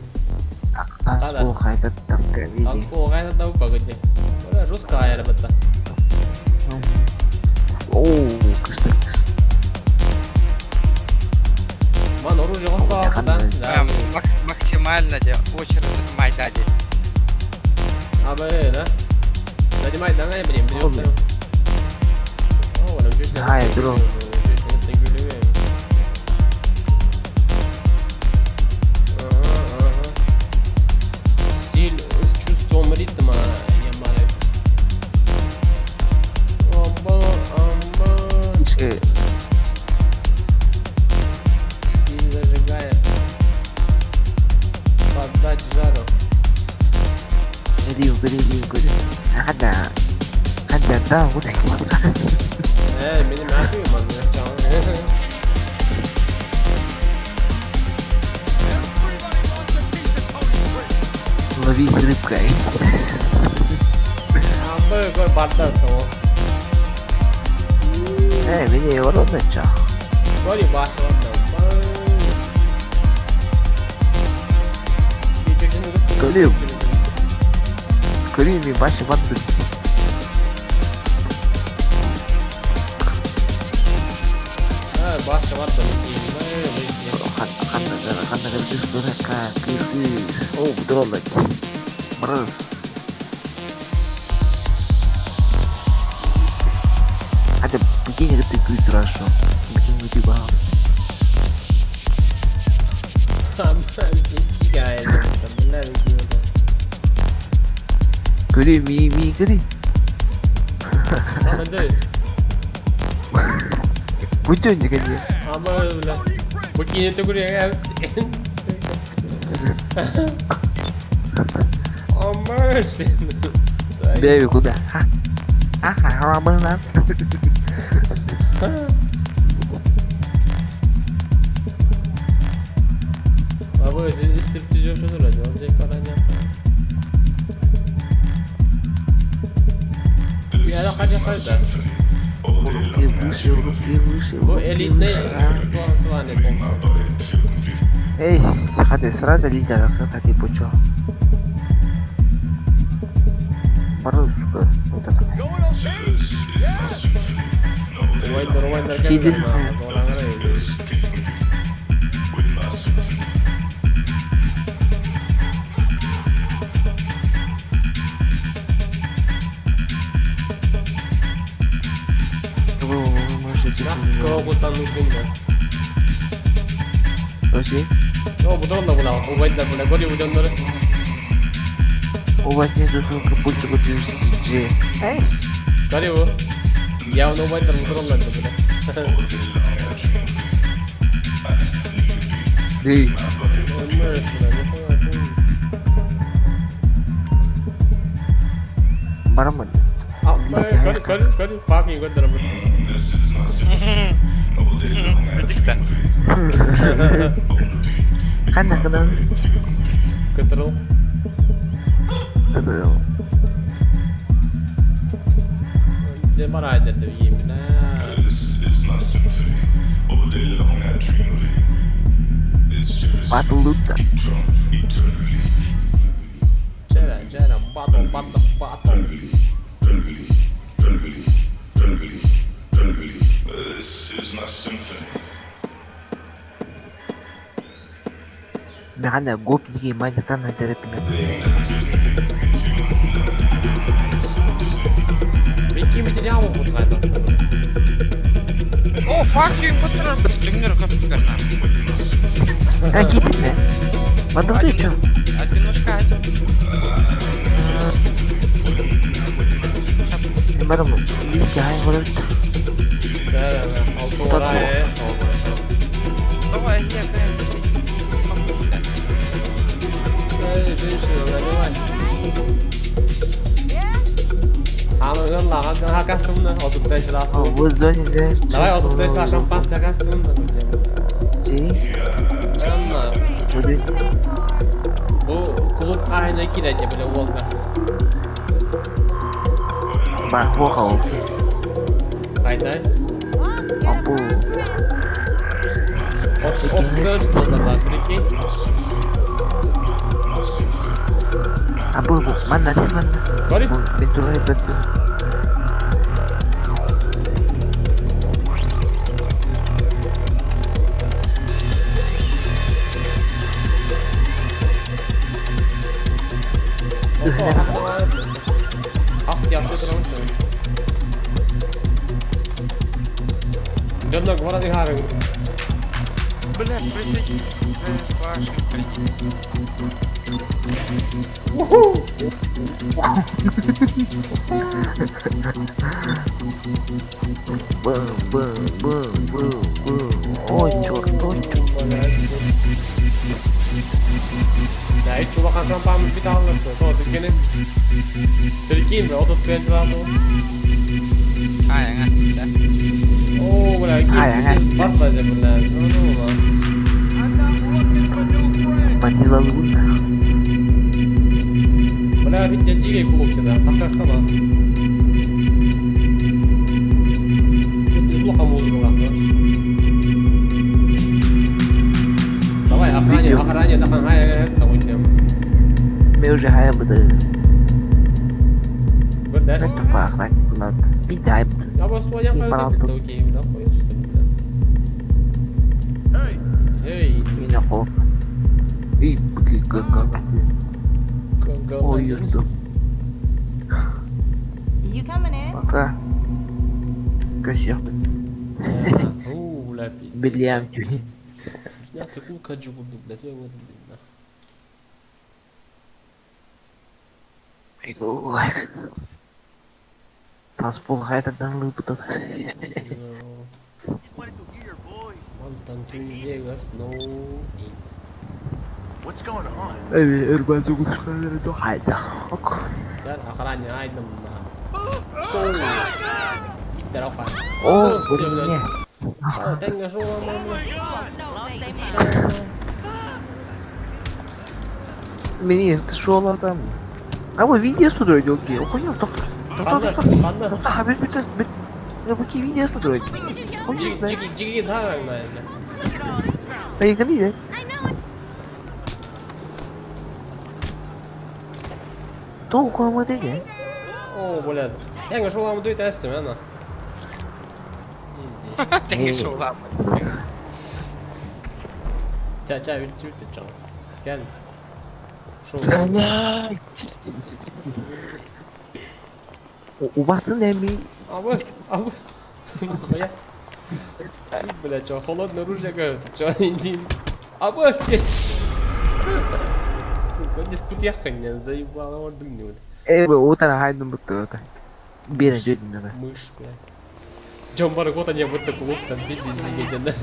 Танцпол кайда тапкан. Танцпол кайда да погоди. Ора русская аэробата. О, кысты. Ман оружие готово, да? Да. Максимально де очередь майдади. А, б, да? Занимай, дагай, блин, берем. Hai, bro. Стиль с чувством ритма, я маю. Стиль зажигая. Поддать жару. Бери, бери, бери. Хада. Хада, да, вот benim yapayım ben yapacağım. Ловись рыбкой. Beni yorulmayacak. Görüyorum. Görüyorum başı battı. Hadi bugün gıtı güldür şu. Bugün gıtı bağız. Gülü mi mi gülü. Bütün gülü. Ama öyle. Bugün de gülü. Ama Baby куда? Ага, Abi striptiz şudur acaba? Руки выше, руки выше. Bu elinde Эй, ходи, сразу лидер, ходи, пучо. Сука, вот это. У вас нету звука, пульта G. Эй! Կարևոր։ Явно вайдер мудрон бля. Эй. Бараман. А, көр, көр, көр, fucking көдөр. Ханна кынан. Көтөрл. Det bara är det gimna. Battle Jera, jera, battle, battle, battle. This is my symphony. Механа гопники мать там на терапию. Какие материалы вот на это? О, fuck you, Какие ты? Потом ты чё? Одиночка, Барым, лиски ай говорит. Да, да, да. Давай, я Давай, отуктан шампанское костюмна. Бу клуб кайна кирәде, бля, Волга. Бахвохал. Кайда? Апу. Оф, прикинь. Абу, манна, манна. Гори? Бентурай, бентурай. Ас яхшы тұрамыз. Жоннок баран ыһаарыҥ. Бля, присоединитесь к вашим кредитам. Уху! Бым, бым, бым, бым, бым. Ой, черт, ой, черт. Да, и чулахан шампамыз бит алырды. То, дүкенен. Сөркейін бе, отот тыянчыларды. Ай, аңастыда. О, бля, Ай, ким батла деп, бля. Ну, ну, Манила Луна. Бля, бит жигей клуб сюда. Таққа қама. Тут музыка лахнешь. Давай, охране, охране, тахан, ай, ай, там уйдем. Мен уже хая буду. Бір дәс. Это пахнать надо. Бидай. Я бас своя Пожалуйста. Окей, бля, хуя, что ли, бля. Эй, Не нахуй. И, как. Ой, ёрдо. You coming in? Пока. Косяк. У, бля, пиздец. Бельям тюни. Я такую каджу буду, блядь, я вот, блядь, Ой. Транспорт хайдадан лыпытын. Антон Vegas, no. What's going on? Эми эрбан сугулушкалары жок хайда. Ок. Där охране айдым на. Биттер оқа. О, блин. Тәңге жола Мени шоладам. А вы видео сюда идёте? Охуел, тоқта. Тоқта, тоқта. Қанда? Тоқта, бит бит бит. Я буки видео сюда идёте. Жиги жиги тараң на. Эй, кани? То кому деге? О, блядь. Тәңге жоламы дөйт әстім, ана. Теңге шоуламы. Ча ча үт үт ча. Кел. Шоу. Блядь. Убасын эми. Абы, абы. Нахуя? Ты, бля, чё, холодное оружие какое-то, чё, иди. Абы, ты. Сука, дискутеха не заебала, вот мне. Эй, утара хайдым бутты. Бена жөдүн да. Мышь, бля. Джон Баргота не будто клуб там видите, где да.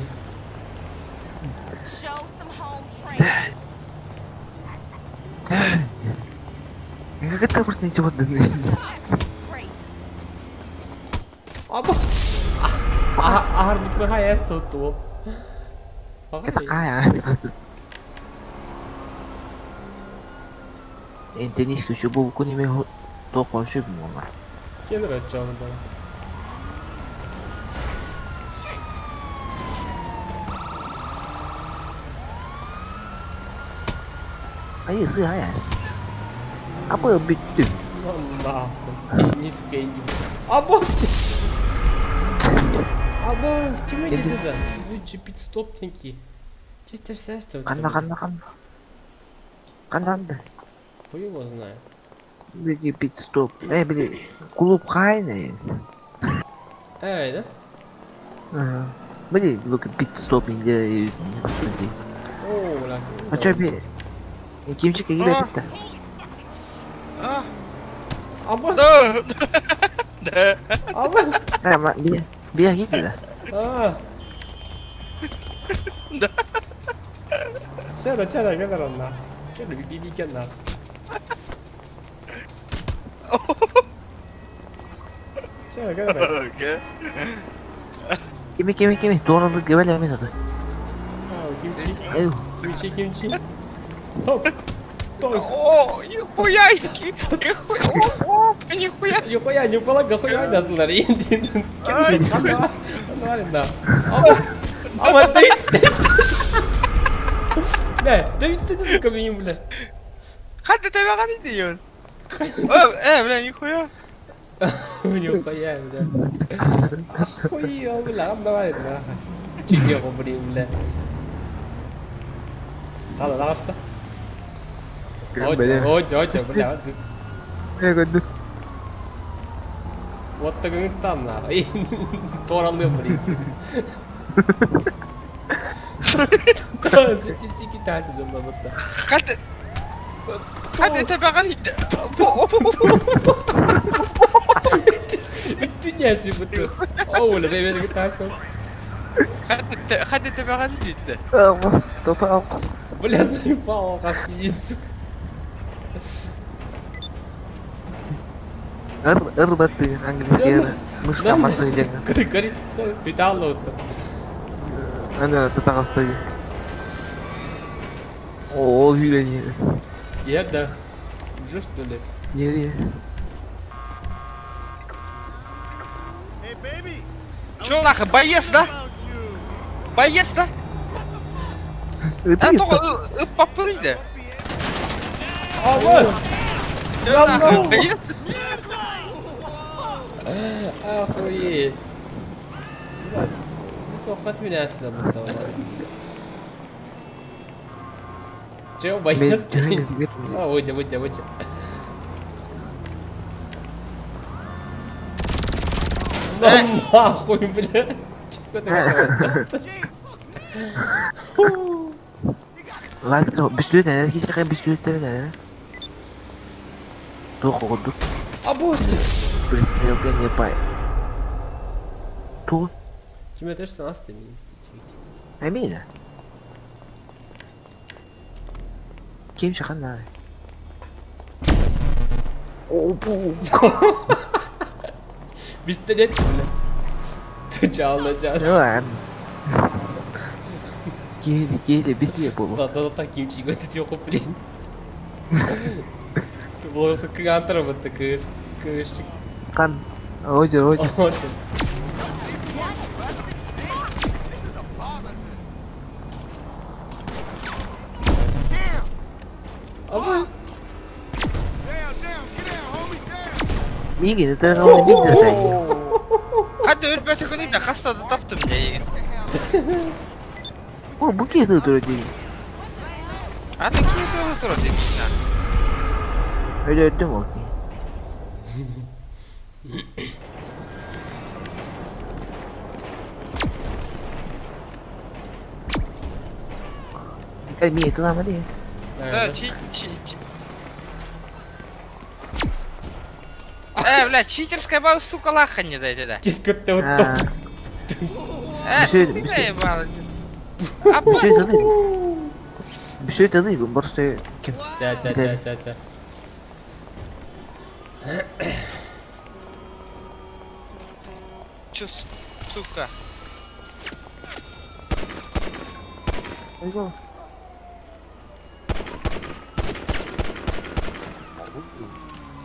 Show some home training. Как это просто ничего не Great. Абы. Ахар бутны хай эс туту. Это кая. Энтенис күчү бу күнү мен тоқ сөп муңа. Кенер чоң да. Ай, сы ай. Апы бүттү. Нахуй. Тенниска иди. Абос. Абос, ким иди туда? Лучше пит-стоп тенки. Чисто все что. Канда канда канда. Канда канда. Хуй его знает. Били пит-стоп. Эй, били клуб хайны. Эй, да? Ага. Били лук пит-стоп инде бастырды. О, бля. А чё би? Кимчик киге битти. Абос. Да. Да. Абос. Э, ма би би китти да. А. Да. Чара, чара, кенер онна. Кенер би би кенер. Чара, кенер. Окей. Кими кими кими доралы гебеле мен ады. А, кимчи. Эй. Кимчи, кимчи. Хоп. О, нихуя, нихуя, о, нихуя. Нихуя, не полагаю, хуя, да, смотри. Ай, нихуя. Да. Ама ты, Да, ты ты сука меня, бля. Хадды табаган иди он. Э, бля, нихуя. Нихуя, бля. Охуел, бля, давай, бля. Чигел, блин, бля. Ладно, давай, Оча, оча, оча, бля. Бля, Вот так там на. Торалым, блин. Hadi tebağın Hadi tebağın gitti. Бля, заебал, алкаш, Ырбаты английский. Мышка масты жеңген. Гори, гори, металл Ана татагасты. О, үйренеді. Я да. Уже что ли? Не, не. Чё нахуй, боец, да? Боец, да? А то попыльды. Аллах! Боец? Охуеть. Тоқат меня будто. Че, боец? А, выйди, выйди, выйди. Да нахуй, бля. Че такое? Лайктер, бистүлет энергия кай бистүлеттер да. Тух годук. Абости. Пристрелка не пай. Ту. Ким это что нас ты? Амина. Ким шахана? О, бу. Пистолет, бля. Ты чал, чал. Кели, кели, быстрее было. Да, да, так кимчик, это тихо, блин. Ты был кантер вот такой, Кан, оди, оди. Миги, это же он видно. Hadi ölбөтө да хастады таптым дейген. О, бу кеди тура дейген. А ты кеди тура дейген. Öyle öldüm o. Ми это нам ли? Да, чи чи чи. Бля, читерская баба, сука, лаха не дайте, да. Дискотте вот то. Ты заебал. Все это ты, просто кем? Ча, ча, ча, ча, ча. Чё, сука?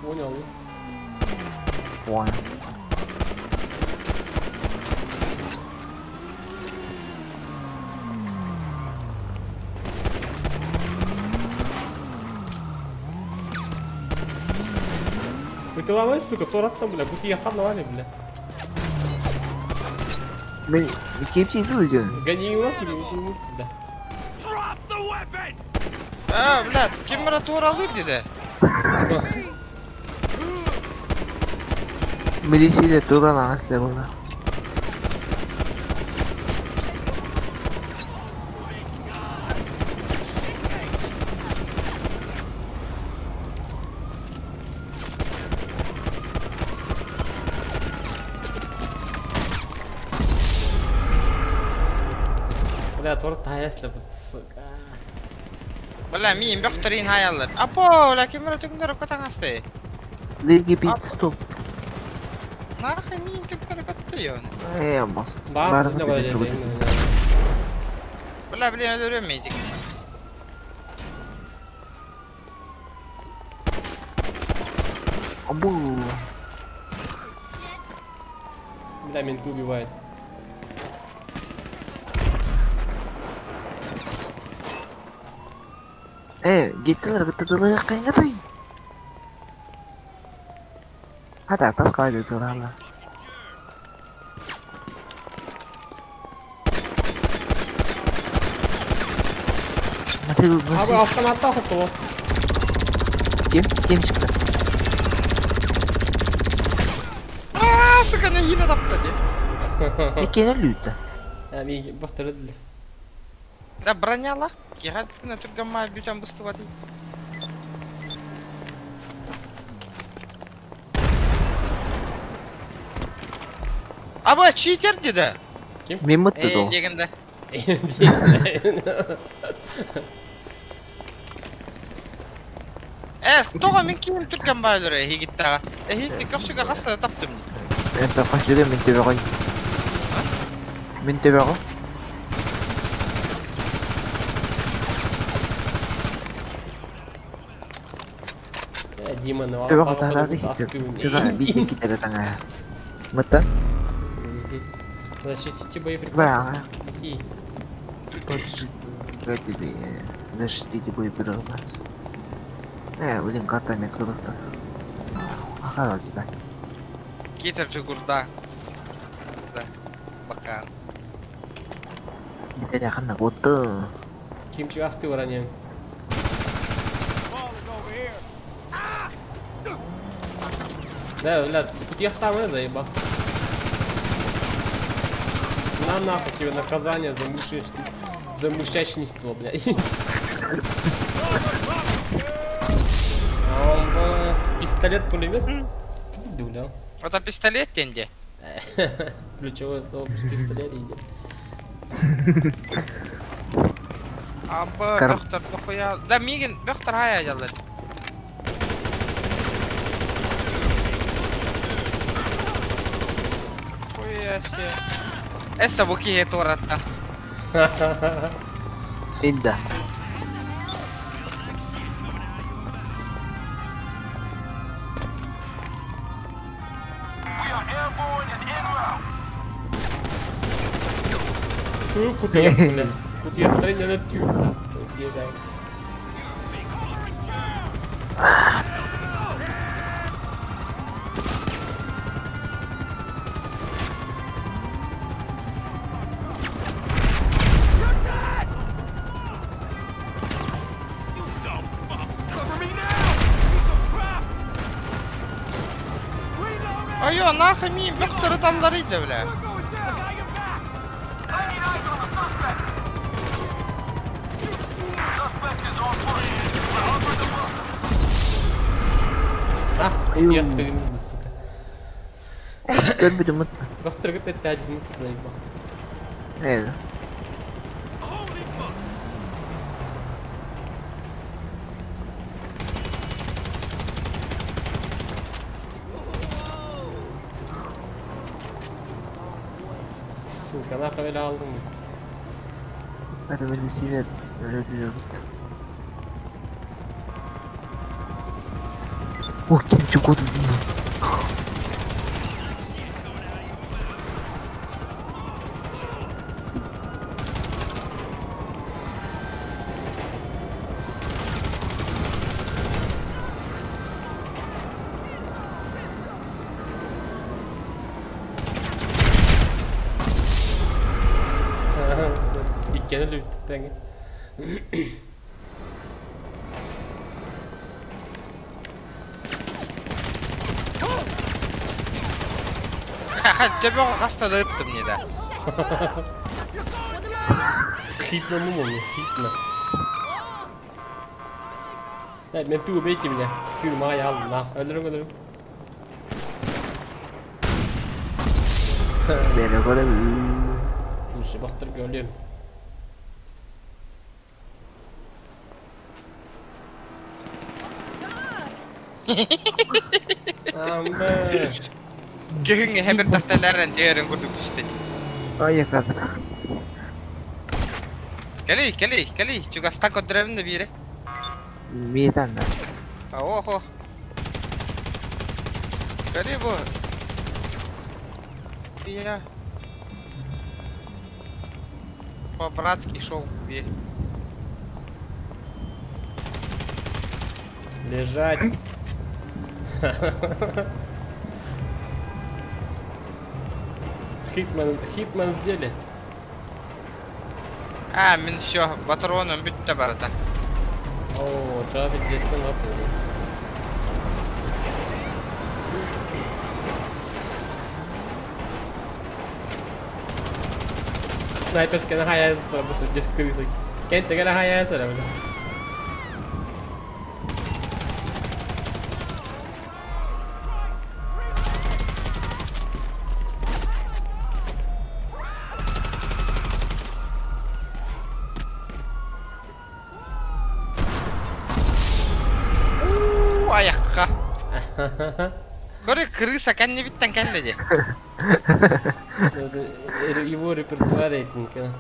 Понял. Понял. Ты ломай, сука, то бля, будто я ханвали, бля. Мен кемчи излыжын. Гони его, сука, вот туда. А, бля, кем туралы деди? Милиция туралы аслы булды. Бля, торт если бы, сука. Бля, мин бөхтөрин хаяллар. Апо, бля, кем түңдөрөп катаңасты. Лиги бит стоп. Нахуй мин түңдөрөп катты. Бас. Бар, Бля, бля, өлөрөм мен. Абу. Бля, менты убивает. Gittiler gıttırdılar kaynadı. Hadi atas kaydediyorlar. Abi автоматта хотел. Кем? Кем çıktı? Сука, нэһиилэ тапта дии. Иккиэн өлүүтэ. А, миигин бохторо дилер. Да бронялаах киһи түргэн маай бүтэн быстыбатый. Аба читер деді. Ким? Мен мытты Э, доо. дегенде. Э, тоҕо мин киим түргэн баайлары эһигиттаҕа. Эһигитти көхсүгэ хаста да таптым. Это қашыга мен төбе Мен төбе ғой. Э, Дима, ну Төбе ғой тағады. Төбе битен кетеді таңа. Мытты? Защитите боеприпасы. Ба. Какие? Тебе защитите боеприпасы. Э, блин, карта метка доктор. Ага, вот сюда. Китер Джигурда. Да. Бакан. Битен жақында отты. Кимчик асты ранен. Да, бля, кутьяхтамы заебал. На нахуй тебе наказание за мышечь, за мышечничество, блядь. А он бы пистолет пулемет? Ты дуля. Это пистолет тенде. Ключевое слово пистолет идет. Аба, бөхтөр дохуя. Да мигин бөхтөр хая жалар. Хуя себе. Эсса бу киһи туоратта. Инда. Кутуя, бля. Кутуя тренер тю. Где да? Айо, нахуй мин бөхтөр таллар иде, бля. А, я ты, сука. Көрбүдүм мытты. Доктор говорит, это один ты заебал. Э. Сука, нахуй öyle aldım. Ben öyle sever. Öyle diyorum. Oh, kim çok oldu? Иккені лүттен. Төбө хаста да ыттым не да. Хитно ну мне, хитно. Да, мен ты убейте меня. Ты моя на. Öldürüm öldürüm. Beni göre. Уши бактырып өлөм. Амба. Көхүҥ хебир тахталарын тиэрин курдук түстэ. Ай yakaladı. Кели, кели, кели, чугастан көдөрөбүн да бире. Миетан да. Охо. Кели бу. Я по-братски шел бе. Лежать. Хитман, Хитман в деле. А, мен все, патроном бүтті барата. О, Джавик здесь на полу. Снайперская нахая сработает здесь крысой. Кент, ты нахая сработает. Аякка. Көрө крыса кэнни биттен кэлледи. Его репертуар этника.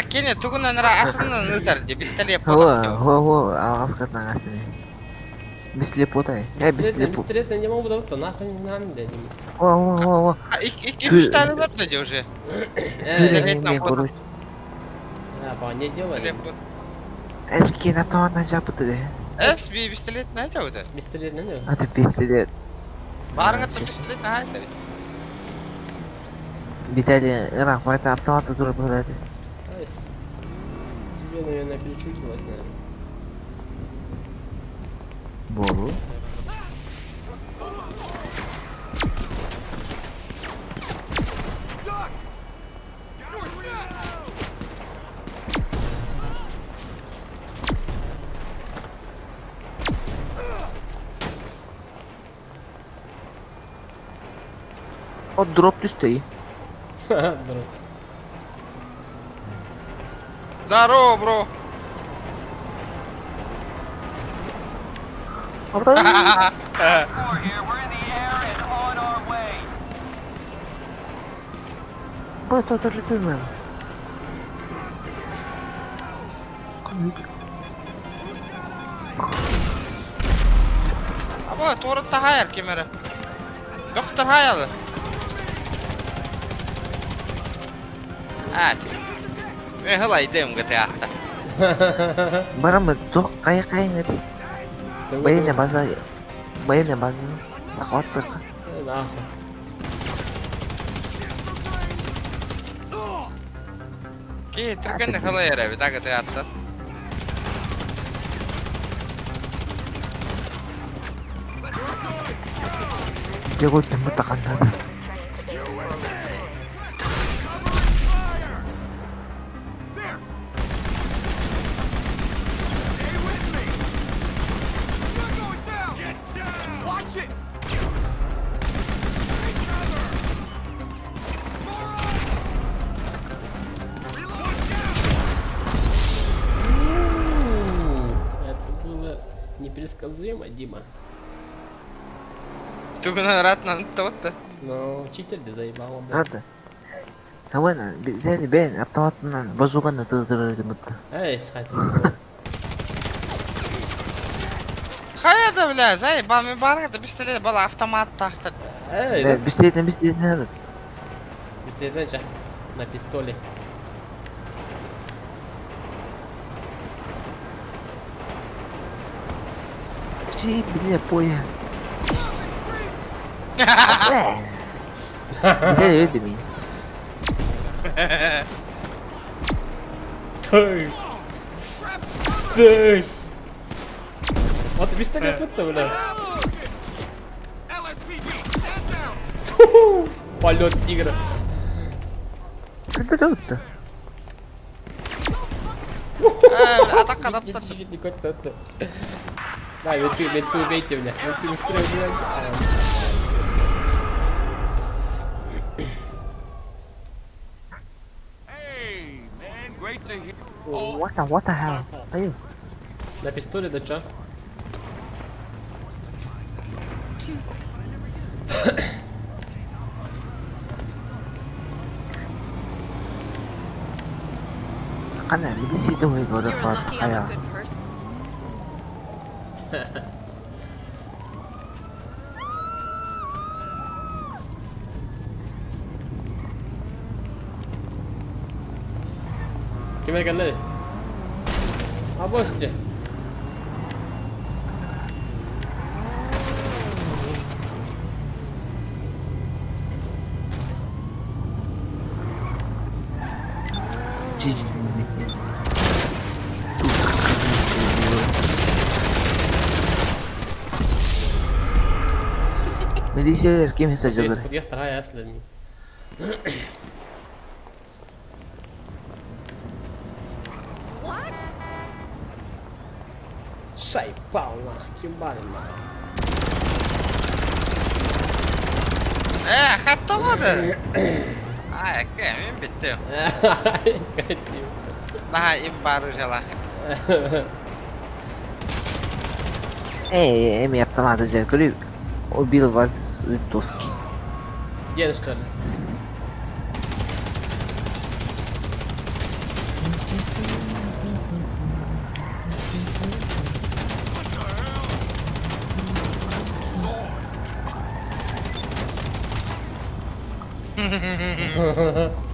Кene тугунан ра атынан ытар де пистолет потап. Хо, хо, алғас катнан астыны. Бислепотай. Я бислепо. Пистолет не могу давать, нахуй не надо, дядя. О, о, о, о. Ики үч тане бар да уже. Пистолет нам короче. А, не делали. Эски на то на жапты. Эс би пистолет на жапты. Пистолет на не. А ты пистолет. Барыңа пистолет на хайсы. Виталий, ра, хватит автомата дура было. Тебе, наверное, перечудилось, наверное. Болу. О, дроп түстей. Дроп. Здорово, бро. Бо, то тоже ты был. Або, торытта хайар кемере. Доктор хаялы. А, Хылай дэм гыты атта. Барамы тух кай кай ngati. Военная база. Военная база. Захват только. Нахуй. Ки түрген хылай эре бит агыты атта. Жего түмү таканнады. Непредсказуемо, Дима. Ты меня рад на то-то. Ну, учитель да заебал. Надо. А вон, бен, автомат на базука на ты. Эй, схати. Хая да, бля, заебал, ми барга да пистолет был автомат тахта. Эй, пистолет, на пистолет надо. Пистолет на на пистоле. Чи, бля, поя. Виталий, это меня. Ты. Ты. Вот пистолет тут-то, бля. Полет тигра. Что тут-то? Атака на. Да, ведь ты убейте меня. Ведь ты быстрее убивай. What the hell? Ай. На пистоле да чё? Кана, милиция дуй город пар. Кем кэллэ? Авосте. Милиция ким сажалар? Шайпал нах, кимбар нах. Хаттамады. Ай, мен биттим. Наха им бары жалах. Эй, эми автоматы зеркали. Убил вас с винтовки. Где что ли?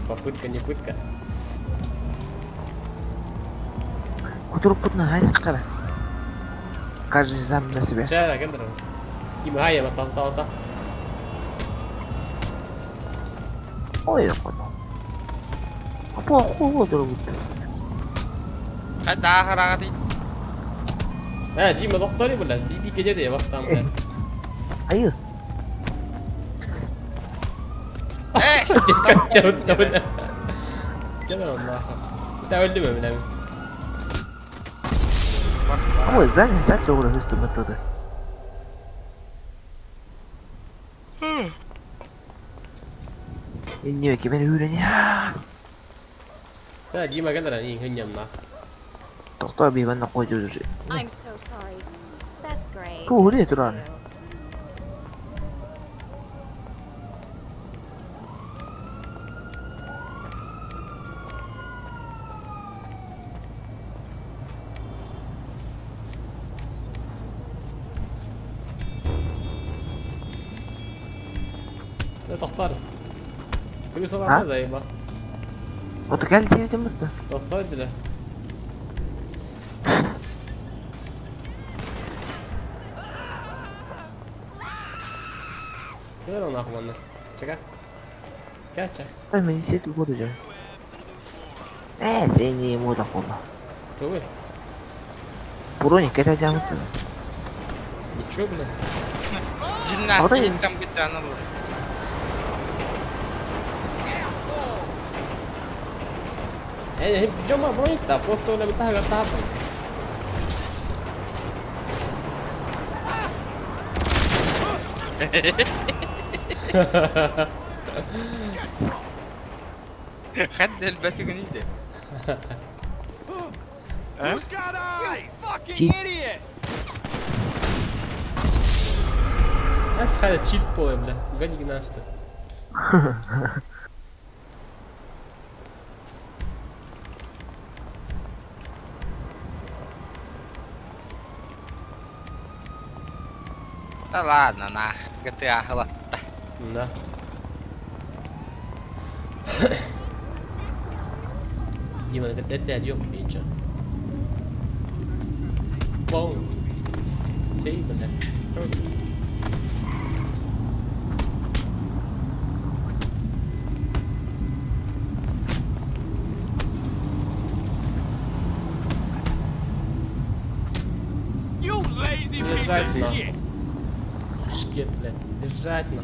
Попытка не пытка. Кутуруп путна хайс кара. Каждый сам за себя. Чара, кендер. Ким хая батал-талта. Ой, коно. Апо хуй дурбут. Хайда харагати. Дима доктори, блядь, биби где я вас там, блядь. Аю. Gel Allah'a. Bir daha öldü mü bile? Ama zaten sen doğru hızlı metodu. Niye ki beni öğren. Sen Dima gel lan iyi hınyam lan. Doktor bir ben de koyuyoruz. I'm so sorry. That's great. Bu hurriye duran. لا تختار كل سرعة زي ما وتقال دي تمت تختار لا كده انا اخوانا чека кача من نسيت البرج ثاني مودا والله توي بوروني كده جامد Ничего, бля. Джинна, там где-то она. Yo más bonita, puesto una ventaja gastada. خد الباتجني ده. Who's got eyes? You fucking idiot! That's kind of cheat поле, бля. Гони наш ты. Да ладно, нах, GTA латта. Да. Дима, это идёт, ничего. Бом. Чей, бля. You lazy piece Лежать of на. shit. Шкет, блядь. Лежать на.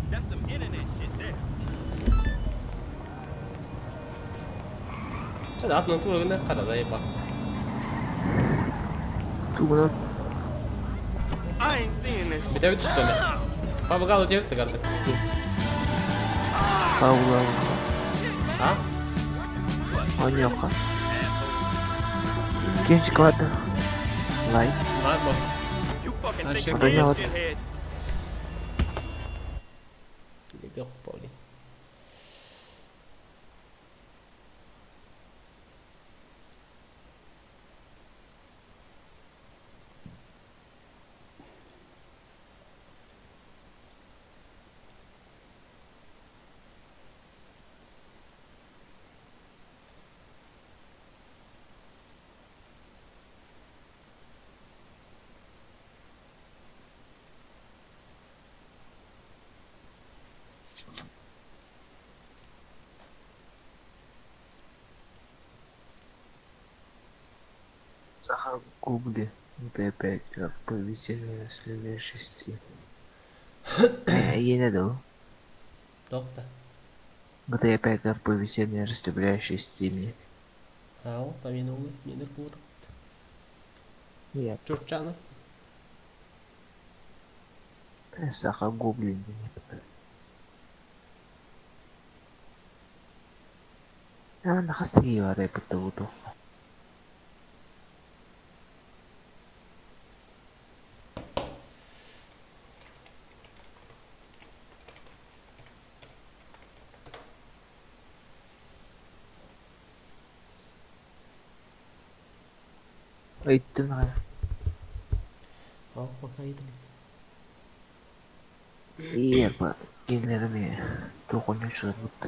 That's some internet shit there. Че, да, натура не кара, заеба. Тугно. I ain't seeing this. Битә что ли? Пабгаlu тебе ты карты. Паула. А? Оньока. Genç квадр. Лайк. Ладно. You fucking А think ща you're Понял. a shithead? Идёт поле. Саха гугли д5 поведение следующей Эйиэнэ дуу? Туох да? GTA 5 РП вечерний расслабляющий стриме. Ау, помянули, не буду. Нет. Чурчанов. Саха гугли. Манна хас да киһи баарай бутуохха. Ыйыттын аҕай. Ау, пока ыйытым. Иэрба кинилэр эмиэ туох оонньууччуларбыт.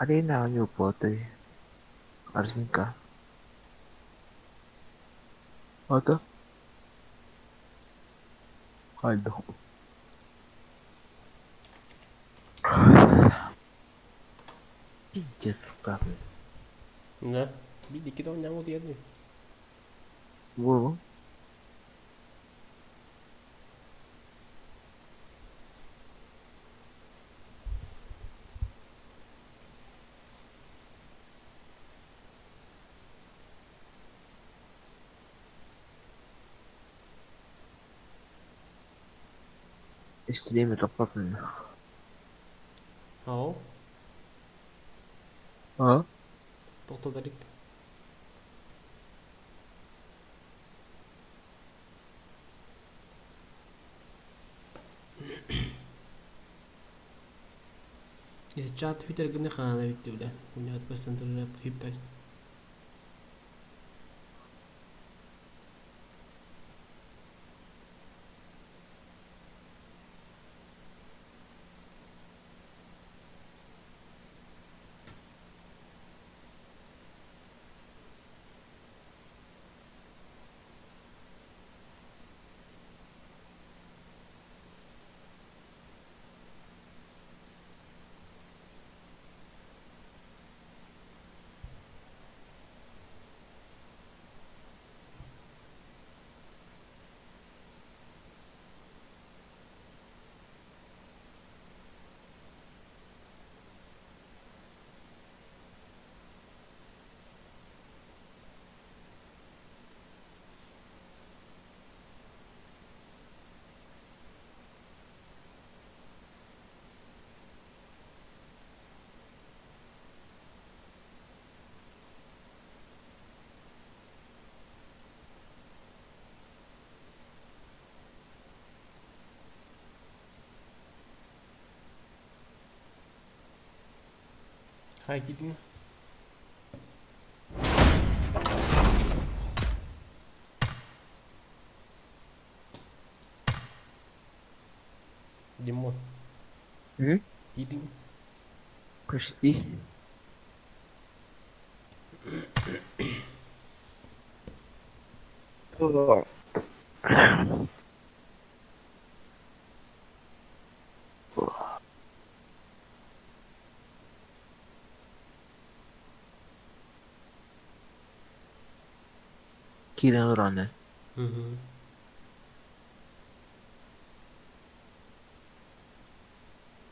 Арена оонньууппуотой Разминка. Ото? Хайдах? Пиздец туттаахпын. Да. Биир икки оонньоон утуйар дии. Буолуҥ. Истириэми тохтотун. Ау, А? тохтотарик. Ити чат бүтэр гына хаана бүттү билэ. Унньаат көстөн турар хиппэт. Хайа киирдиҥ? Димон. М? Киирдиҥ? Почти. Киирэн олорону. Угу.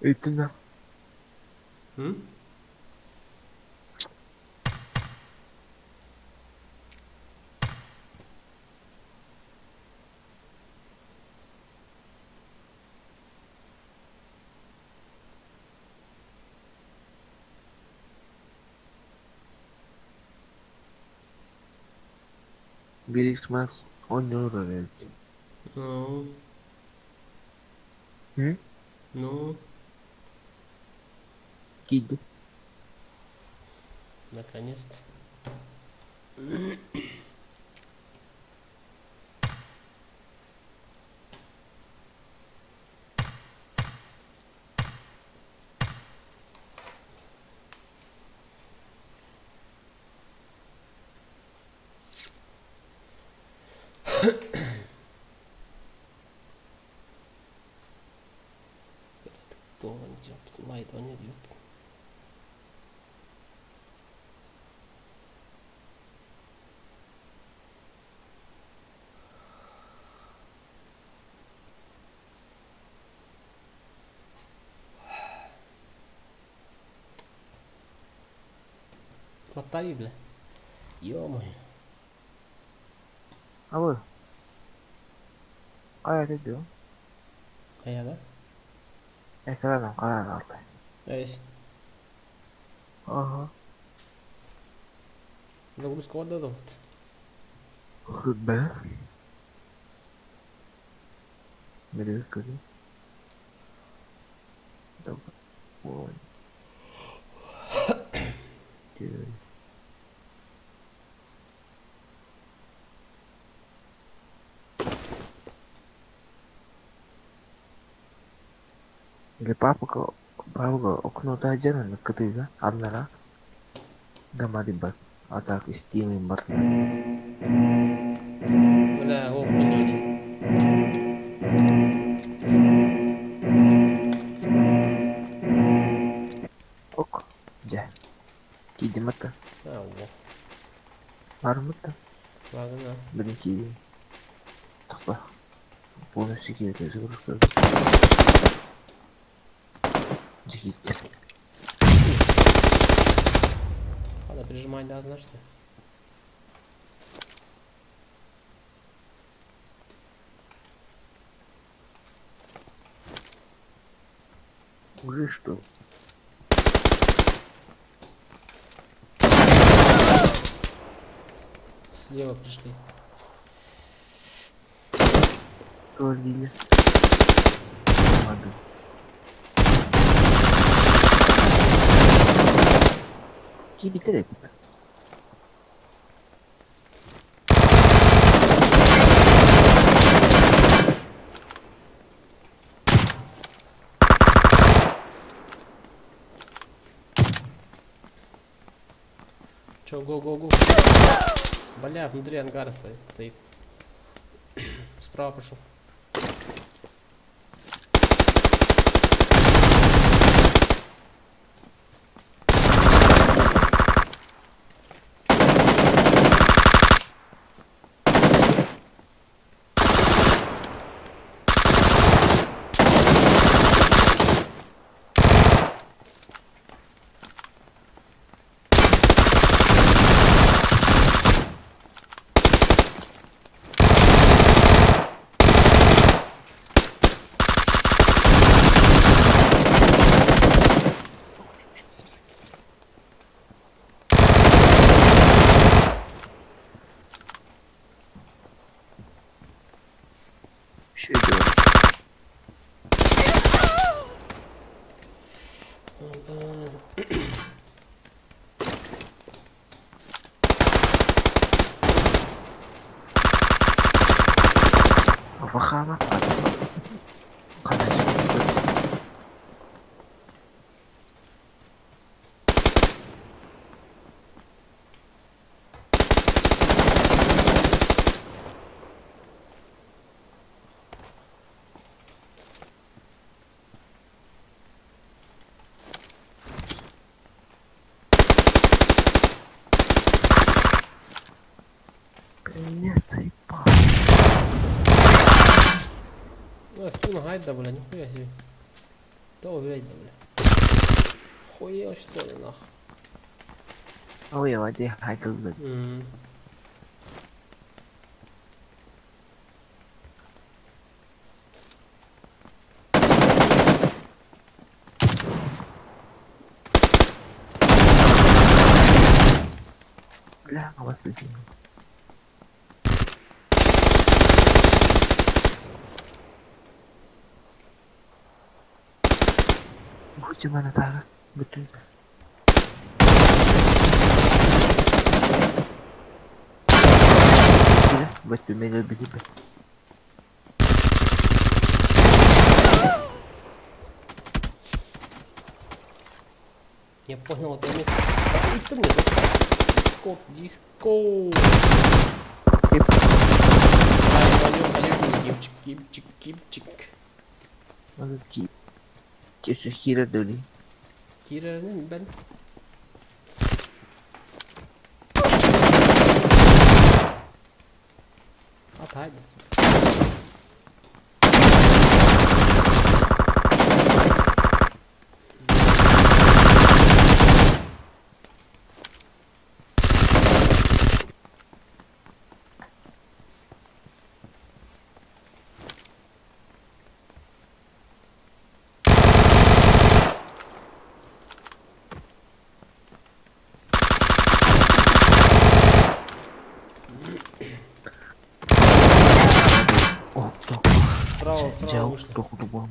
Ыйыттын М? Билix Max оонньуу олорор эбит. Ну, М? ну, Киирдим. наконец-то. Лайтова нет, ёпта. Хватай, бля. Ё-моё. А вы? А я люблю. А я, да? Я когда нам канал алтай. Есть. Ага. Загрузка вот это вот. Б. Бери, Давай. One. Two. Или папка, папка, окно да на кытыга, аллара. Гамари бат, а так истины мартна. Бля, о, поняли. Ок, да. Киди мата. А, во. Бармыта. Ладно. Блин, киди. Такой. Полностью киди, загрузка. Жигит. Надо прижимать, да, знаешь что? Уже что? Слева пришли. Лили. Ладно. Кибитерепит. Чё, го-го-го. Бля, внутри ангара стоит. Справа пошел. Вахана. Гайда, бля, нихуя себе. Да увидь, бля. Хуел, что ли, нахуй? Ой, воде, хайдл. Бля, а вас видно. Будьте мене так, будьте. Будьте мене били. Я понял, это мне. Это мне. Диско, диско. Пойдем, пойдем, кипчик, кипчик, кипчик. Өссө киирэр да билигин. Киирэринэн бен. Атайды, сука. О, так. Справа, Дьэ, справа вышли. тоқуду буолла.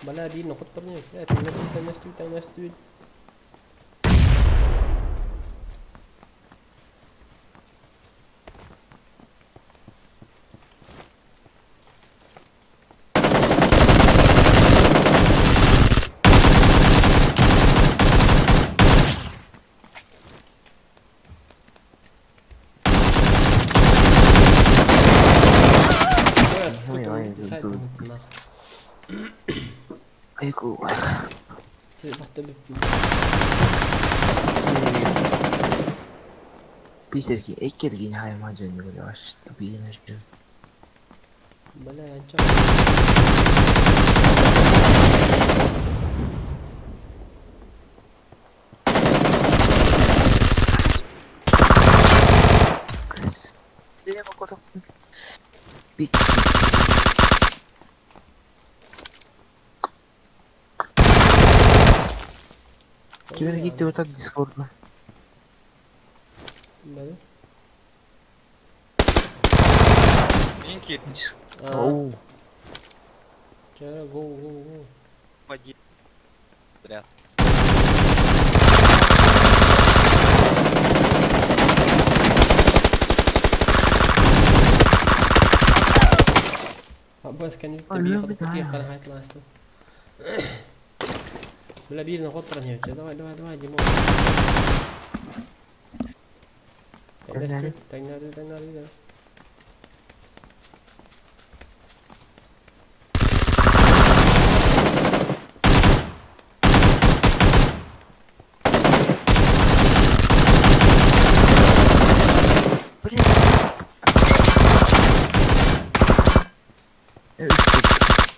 Бля, биир нохотторню. Теңнәстүү, теңнәстүү, теңнәстүү. Ой, сука, Ой, ой, сайт ой. нахуй. Айгу. Батта бүттүм. Писерки эккерген хайма жөнүгө баш. Бийин жөн. Бля, анча. Сен окоток. Бик. Кимер кетти отак Дискордна. Бля. Инки, Оу. Чара, го, го, го. поди. Зря. Аббас кән бир кутия карахайт ласты. Бля, бир нохотторню. Давай, давай, давай, Димон. Теңнәстүү, теңнәстүү, теңнәстүү. Блин.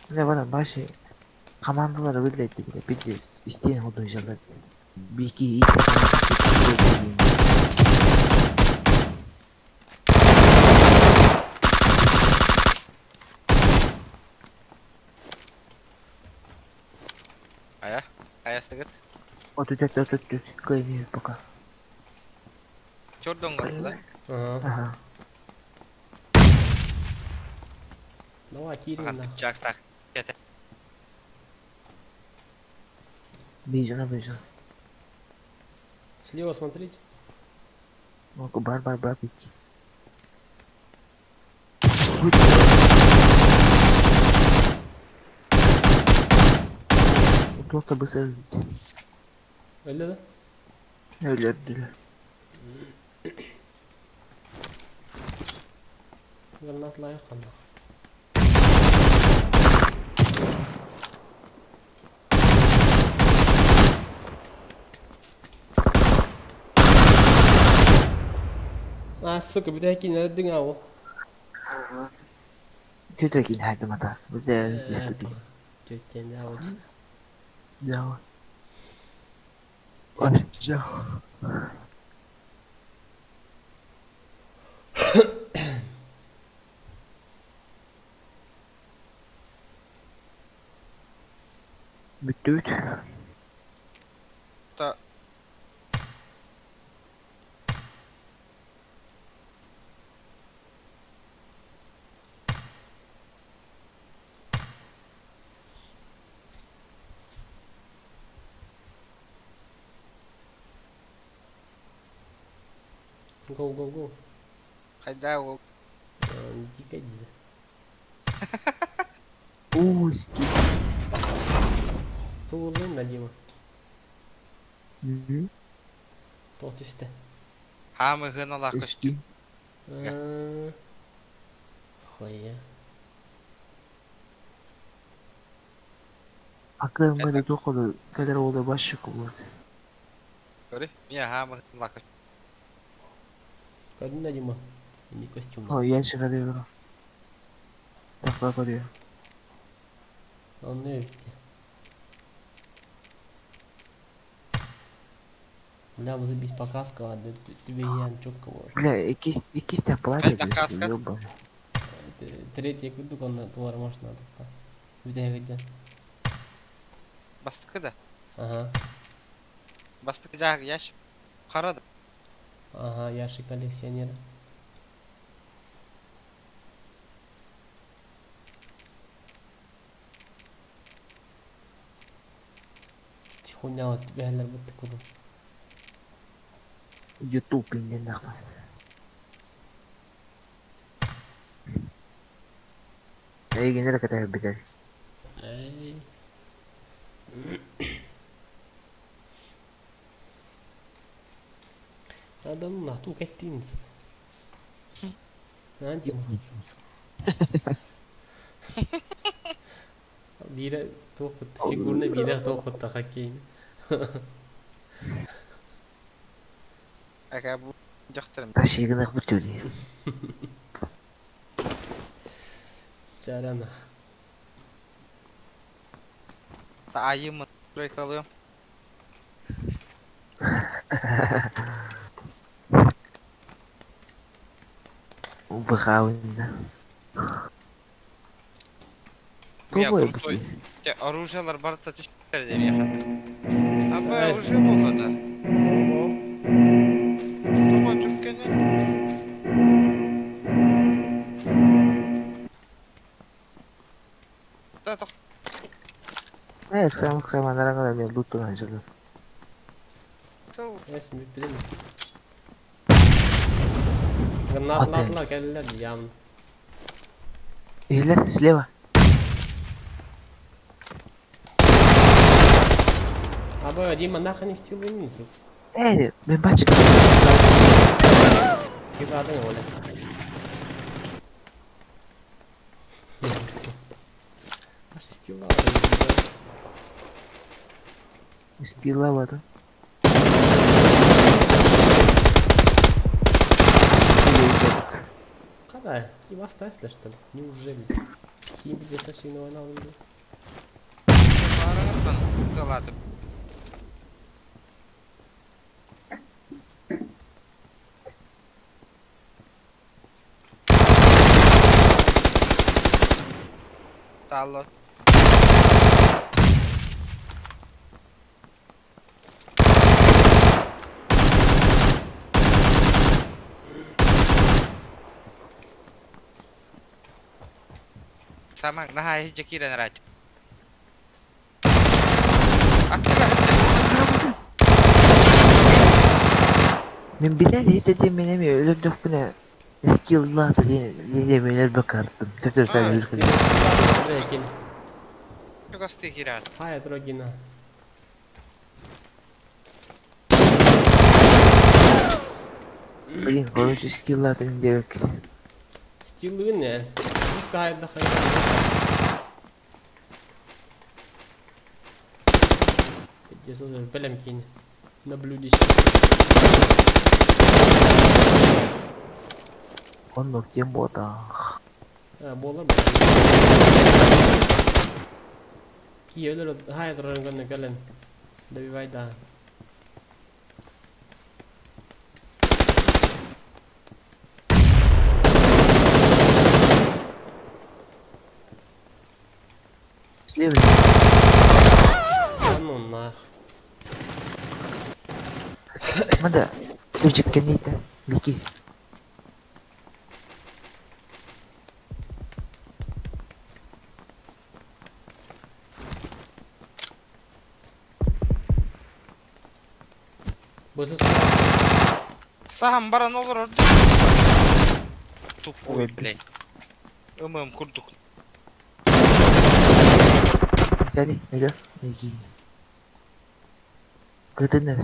Не бана баши командалары билети биле биз истен художалар. Бики Ая, ая стыгыт. От от от от от кайны пока. Чордон да? Ага. Ага. Давай, Кирилл, нахуй. Чак так. Это. Бежана бежана. Слева смотрите. Бар бар бар бити. Кто-то быстро. Öyle да? Öyle öldüler. Гранат лайық ана. А, сука, битәки нәдең ау. Тетекин хайды мата. Бізде естіді. Төттен ау. Жау. Ой, жау. Бүттү бүт. Та. Go, go, go. Хайда ол. Дико дико. Узкий. Туылын на Дима. Тол түсті. Хамы гыналах Эски. Нихуя. Акы доходу кэлэр уола башчык буолар. Көрү, мия хаамы лака. Көрдүн да, Дима? Ини костюм. О, ящик алыгыра. Такка көрүө. Онно эбитти. Бля, вот без показка, ладно, тебе я четко вот. Бля, иккис платят. Это каска. Ёбаный. Третий кудук он туар может надо. Где где? Бастыкы да. Ага. Бастыкы жағы ящик. Қара да. Ага, ящик коллекционера. Тихуня, вот тебе будто куру. Ютуб инде нахуй. Эй, генера катар битер. Эй. Адам нахту кеттинс. Анти. Бире тоқыт, фигурны бире тоқыт хоккей. Әкә бу жақтырым. Ташигынах бүтүли. Чарана. Та айымы тройкалыым. Убыхауында. Мия Кого крутой. Те оружиялар бар та түштер деп яха. Аба оружие болду да. Тоба түркені. Та тох. Э, сам сам анарага мен лутун ажылы. Сол. Эс мүппеден. Гранатла келлер ям. Или слева. Аба, Дима, нахуй не стил вниз. Эй, мен бачка. Стиладың оля. Ваша стила. Стила бада. Когда? Ким остался, что ли? Неужели? Ким где-то шино на улице? Бараңыттан тылатып. Талло. Самак нахай жекирен рать. Мен билер hiç мен эми өлөмдөкпүнө скиллата демелер бакардым. Төтөр тәлүркүн. Чугасты кират. Хай, Трогина. Блин, короче, скиллата не дебек. Стилы не. Пускай отдыхай. Белем кинь. На блюдечко. Он тем бота. А, болар. Киелер хай трогина кэлен. Добивай да. Слева. Да ну нах. Мында үжіккен дейді. Беки. Бысыз. Сахам баран олар орду. Тупой, блядь. Ымым курдук. Сәли, өлөр. Неги. Кытын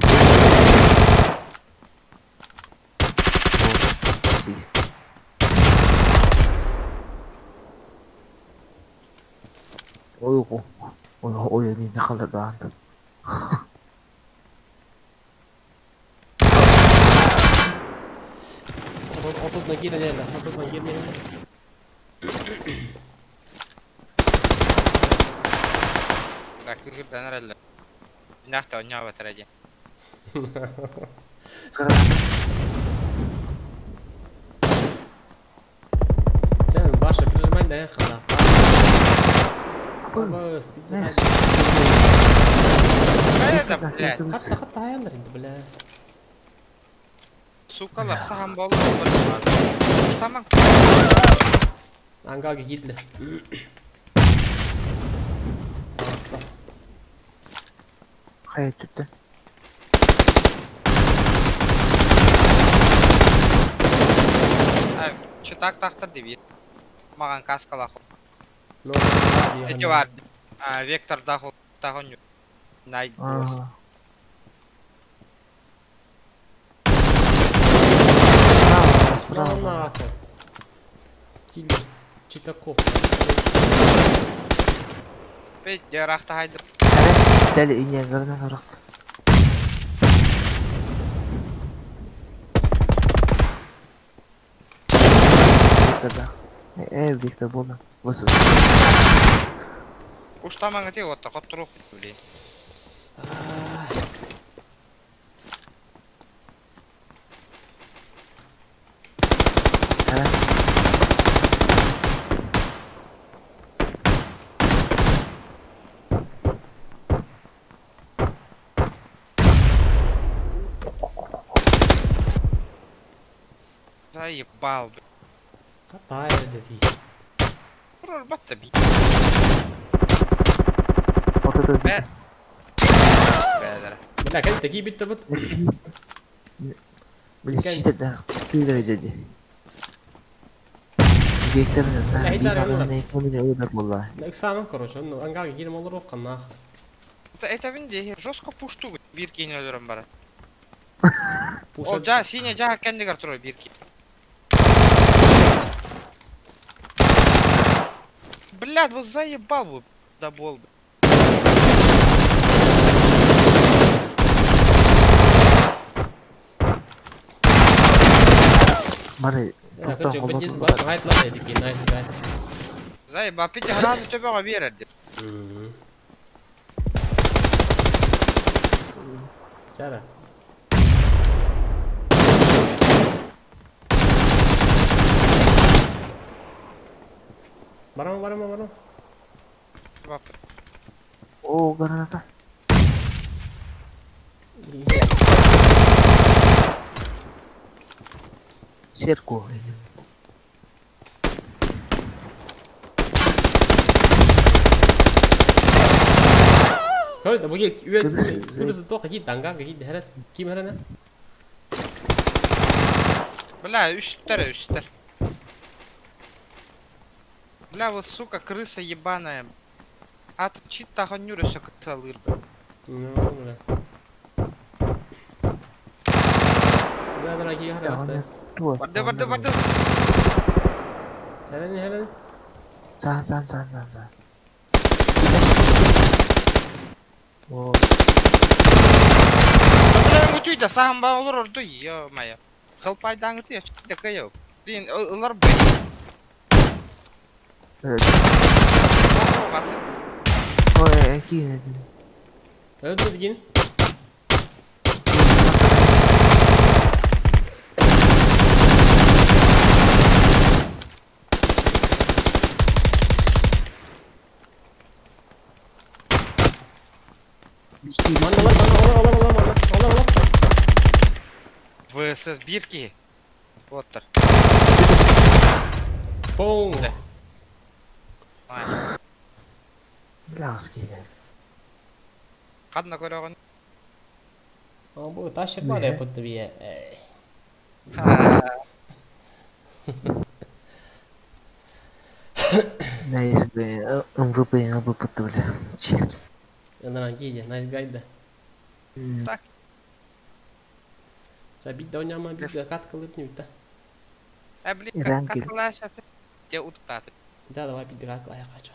Сиз. Ой, ой, ne kadar dağındı. Otuzdan girmeyelim, otuzdan girmeyelim. Bak kırgırdan herhalde. Nahta oynaya batıracağım. Sen başa прижимай да ехала. Это, блядь. Хатта аяндар инде, бля. Сукалар сахан болду. Tamam. Ангарга киирдилер. Таҕыста. Хайа түттэ. Чытак тахтар деби. Маған каскалах. Ну, Эти бар. Вектор дахол тахоню. Найт. Справа, справа. Киллер. Читаков. Бей, ярахта хайды. Дәл инен орак. Виктор, Виктор болды. Высыз. Уштамаңы те отта коттурук, блин. Заебал, блин. Тайр деди. Батта би. Бля, кем такие бит бит? Блин, читать киллер деді. Виктор, на Экзамен, короче, ну ангарга киирем олор окканнах. Это винде жестко пушту бир кейин өлөрөм бара. Ол жа сине жа кендигер турар бир ки. Блядь, вот заебал бы, да бол бы. Мары, Заебал, пить гранату тебя верит. Чара. Барама, барама, барама. О, граната. Серку. Короче, бу күрүс тоқ ки данга ки хәрәт ким хәрәнә? Бля, үстер, үстер. Бля, вот сука, крыса ебаная. А ты чит таханюры все крыса. Ну, бля. Бля, дорогие, хәрәт. Барды, барды, барды. Хәрәне, хәрәне. Сан, сан, сан, сан, сан. О. Бля, мутуйда сахан ба олор орду, ё-моё. Хылпайдаңы ты, такая. Блин, олар б. Ой, кин. Это кин. Манна, манна, олар, олар, манна, олар, олар. ВСС бирки. Оттар. Бум. Бляски. Хадна көрөгөн. А бу ташыр бар я бие. Найс, бля, МВП МВП бля. Дорогие, найс гай да. Так. Забить да уняма бит катка лыпнуть да. А блин, как катлаша. Те уттаты. Да, давай бит катка я хочу.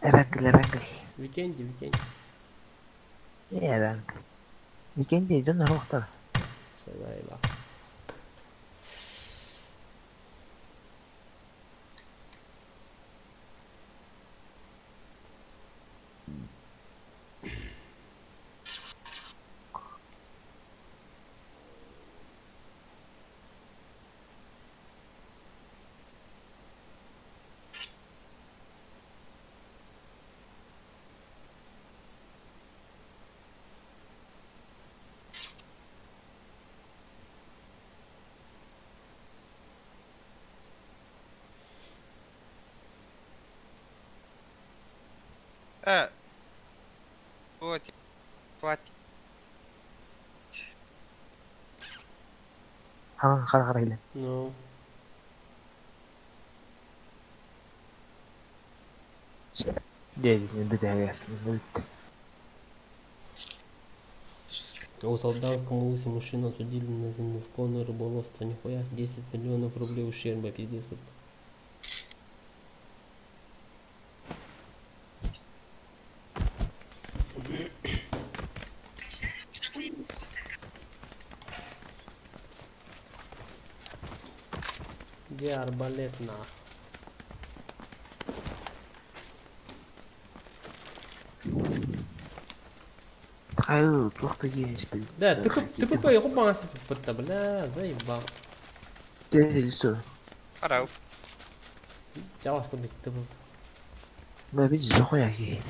Эрангел, эрангел. Викенди, Викенди. Эрангел. Викенди дьон оруохтар. Заебал. Вот, хватит. Ха, хара хара. Ну. Дядя, бедяга, будет. У Солданском улусе мужчину осудили за незаконное рыболовство. Нихуя, 10 миллионов рублей ущерба, пиздец. Вот. Где арбалет на? Да, ты ты рубался, бля, заебал. Арау. Я вас куда ты. Бля, видишь, дохуя ей.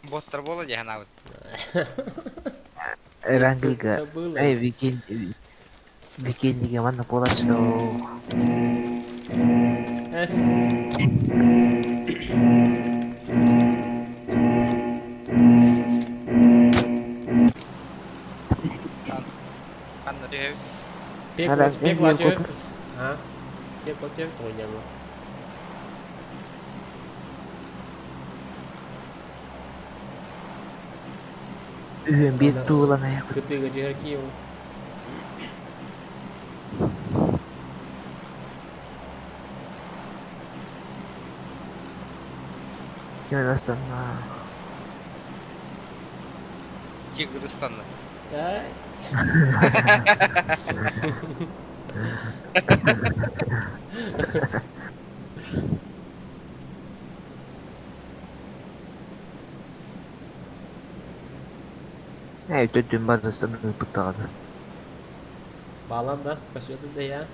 Боттар бола дехана вот. Эрангелга. Эй, викинг. Викиндиге манна болачты. С. Пекла тебе. А? Пекла тебе трудно. Үөн туылана. Кытыга жеркиев. Кыргызстанна. Кыргызстанна. Эй, төттүн барыстан ыпыттаганы. Балан да, косеты да я.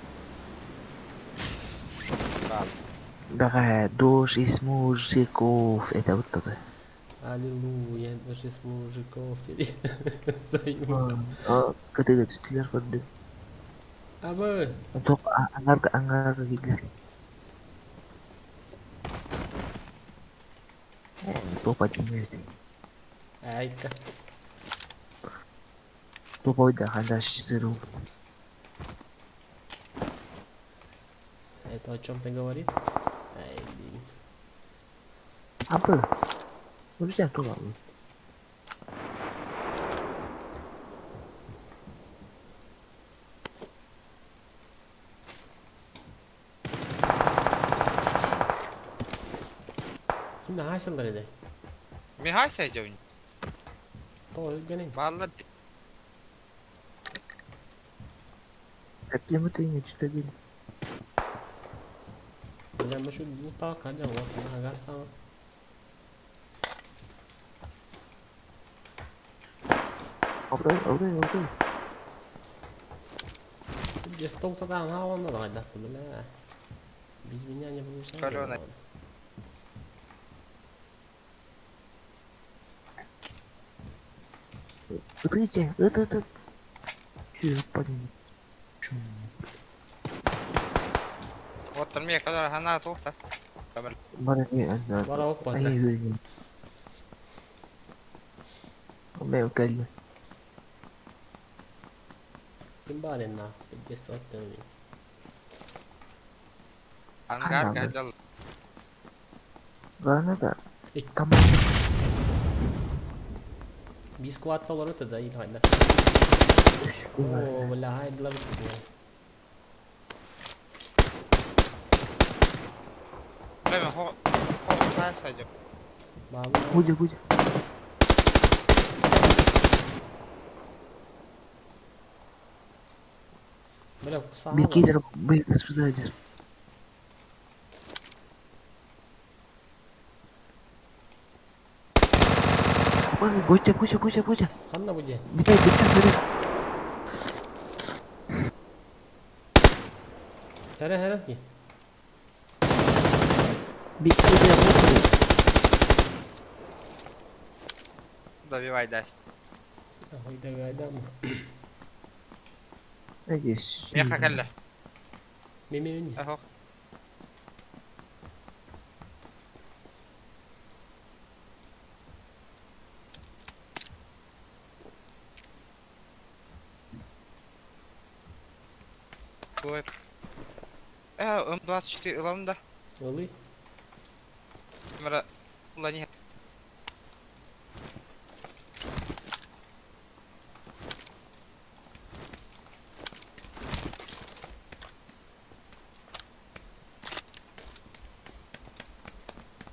Бага, дождь из мужиков. Это вот такое. Аллилуйя, дождь из мужиков тебе. Заебал. Кытыгы түстүлөр көрдүм. Абы. Ток аңарга аңарга килдилер. Топа деңерди. Айка. Топа ойда ханда шыру. Это о чем-то говорит? Ай, блин. Абы. Друзья, туда. Ким хасылдар эди? Мен хайса жөйн. То генен. Баллар. Эплемы ты не читали. Бля, мы что, ну так, а вот, на газ там. Окей, окей, окей. Здесь толк-то там, а он надо, да, бля. Без меня не получается. Калёный. Смотрите, это. Чё, парень? Вот там мне, когда она тухта. Бара опа. Мен кэллэ. Ким барин на, пиздец оттым. Ангар кайдал. Бана да. Там. Бискват толор это да, или хайда. О, бля, хайдла. Бля, хо. Садик. Буде, буде. Бля, Бикидер, мы господи. Ой, будьте, будьте, будьте, будьте. Ханна буде. Бедай, бедай, бедай. Хара, хара. Бикидер, будьте. Добивай, даст. Ой, давай, дам. Надеюсь. Меха калля. Ми-ми-ми. Ага. Ой. М24 ламда. Олы. Мара. Лани.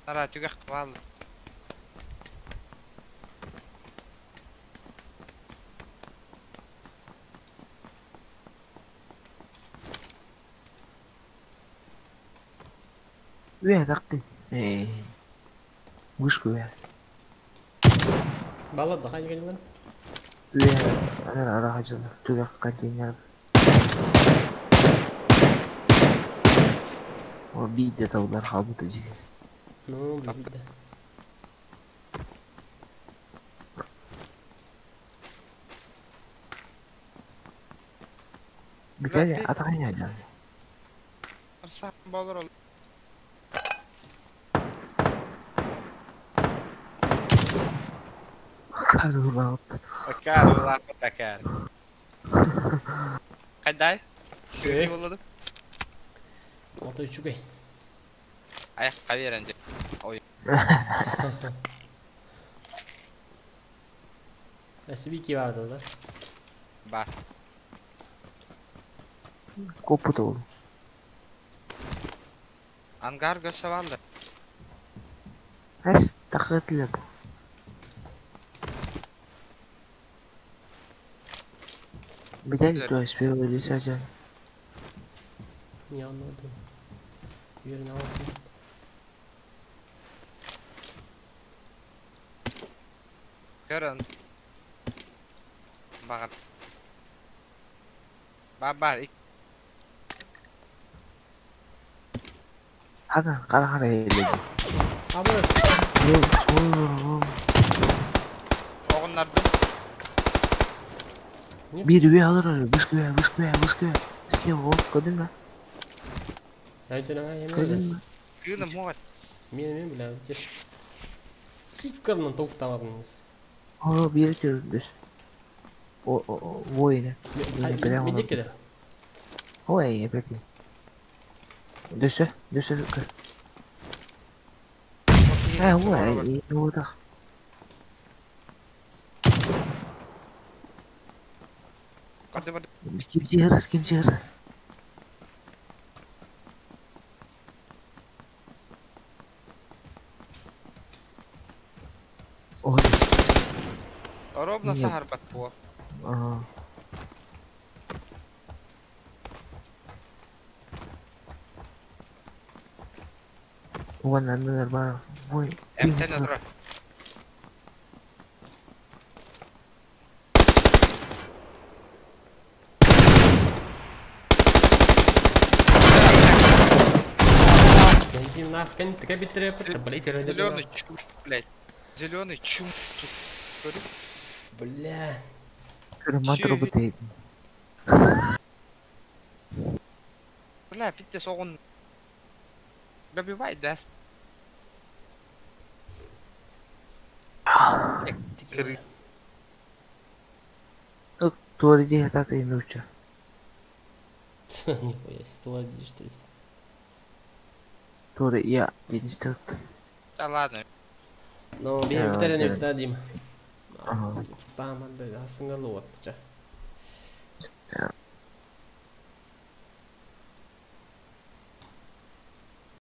Ара түгэх баал. Үе, такты. Вышку үе. Бала да хай генелер. Үе, ара ара хажылар. Түгэх контейнер. О, бидде таулар халбыты жиге. Ну, бидде. Бикәле, атағайна жан. Арса болор ол. Карулат. Карулат такар. Кайдай? Шүгей болду. Ото үчүгэй. Аяк каберенже. Ой. Сибики бар да? Бар. Копут ол. Ангар göse vardı. Әс тақытылы. Битәли то спел лисажан. Не anladım. Yerine altın. Görün. Bakın. Бар. Хага, кара кара еледи. Абы. Оғыннарды. Bir üye alır öyle. Вышка üye, вышка üye, вышка üye. Слева вот, көрдің ба? Айтына еме. Көрдің ба? Тыны моғат. Мен бля, Кырнын толук табадыңыз. О, бері көрдүс. О, о, воина. Мен декеде. Ой, пепи. Дөсө, дөсө көр. Э, ой, ода. Кимчи хырыс, кимчи хырыс. Ой. Ровно сахар батпо. Ага. Вон аннылар бар. Ой. Эмтен отура. Зеленый чум, блядь. Зеленый чум. Бля. Бля, питте соғын. Добивай, да. Туары де тата инуча. Нихуя себе, туары де что ли? Туары я, единственный. Да ладно. Ну, бир битәрен үтә дим. Ага. Тамам, да, асыңа лот, ча.